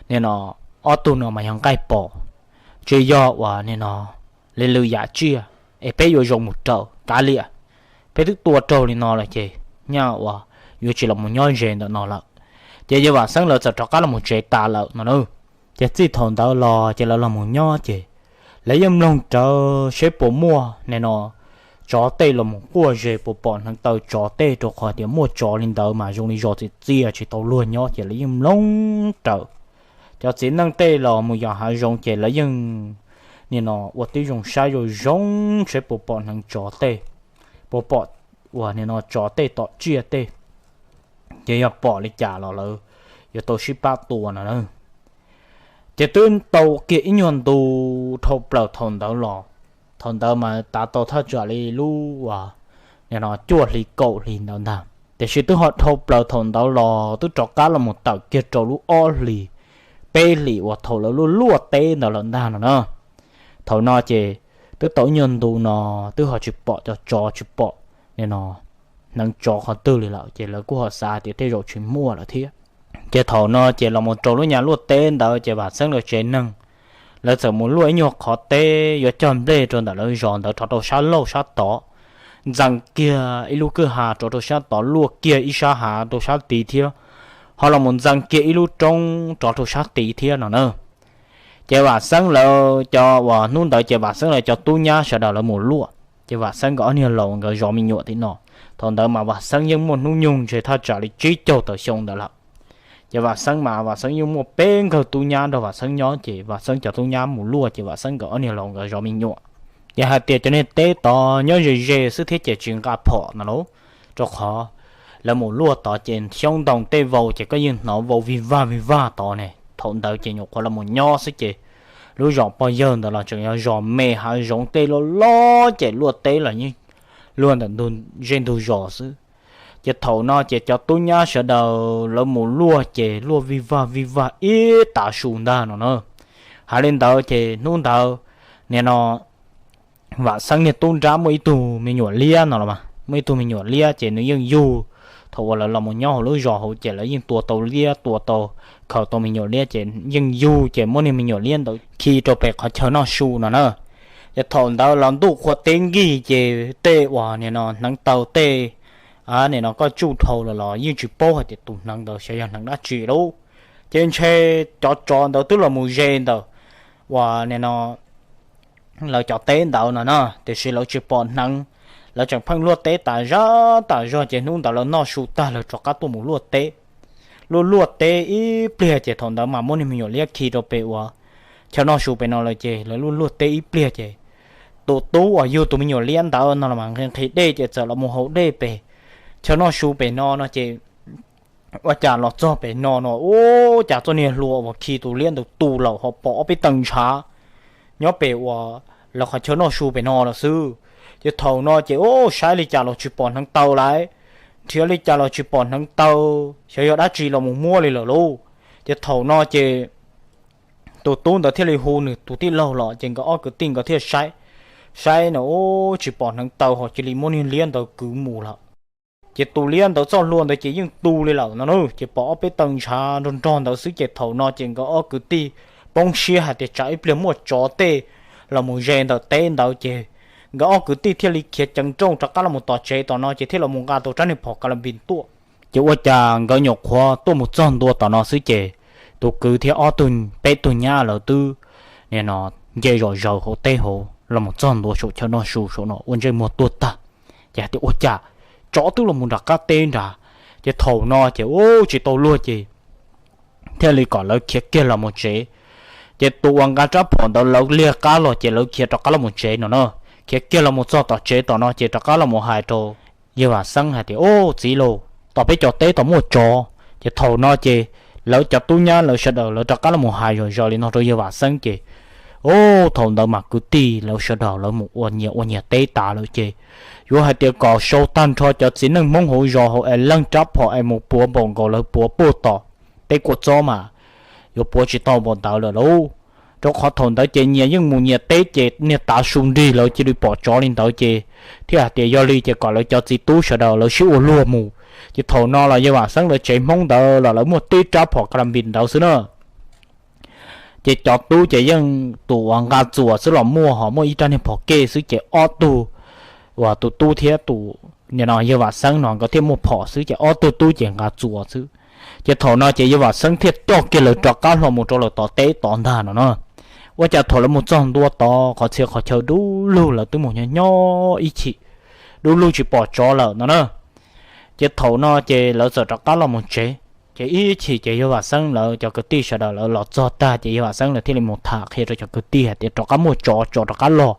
nim no ob tug no mas yog nqaij pom, tsis yog uas nim no li lwm yam tsiaj, es peb yuav zoo mus raws kav liam. Peb twb tua raug li no lawm ces nyaj uas yuav tsis los mus nyob ze ntawm no lawm. Ces yawg Vam Xeeb lawv txawm rov qab los mus tsev tas lawm no na. Ces txij thaum ntawd los ces lawv los mus nyob ces lawv yeej mloog rawv seb puas muaj nim no tsov tej los mus quaj ze, puas pom hneev taw tsov tej, rau qhov tias muaj tsov li ntawd mas zoo li zos txias txias tsis tau luag nyob ces lawv yeej mloog rawv. Cov txiv neej tej los mus yos hav zoov ces lawv yeej nim no ua tib zoo saib zoo zoo seb puas pom hneev tsov tej, puas pom uas nim no tsov tej tom tsiaj tej, ces yog pom li cas los lawv yuav tau sib pab tua no na. Ces twb tau kiag ib nyuag ntu dhau plaws thaum ntawd los, thaum ntawd mas tav tau thaj tsam li lub uas nim no cuaj hli kaum hli ntawd ntag, tiam sis twb ho dhau plaws thaum ntawd los twb rov qab los mus tawm kiag rau lub ob hlis peb hlis uas thaum lawv luaj luaj teb ntawd lawm ntag no na. Thaum no ces twb tau ib nyuag ntu no twb ho tsis pom cov tsov tsis pom nim no hneev tsov qhov twg li lawm ces lawv kuj ho xav tias tej zaum tsis muaj lawm thiab. Ces thaum no ces los mus rau lub nyuag luaj teb ntawd ces Vam Xeeb lawv tsev neeg lawv txawm mus luaj ib nyuag qhov teb yuav cog nplej rau ntawm lawv zos ntawd rov rau sab laug sab tod, ntxeev kiag ib lub kwj ha rov rau sab tod, luaj kiag ib sab hav rau sab tid thiab, ho los mus ntxeev kiag ib lub roob rov rau sab tid thiab no na. Ces Vam Xeeb lawv cov uas hnub ntawd ces Vam Xeeb lawv cov tub nyab sawv daws lawv mus luaj, ces Vam Xeeb nkawd ob niag laus nkawd zov me nyuam tim no. Thaum ntawd mas Vam Xeeb yeej muaj hnub nyoog ntshe thaj tsam li tsib caug tawm xyoo ntawd lawm. Ces Vam Xeeb mas Vam Xeeb yeej muaj peb nkawg tub nyab nrog Vam Xeeb nyob ces Vam Xeeb cov tub nyab mus luaj ces Vam Xeeb nkawd ob niag laus nkawd zov me nyuam. Ces hais tias cov niag teb tod nyob ze ze xwb thiab ces tsis nqa phom no lauj, rau qhov lawv mus luaj tod ces xyoob ntoo tej vau ces koj yeej hnov vau vij vag vij vag tod ne. Thaum ntawd ces nyuam qhuav los mus nyob xwb ces lub zos pog yawg ntawd los tseem yog zos me hav zoov tej loj loj ces luaj teb los yeej luaj ntawm ze ntug zos xwb. Ces thaum no ces cov tub nyab sawv daws lawv mus luaj ces luaj vij vag vij vag ib tav su ntag no na. Hais li ntawd ces hnub ntawd, nim no Vam Xeeb niag tub nrab muaj ib tug me nyuam liab no los mas, muaj ib tug me nyuam liab ces nws yeej yug. Thaum uas lawv los mus nyob hauv lub zos hauv ces lawv yeej tua tau liab, tua tau, khaws tau me nyuam liab ces yeej yug ces muab niag me nyuam liab ntawd khi rau pem qhov chaw noj su no na. Ces thaum ntawd los ntuj qhua teb nkig ces tej uas nim no hneev taw tej, nim no koj tsuj dhau los los yeej tsis paub hais tias tus hneev ntawd xyov yog hneev dab tsi lauj. Ces ntshe cov tsov ntawd twb los mus ze ntawm uas nim no lawv cov teb ntawd no na, tiam sis lawv tsis pom hneev, lawv tseem pheej luaj teb tas zog tas zog ces hnub ntawd lawv noj su tag lawv rov qab tuaj mus luaj teb. Luaj luaj teb ib pliag ces thaum ntawd mas muab niag me nyuam liab khi rau pem uas chaw noj su pem no lawm ces lawv luaj luaj teb ib pliag ces tus tub uas yug tus me nyuam liab ntawd no los mas nqhis nqhis dej ces txawm los mus haus dej pem chaw noj su pem no no ces ua cas los txog pem no no ua cas txoj niag hlua uas khi tus liab ntawd tu lawm ho pom ob peb tee ntshav nyob pem uas lawv qhov chaw noj su pem no lawm xwb. Ces thaum no ces ua saib li cas los tsis pom hneev taw lauj, nrhiav li cas los tsis pom hneev taw, xyov yog dab tsi los mus muab li lawm lauj. Ces thaum no ces tus tub ntawd thiaj li hu nws tus tij laug los ces nkawd ob kwv tij nkawd thiaj saib, saib no ua tsis pom hneev taw ho cia li muab niag liab ntawd kwv mus lawm. Ces tus liab ntawd txoj hlua ntawd ces yeej tu li lawm no na, ces pom ob peb tee ntshav nrog nrog ntawd xwb ces thaum no ces nkawd ob kwv tij poob siab hais tias tsam ib pliag muaj tsov tej los mus ze ntawm teb ntawd ces nkawd ob kwv tij thiaj li khiav ceev nrooj rov qab los mus tom tsev tom no ces thiaj los mus nqa tau rab niag phom ka la npis tuaj. Ces ua cas nkawd nyuam qhuav tuaj mus txog ntua tom no xwb ces tus kwv thiab ob tug peb tug nyab lawv twb nim no nce zom zaws hauv teb hauv los mus txog ntua saum chaw noj su saum no ua ntsej muag tuag tag. Ces hais tias ua cas tsov twb los mus nram qab teb nrad. Ces thaum no ces ua tsis tau luag ces thiaj li kom lawv khiav kiag los mus tsev. Ces tus uas nqa rab phom ntawd lawv liag qab los ces lawv khiav rov qab los mus tsev no na. Khiav kiag los mus txog tom tsev tom no ces rov qab los mus hais rau yawg Vam Xeeb hais tias, Au txiv lauj, tom peb cov teb tod muaj tsov. Ces thaum no ces lawv cov tub nyab lawv sawv daws lawv rov qab los mus hais zom zaws li no rau yawg Vam Xeeb ces, au, thaum ntawd mas kwv tij lawv sawv daws lawv mus ua nyias ua nyias teb tas lawm ces yuav hais tias kom sau tag nrho cov txiv neej Hmoob hauv zos hauv es leej rab phom es mus puav npaum nkaus lawv puav puag tom teb kua txob mas yuav puav tsis tau npaum ntawd lawm lauj. Rau qhov thaum ntawd ces nyias yeej mus nyias teb ces niag tav su nrig lawv cia li pom tsov li ntawd ces thiaj hais tias yog li ces kom lawv cov txiv tub sawv daws lawv sib ua luag mus. Ces thaum no los yawg Vam Xeeb lawv tsev Hmoob ntawd los lawv muaj tib rab phom ka la npis ntawd xwb na. Ces cov tub ces yeej tus uas nqa txuas xwb los muaj, ho muaj ib rab niag phom kej xwb ces ob tug uas tus tub thiab tus nim no yawg Vam Xeeb no nkawd thiaj muaj phom xwb ces ob tug tub ces nqa txuas xwb. Ces thaum no ces yawg Vam Xeeb thiaj coj kiag lawv rov qab hlo mus rau lawv tom teb tod ntag no na. Ua cas thaum lawv mus txog ntua tod qhov txhia qhov chaw dub lug lawv twb mus nyob nyob ib chim, dub lug tsis pom tsov lawm no na. Ces thaum no ces lawv txawm rov qab los mus tsev. Ces ib chim ces yawg Vam Xeeb lawv cov kwv tij sawv daws lawv los txog tag ces yawg Vam Xeeb lawv thiaj li mus tham qhia rau cov kwv tij hais tias rov qab muaj tsov, tsov rov qab los,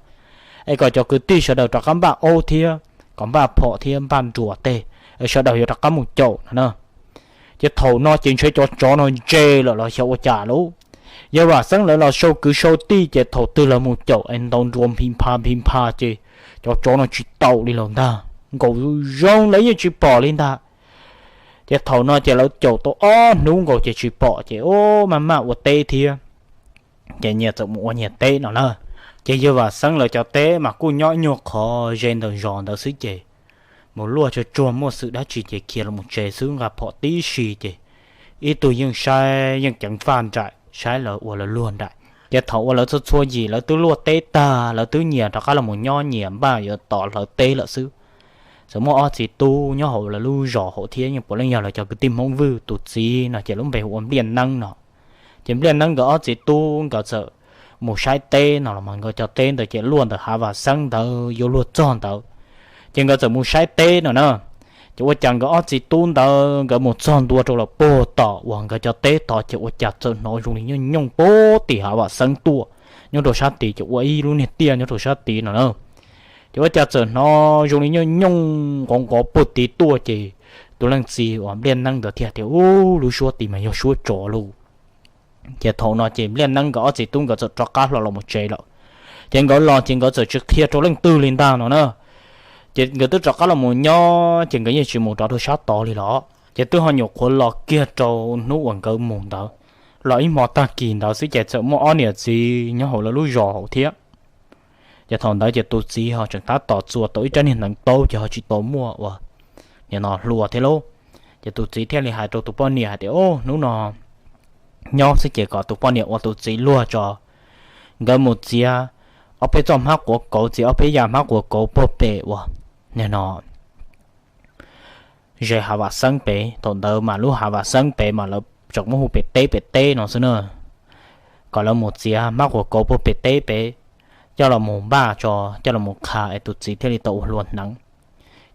es kom cov kwv tij sawv daws rov qab npaj aub thiab kom npaj phom thiab npaj nruas tej, es sawv daws yuav rov qab mus caum no na. Ces thaum no ces ntshe cov tsov no ntse lawm los xyov ua cas lauj. Yawg Vam Xeeb lawv los sau kwv sau tij ces thaum twg lawv mus caum es ntaus nruas nphis nphas nphis nphas ces cov tsov no tsis taus li lawm ntag, nkaus zoo lawv yeej tsis pom li ntag. Ces thaum no ces lawv caum tau ob hnub nkaus ces tsis pom ces ua maj maj ua teb thiab, ces nyias txawm mus ua nyias teb no na. Ces yawg Vam Xeeb lawv cov teb mas kuj nyob nyuag qhov ze ntawm zos ntawd xwb ces mus luaj tsuag tsuag muaj xwm dab tsi ces khiav los mus tsev xwb nqa phom tib si ces ib tug yeej saib yeej ceev faj nraim saib lawv ua lawv luag nraim. Ces thaum uas lawv txhua txhua yim lawv twb luaj teb tag lawv twb nyias rov qab los mus nyob nyias npaj yuav tom hlawv teb lawm xwb, txawm muaj ob txiv tub nyob hauv lawv lub zos hauv thiab yeej puav leej yog lawv cov kwv tij Hmoob Vwj, tus txiv no ces lub npe hu ua Npliaj Neeb no. Ces Npliaj Neeb nkawd ob txiv tub nkawd txawm mus saib teb no los mas nkawd cov teb ntawd ces luaj ntawm hav Vam Xeeb ntawd yuav luag txog ntawd. Ces nkawd txawm mus saib teb no na. Ces ua cas nkawd ob txiv tub ntawd nkawd mus txog ntua rau lawm puag tom uas nkawd cov teb tod ces ua cas txawm hnov zoo li nyooj nyooj puag tim hav Vam Xeeb tuaj, nyob rau sab tid ces ua ib lub niag tiaj nyob rau sab tid no na. Ces ua cas txawm hnov zoo li nyooj nyooj nqov nqov puag tid tuaj ces tus leej txiv uas Npliaj Neeb ntawd thiaj tias, Ub, lub suab tid mas yog suab tsov lauj. Ces thaum no ces Liaj Neeb nkawd ob txiv tub nkawd txawm rov qab hlo los mus tsev lawm. Ces nkawd los ces nkawd txawm tsis qhia rau leej twg li ntag no na. Ces nkawd twb rov qab los mus nyob ces nkawd yeej tsis mus rov rau sab tod li los. Ces twb ho nyuam qhuav los kiag rau hnub uas nkawd mus ntawd, los ib hmo tag kis ntawd xwb ces txawm muaj ob niam txiv nyob hauv lawv lub zos hauv thiab. Ces thaum ntawd ces tus txiv ho tseem tab tom txua tau ib rab niag hneev taub ces ho tsis tau muaj uas nim no hlua thiab lauj. Ces tus txiv thiaj li hais rau tus poj niam hais tias, Ub, hnub no nyob xwb ces kom tus poj niam ua tus txiv luag tso, nkawd mus txiav ob peb txoj hmab quav kauv, txiav ob peb yam hmab quav kauv puag pem uas nim no ze hav vam xeeb pem. Thaum ntawd mas lub hav vam xeeb pem mas lawv tseem muab hu pem teb pem teb no xwb na. Kom lawv mus txiav hmab quav kauv puag pem teb pem, coj los mus npaj tso, coj los mus qha es tus txiv thiaj li tau ua hlua hneev.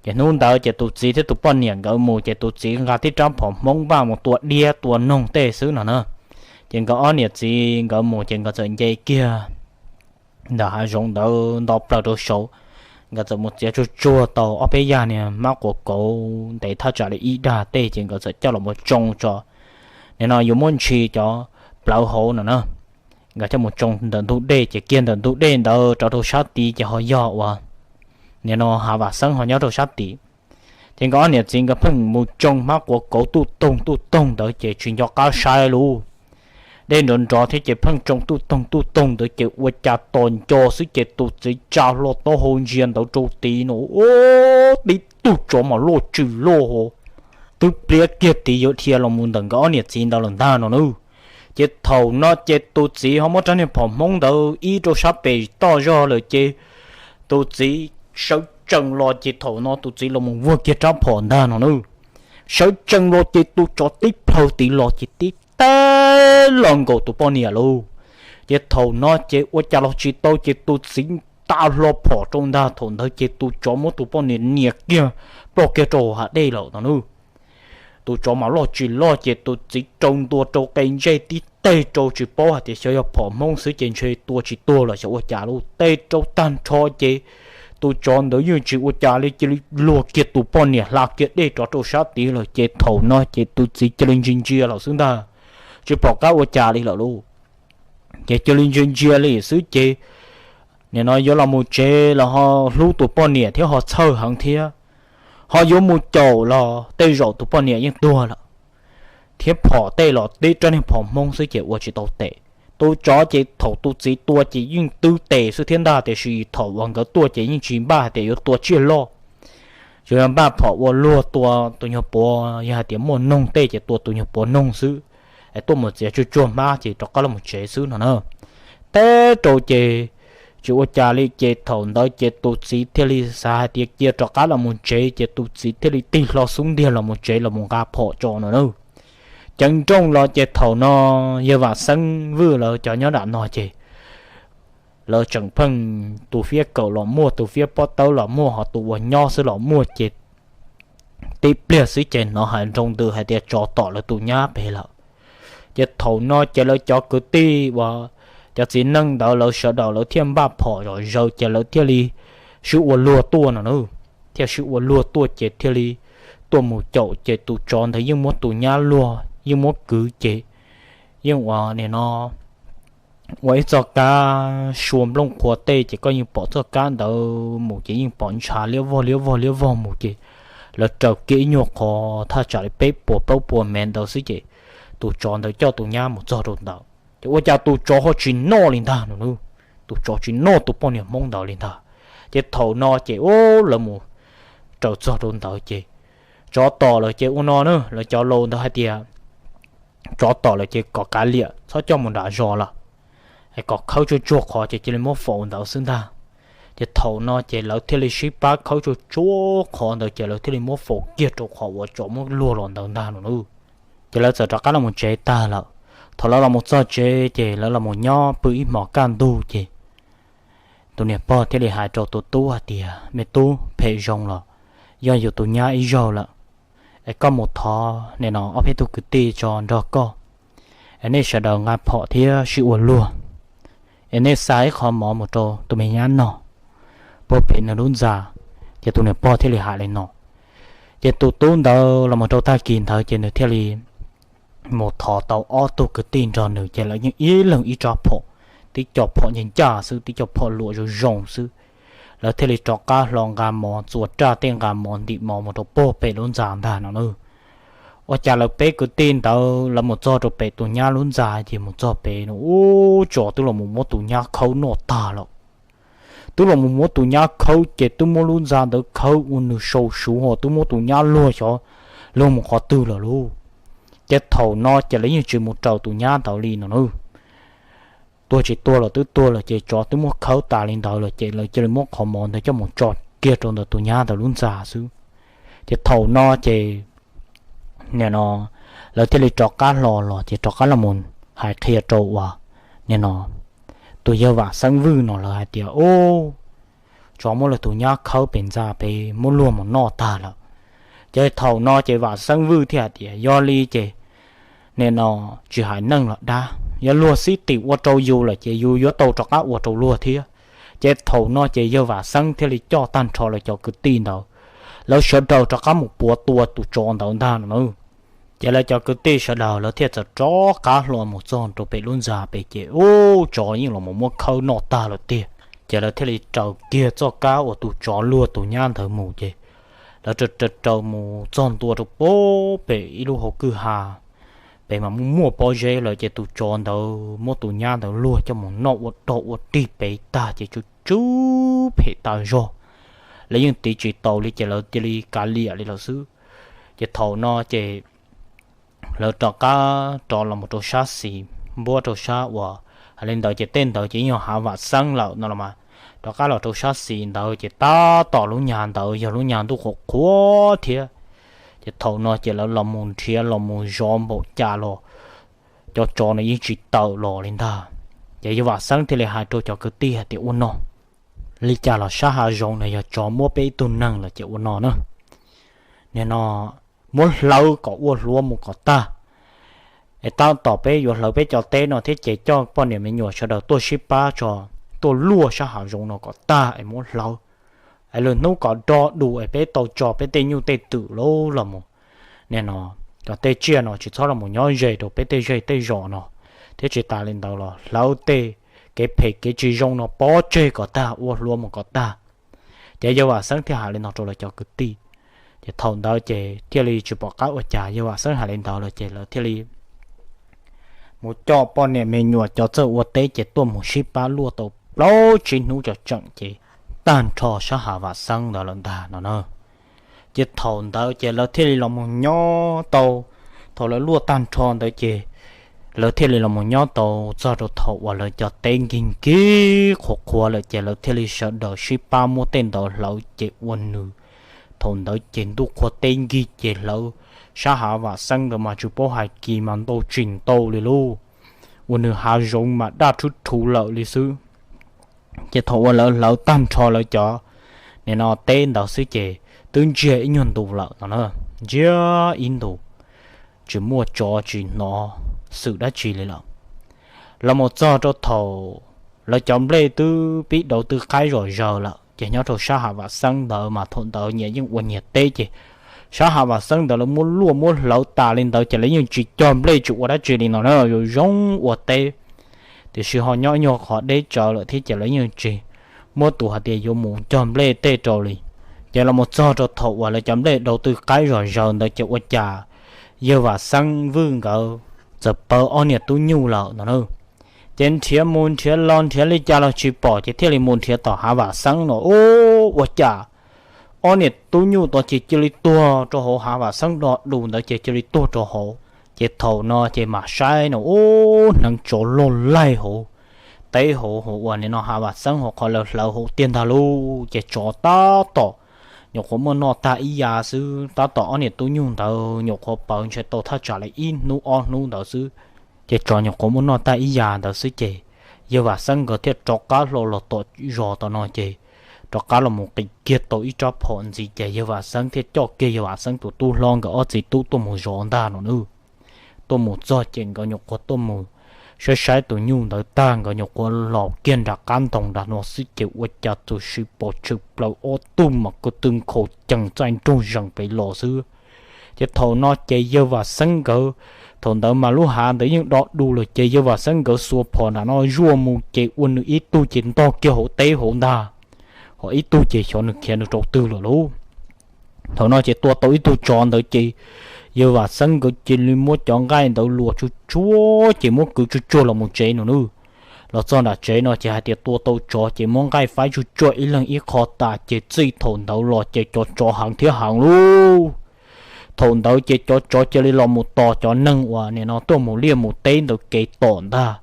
Ces hnub ntawd ces tus txiv thiab tus poj niam nkawd mus ces tus txiv nqa tib rab phom Hmoob npaj mus tua diab tua noog tej xwb no na. Ces nkawd ob niam txiv nkawd mus ces nkawd txawm nce kiag ntawm hav zoov ntawd nto plaws rau saud, nkawd txawm mus txiav tsuag tsuag tau ob peb yam niag hmab quav kauv ntev thaj tsam li ib dag tej ces nkawd txawm coj los mus tsoo tso. Nim no yuav muab ntshis cov plawv hauv no na. Nkawd coj mus tsoo ntawm ntug dej ces kiag ntawm ntug dej ntawd rov rau sab tid ces ho yog uas nim no hav vam xeeb ho nyob rau sab tid. Ces nkawd ob niam txiv nkawd pheej mus tsoo hmab quav kauv tuj toog tuj toog ntawd ces tsis nco qab saib lauj. Dej nrov nrov thiab ces pheej tsoo tuj toog tuj toog ntawd ces ua cas tos nco xwb ces tus txiv tsa hlo taub hau ntsia ntawd rau tid no, tib tug tsov mas loj tsis loj ho twb pliab kiag tid yuav dhia los mus ntawm nkawd ob niam txiv ntawd lawm ntag no na. Ces thaum no ces tus txiv ho muab rab niag phom Hmoob ntawd ib rau sab pem toj zog lawm ces tus txiv sawv tsees los ces thaum no tus txiv los mus vuag kiag rab phom ntag no na. Sawv tsees los ces tus tsov tib plhaw tid los ces tib teb los nkaus tus poj niam lauj. Ces thaum no ces ua cas los tsis tau ces tus txiv ta hlo phom rau ntag, thaum ntawd ces tus tsov muab tus poj niam nias kiag ploj kiag rau hav dej lawm no na. Tus tsov mas loj tsis loj ces tus txiv rau ntua rau qe ntsej tib teg rau tsis paub hais tias xyov yog phom Hmoob xwb ces ntshe tua tsis tuag los xyov ua cas lauj, teg rau tag nrho ces tus tsov ntawd yeej tsis ua cas li cia li luag kiag tus poj niam hla kiag dej rov rau sab tid lawm ces thaum no ces tus txiv cia li ntsia ntsia lawm xwb ntag, tsis pom qab ua cas li lawm lauj. Ces cia li ntsia ntsia li xwb ces nim no yuav los mus tsev los ho hlub tus poj niam thiab ho txhawj heev thiab, ho yuav mus caum los tej zaum tus poj niam yeej tuag lawm, thiab phom tej los tib rab niag phom Hmoob xwb ces ua tsis tau tes. Tus tsov ces thaum tus txiv tua ces yeej twb tes xwb thiab ntag, tiam sis thaum uas nkawd tuaj ces yeej tsis npaj hais tias yuav tua tsiaj loj, tsuas yog npaj phom ua luag tua tus nyuag puav, yog hais tias muaj noog tej ces tua tus nyuag puav noog xwb, es tuaj mus txiav tsuag tsuag hmab ces rov qab los mus tsev xwb no na. Teb rau ces tsis ua cas li ces thaum ntawd ces tus txiv thiaj li xav hais tias cia rov qab los mus tsev ces tus txiv thiaj li tig hlo xub ntiag los mus tsev los mus nqa phom tso no na. Ceev nrooj los ces thaum no yawg Vam Xeeb Vwj lawv cov nyob nram no ces lawv tseem pheej tus fiab kawm los muaj, tus fiab pob tawb los muaj, ho tus uas nyob xwb los muaj ces tib pliag xwb ces hnov hais nroo ntws hais tias tsov tom lawv tus nyab pem lawm. Ces thaum no ces lawv cov kwv tij uas cov txiv neej ntawd lawv sawv daws lawv thiaj npaj phom zom zaws ces lawv thiaj li sib ua luag tuaj no na. Thiaj sib ua luag tuaj ces thiaj li tuaj mus caum ces tus tsov ntawd yeej muab tus nyab luag yeej muab kwv ces yeej ua nim no ua ib txoj kab sua nplooj qhuav tej ces koj yeej pom txoj kab ntawd mus ces yeej pom ntshav liab vog liab vog liab vog mus ces lawv raws kiag ib nyuag qhov thaj tsam li peb puas plaub puas mev ntawd xwb ces tus tsov ntawd coj tus nyab mus txog rau ntawd ces ua cas tus tsov ho tsis noj li ntag no na. Tus tsov tsis noj tus poj niam Hmoob ntawd li ntag. Ces thaum no ces lawv mus raws txog rau ntawd ces tsov tom lawm ces ua no na, lawv cov laus ntawd hais tias tsov tom lawm ces kom kav liam txhob coj mus nram zos lawm, es kom khawb tsuag tsuag qhov ces cia li muab faus ntawd xwb ntag. Ces thaum no ces lawv thiaj li sib pab khawb tsuag tsuag qhov ntawd ces lawv thiaj li muab faus kiag rau qhov uas tsov muab luag los ntawd ntag no na. Ces lawv txawm rov qab los mus tsev tag lawm. Thaum lawv los mus txog tsev ces lawv los mus nyob pw ib hmos kaj ntug ces tus niam pog thiaj li hais rau tus tub hais tias, Me tub, phem zoo los yog yus tus nyab ib zaug lawm, es koj mus thov nim no ob peb tug kwv tij tso nrog koj, es nej sawv daws nqa phom thiab sib ua luag, es nej xa ib qho mov mus rau tus me nyab noj puag pem nws lub ntxa. Ces tus niam pog thiaj li hais li no. Ces tus tub ntawd los mus rau tag kis ntawd ces nws thiaj li mus thov tau ob tug kwv tij nrog nws ces lawv yeej ib leeg ib rab phom, tib co phom ncaj ncaj xwb, tib co phom luam zoo zoo xwb. Lawv thiaj li rov qab hlo nqa mov, txua raj tej nqa mov ntim mov mus rau puag pem lub ntxa ntag no na. Ua cas lawv peb kwv tij ntawd lawv mus txog rau pem tus nyab lub ntxa ces mus txog pem no ub, tsov twb los mus muab tus nyab khawb noj tag lawm. Twb los mus muab tus nyab khawb ces twb muab lub ntxa ntawd khawb ua nws sau suv ho twb muab tus nyab luag xyov luag mus qhov twg lawm lauj. Ces thaum no ces lawv yeej tsis mus raws tus nyab ntawd li no na. Tuag tsis tuag los twb tuag lawm ces tsov twb muab khawb tas li ntawd lawm ces lawv cia li muab qhov mov ntawd coj mus tso kiag rau ntawm tus nyab ntawd lub ntxa xwb. Ces thaum no ces nim no lawv thiaj li rov qab hlo los ces rov qab los mus hais qhia rau uas nim no tus yawg Vam Xeeb Vwj no lawv hais tias, Ub, tsov muab lawv tus nyab khawb pem ntxa pem muab luag mus noj tag lawm. Ces thaum no ces Vam Xeeb Vwj thiaj hais tias, Yog li ces nim no tsis hais neeg los dab, yog luag xib tim ua rau yus lawm ces yus yuav tau rov qab ua rau luag thiab. Ces thaum no ces yawg Vam Xeeb thiaj li coj tag nrho lawv cov kwv tij ntawd, lawv sawv daws rov qab mus puav tua tus tsov ntawd ntag no na. Ces lawv cov kwv tij sawv daws lawv thiaj txawm rov qab hlo mus txog rau pem lub ntxa pem ces ub, tsov yeej los mus muab khawb noj tag lawm tiag. Ces lawv thiaj li raws kiag txoj kab uas tus tsov luag tus nyab ntawd mus ces lawv raws raws mus txog ntua rau puag pem ib lub hauv kwj ha pem mas muaj muaj pob zeb lawm ces tus tsov ntawd muab tus nyab ntawd luag coj mus noj ua dog ua dig pem tag ces tsw tsw phem tas zog. Lawv yeej tiv tsis taus li ces lawv cia li kav liam li lawm xwb. Ces thaum no ces lawv rov qab rov los mus rau sab xis, npuab rau sab uas hais li ntawd ces tej ntawd ces yog hav Vam Xeeb lawm no los mas, rov qab los rau sab xis ntawd ces tab tom lub nyag ntawd yog lub nyag ntuj qhuav qhuav thiab. Ces thaum no ces lawv los mus nrhiav los mus zov npaum cas los cov tsov no yeej tsis tawm los li ntag. Ces yawg Vam Xeeb thiaj li hais rau cov kwv tij hais tias, Ua no, li cas los sab hav zoov no yog tsov muab peb ib tug neeg lawm ces ua no na, nim no muab hlawv kom ua hluav mus kom tag, es tab tom peb yuav hlawv peb cov teb no thiab ces coj poj niam me nyuam sawv daws tuaj sib pab tso, tuaj luaj sab hav zoov no kom tag es muab hlawv, es lwm hnub kom do dus es peb tau tso peb tej nyuj tej twm los los mus, nim no cov tej tsiaj no tsis txhob los mus nyob ze rau peb tej zej tej zos no, thiab tsis tas li ntawd los hlawv tej kev phem kev tsis zoo no pov tseg kom tag, ua hluav mus kom tag. Ces yawg Vam Xeeb thiaj hais li no rau lawv cov kwv tij. Ces thaum ntawd ces thiaj li tsis pom qab ua cas, yawg Vam Xeeb hais li ntawd lawm ces lawv thiaj li mus coj poj niam me nyuam cov txawj ua teb ces tuaj mus sib pab luaj tau plaub tsib hnub tseem tseem ces tag nrho sab hav Vam Xeeb ntawd lawm ntag no na. Ces thaum ntawd ces lawv thiaj li los mus nyob tau, thaum lawv luaj tag nrho ntawd ces lawv thiaj li los mus nyob tau txog rau thaum uas lawv cov teb nkig nkig qhuav qhuav lawm ces lawv thiaj li sawv daws sib pab muab tej ntawd hlawv ces ua nws. Thaum ntawd ces ntuj qhuav teb nkig ces hlawv sab hav Vam Xeeb ntawd mas tsis paub hais kis mas ntau tsis ntau li lauj, ua nws hav zoov mas daj rhuv rhuv lawm li xwb. Ces thaum uas lawv hlawv tag nrho lawv cov nim no teb ntawd xwb ces twb ntsiag ib nyuag ntus lawm no na, ntsiag ib ntus, tsis muaj tsov tsis hnov xwm dab tsi li lawm. Los mus txog rau thaum lawv cov nplej twb pib dauv twb qaib zom zaws lawm ces nyob rau sab hav Vam Xeeb ntawd mas thaum ntawd nyias yeej ua nyias teb ces sab hav Vam Xeeb ntawd lawv muab luaj muab hlawv tas li ntawd ces lawv yeej tsis cog nplej tsis ua dab tsi li no na, zoo zoo ua teb. Tiam sis ho nyob nyuag qhov deb tsawv lawm thiab ces lawv yeej tsis muab tus hais tias yuav mus cog nplej tej rau li. Ces los mus txog rau thaum uas lawv cov nplej dauv twb qaib zom zaws ntawd ces ua cas yawg Vam Xeeb Vwj nkawd txawm pawv ob niam tub nyuj lawm no na. Ces nrhiav mus nrhiav los nrhiav li cas los tsis pom ces thiaj li mus nrhiav tom hav Vam Xeeb no, ub, ua cas ob niam tub nyuj tod ces cia li tuag rau hauv hav Vam Xeeb do dus ntawd ces cia li tuag rau hauv. Ces thaum no ces mam saib no ub, hneev tsov loj laig hauv teb hauv hauv uas nim no hav Vam Xeeb hauv qhov lawv hlawv hauv tiag ntag lauj. Ces tsov tab tom nyuam qhuav muaj noj tag ib yav xwb, tab tom ob niam tub nyuj ntawd nyuam qhuav pawv ntshe tau thaj tsam li ib hnub ob hnub ntawd xwb. Ces tsov nyuam qhuav muaj noj tag ib yav ntawd xwb ces yawg Vam Xeeb nkawd thiaj rov qab hlo los tom zos tom no ces rov qab los mus qis kiag tau ib rab phom ntxiv ces yawg Vam Xeeb thiaj coj kiag yawg Vam Xeeb tus tub hlob nkawd ob txiv tub tuaj mus zov ntag no na. Tuaj mus txog ces nkawd nyuam qhuav tuaj mus saib saib tus nyuj ntawd tag nkawd nyuam qhuav los kiag nram qab ntoo nram no xwb ces ua cas txawm sis pom tshwm plaws ob tug mas ko tw nkhaus cees txaij nroog zees pem los xwb. Ces thaum no ces yawg Vam Xeeb nkawd, thaum ntawd mas lub hav ntawd yeej do du lawm ces yawg Vam Xeeb nkawd xuas phom nram no zuaj mus ces ua nws ib tug ces ntog kiag hauv teb hauv ntag, ho ib tug ces xyov nws khiav nws rau twg lawm lauj. Thaum no ces tua tau ib tug tsov ntawd ces yawg Vam Xeeb nkawd cia li muab cov nqaij ntawd luas tsuag tsuag ces muab kwv tsuag tsuag los mus tsev no nawb. Los txog nram tsev no ces hais tias tua tau tsov ces muab nqaij faib tsuag tsuag ib leeg ib qho tas ces txij thaum ntawd los ces cov tsov heev thiab heev lauj. Thaum ntawd ces cov tsov cia li los mus tos cov neeg uas nim no tuaj mus liaj mus teb ntawd kev tom ntag.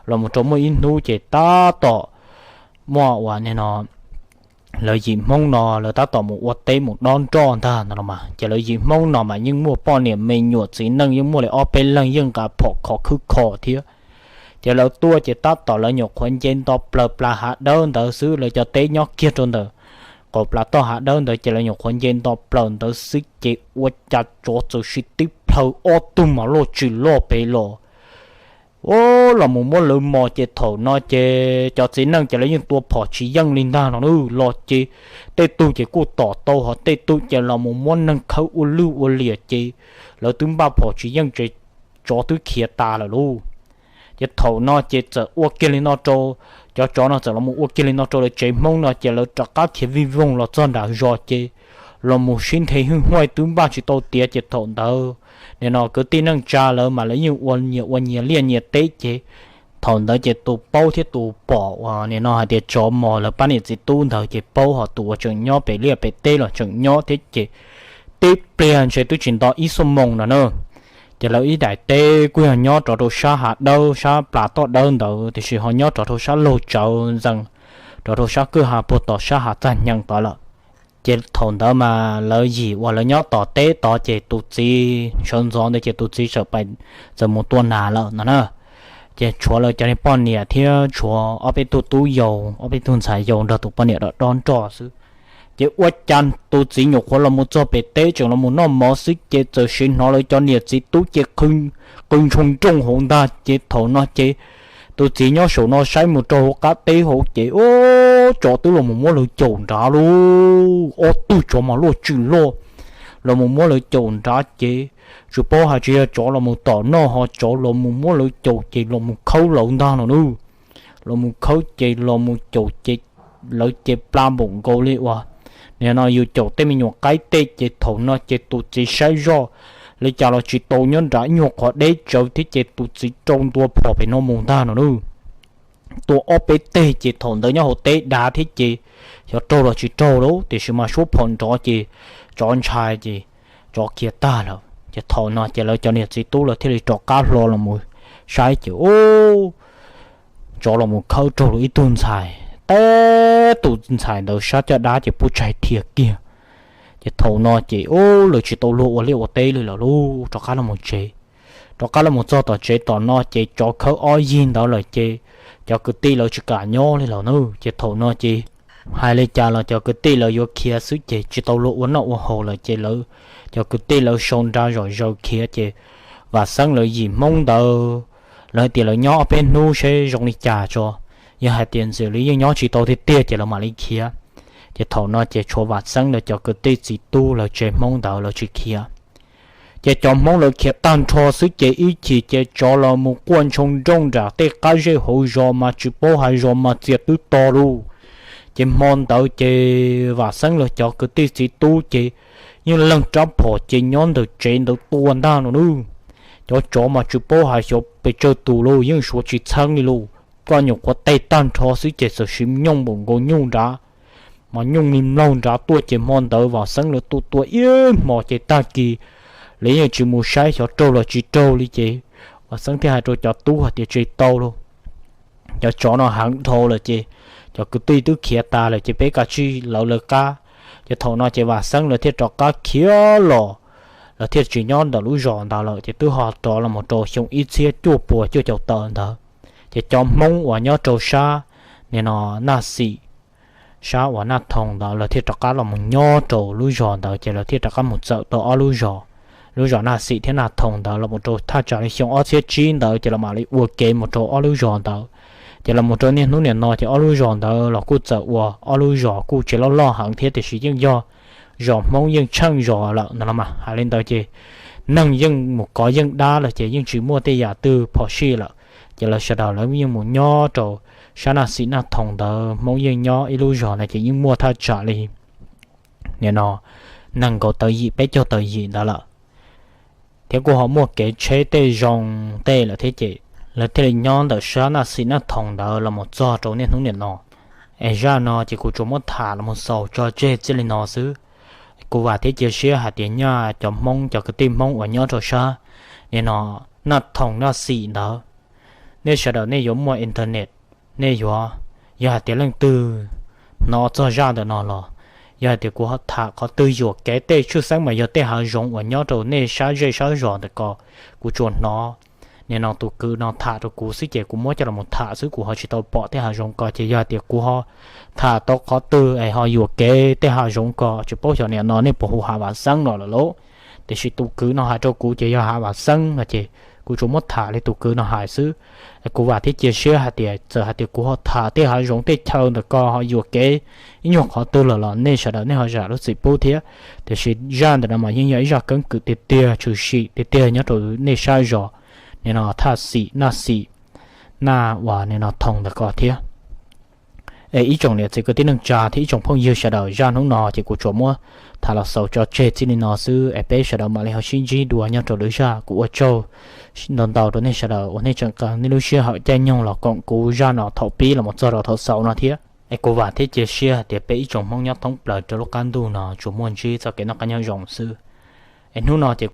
Los mus rau muaj ib hnub ces tab tom muaj uas nim no lawv yim Hmoob no lawv tab tom mus ua teb mus dob nroj ntag no los mas ces lawv yim Hmoob no mas yeej muaj poj niam me nyuam txiv neej yeej muaj li ob peb leeg yeej nqa phom khov khwb kho thiab. Ces lawv tuaj ces tab tom lawv nyuam qhuav nce nto plaws plas hav dawb ntawd xwb, lawv cov teb nyob kiag rau ntawm qaum plas toj hav dawb ntawd ces lawv nyuam qhuav nce nto plaws ntawd xwb ces ua cas tsov txawm sis tib plhaw ob tug mas loj tsis loj pem los, o, los mus muab lawv mos ces thaum no ces cov txiv neej ces lawv yeej tua phom tsis yeej li ntag no nawb. Los ces tej tug ces kuj tom tau, ho tej tug ces los mus muab neeg khawb ua lwj ua liam ces lawv twb npaj phom tsis yeej ces tsov twb khiav tas lawm lauj. Ces thaum no ces txawm ua kiag li no rau, cov tsov no txawm los mus ua kiag li no rau lawv tsev Hmoob no ces lawv rov qab khiav vij voog los txog nram zos ces los mus sib nthe hwj huaj twb npaj tsis tau tiav ces thaum ntawd nim no kwv tij neej tsa lawv mas lawv yeej ua nyias ua nyias liaj nyias teb ces thaum ntawd ces tus paub thiab tus pom uas nim no hais tias tsov mos lawv pab niam txiv tub ntawd ces paub, ho tus uas tseem nyob pem liaj pem teb los tseem nyob thiab ces tib pliag ntshe twb tsis nto ib xuab moos no na. Ces lawv ib daim teb kuj yog nyob rov rau sab hav dawb sab plas toj dawb ntawd tiam sis ho nyob rov rau sab laug tsawv ntxees rov rau sab kwj ha puag tom sab hav txaj hneev tod lawm. Ces thaum ntawd mas lawv yim uas lawv nyob tom teb tod ces tus txiv sawv ntxov ntawd ces tus txiv txawm pais, txawm mus tua nas lawm no na. Ces tshuav lawv cov niag poj niam thiab tshuav ob peb tug tub yau ob peb tug ntxhais yau nrog tus poj niam dob nroj xwb. Ces ua cas tus txiv nyuam qhuav los mus txog pem teb tseem los mus noj mov xwb ces txawm sim hnov lawv cov niam txiv tub ces qw ntshoo nrooj hauv ntag ces thaum no ces tus txiv nyob saum no saib mus rau hauv qab teb hauv ces o, tsov twb los mus muab lawv caum nrad lauj, ob tug tsov mas loj tsis loj los mus muab lawv caum nrad ces tsis paub hais tsis yog tsov los mus tom noj ho tsov los mus muab lawv caum ces los mus khawb lawv ntag no nawb. Los mus khawb ces los mus caum ces lawv ces pla npaum nkaus li uas nim no yus caum tej me nyuam qaib tej ces thaum no ces tus txiv saib zoj li cas los tsis tau nyob nrad ib nyuag qhov deb tsawv thiab ces tus txiv rau ntua phom pem no mus ntag no nawb. Tua ob peb teg ces thaum ntawd nyob hauv teb dav thiab ces xyov raug los tsis raug lauj tiam sis mas suab phom nrov ces tsov ntshai ces tsov khiav tag lawm ces thaum no ces lawv cov niam txiv tub lawv thiaj li rov qab hlo los mus saib ces ub, tsov los mus khawb raug lawv ib tug ntxhais, teb tus ntxhais ntawd sab caj dab ces pub tsaig thiaj kiag. Ces thaum no ces ub, lawv tsis tau luag ua liaj ua teb li lawm lauj, rov qab los mus tsev. Rov qab los mus txog tom tsev tom no ces tsov khawb ob yig ntawd lawm ces cov kwv tij lawv tsis kam nyob li lawm na. Ces thaum no ces hais li cas los cov kwv tij lawv yuav khiav xwb ces tsis tau luag ua noj ua haus lawm ces lawv, cov kwv tij lawv sau nra zom zaws khiav ces Vam Xeeb lawv yim Hmoob ntawd lawv hais tias lawv nyob ob peb hnub seb zoo li cas tso, yog hais tias ntxim li yeej nyob tsis tau tiag tiag ces lawv mam li khiav. Ces thaum no ces tshuav Vam Xeeb lawv cov kwv tij txiv tub lawv tsev Hmoob ntawd lawv tsis khiav. Ces cov Hmoob lawv khiav tag nrho xwb ces ib chim ces tsov los mus quaj ntshoo nrooj nram tej qab zej hauv zos mas tsis paub hais zos mas txias twb to lauj. Ces hmo ntawd ces Vam Xeeb lawv cov kwv tij txiv tub ces yeej leeg rab phom ces nyob ntawm tsev ntawd tua ntag no nawb. Cov tsov mas tsis paub hais xyov pes tsawg tus lauj, yeej suav tsis txheeb li lauj. Koj nyuam qhuav teg tag nrho xwb ces txawm sim nyooj npaum nkaus nyuj nrad, mas nyooj li mlaug nrad tuaj ces hmo ntawd Vam Xeeb lawv tua tua ib hmos ces tag kis lawv yeej tsis mus saib xyov raug los tsis raug li ces Vam Xeeb thiaj hais rau cov tub hais tias tsis tau lauj, cov tsov no heev dhau lawm ces cov kwv tij twb khiav tas lawm ces peb kav tsij lawv lawv qab. Ces thaum no ces Vam Xeeb lawv thiaj rov qab khiav los, lawv thiaj tsis nyob ntawm lub zos ntawd lawm ces twb ho rov los mus rau xyoo ib txhiab cuaj puas cuaj caum tawm ntawd. Ces cov Hmoob uas nyob rau sab nim no Naj Xim, sab uas Naj Thoo ntawd lawv thiaj rov qab los mus nyob rau lub zos ntawd ces lawv thiaj rov qab mus txawm tau ob lub zos, lub zos Naj Xim thiab Naj Thoo ntawd los mus rau thaj tsam li xyoo ob txhiab tsib ntawd ces lawv mam li ua kev mus rau ob lub zos ntawd. Ces los mus rau niaj hnub nim no ces ob lub zos ntawd los kuj txawm ua ob lub zos kuj tsis loj loj heev thiab tiam sis yeej yog zos Hmoob yeej tsheej zos lawm no los mas. Hais li ntawd ces neeg yeej mus kov yeej dab lawm ces yeej tsis muaj tej yam twg phom sij lawm. Ces lawv sawv daws lawv yeej mus nyob rau sab Naj Xim Naj Thoom ntawd, Hmoob yeej nyob ib lub zos no ces yeej muaj thaj tsam li nim no nees nkaum tawm yim peb caug tawm yim ntawd lawm, thiab kuj ho muaj kev tsheb tej zoo tej lawm thiab ces lawv thiaj li nyob ntawm sab Naj Xim Naj Thoom ntawd los mus txog rau niaj hnub nim no. Es zaj no ces kuv tsuas muab tham los mus xaus tso tseg txij li no xwb. Kuv vam thiab cia siab hais tias nyaj cov Hmoob, cov kwv tij Hmoob uas nyob rau sab nim no Naj Thoom Naj Xim ntawd, nej sawv daws nej yuav muaj internet, nej yuav, yog hais tias leej twg hnov txog zaj ntawm no los, yog hais tias kuv tham qhov twg yuam kev tej tshwj xeeb mas yog tej hav zoov uas nyob rau nej sab zej sab zos ntawm ko, kuv tsuas hnov nim no tus kwv no tham rau kuv xwb ces kuv muab coj los tham xwb, kuv ho tsis tau pom tej hav zoov ko. Ces yog hais tias kuv ho tham tau qhov twg es ho yuam kev tej hav zoov ko, tsis paub xyov nim no nej puas hu Hav Vam Xeeb no lawm lauj. Tiam sis tus kwv no hais rau kuv ces yog Hav Vam Xeeb no ces kuv tsuas muab tham li tus kwv no hais xwb. Kuv vam thiab cia siab hais tias txawm hais tias kuv ho tham tej hav zoov tej chaw ntawm ko ho yuam kev ib nyuag qhov twg lawm los nej sawv daws nej ho zam lub txim pub thiab. Tiam sis zaj ntawm no mas yeej yog ib zaj keeb kwm tiag tiag, tshwm sim tiag tiag nyob rau nej sab zos nim no Thaj Xim, Naj Xim, Naj uas nim no Thoom ntawm ko thiab. Es ib tsoom niam txiv kwv tij neej tsa thiab ib tsoom phooj ywg sawv daws, zaj hnub no ces kuv tsuas muab tham los xaus tso tseg txij li no xwb, es peb sawv daws mam li ho sib ntsib dua nyob rau lwm zaj. Kuv ua tsaug ntau ntau rau nej sawv daws uas nej tseem qee nej lub sij hawm caij nyoog los koom kuv zaj no thaum pib los mus txog rau thaum xaus no thiab. Es kuv vam thiab cia siab hais tias peb ib tsoom Hmoob nyob thoob plaws rau lub qab ntuj no tsuas muaj ntsib txoj kev noj qab nyob zoo xwb. Es hnub no ces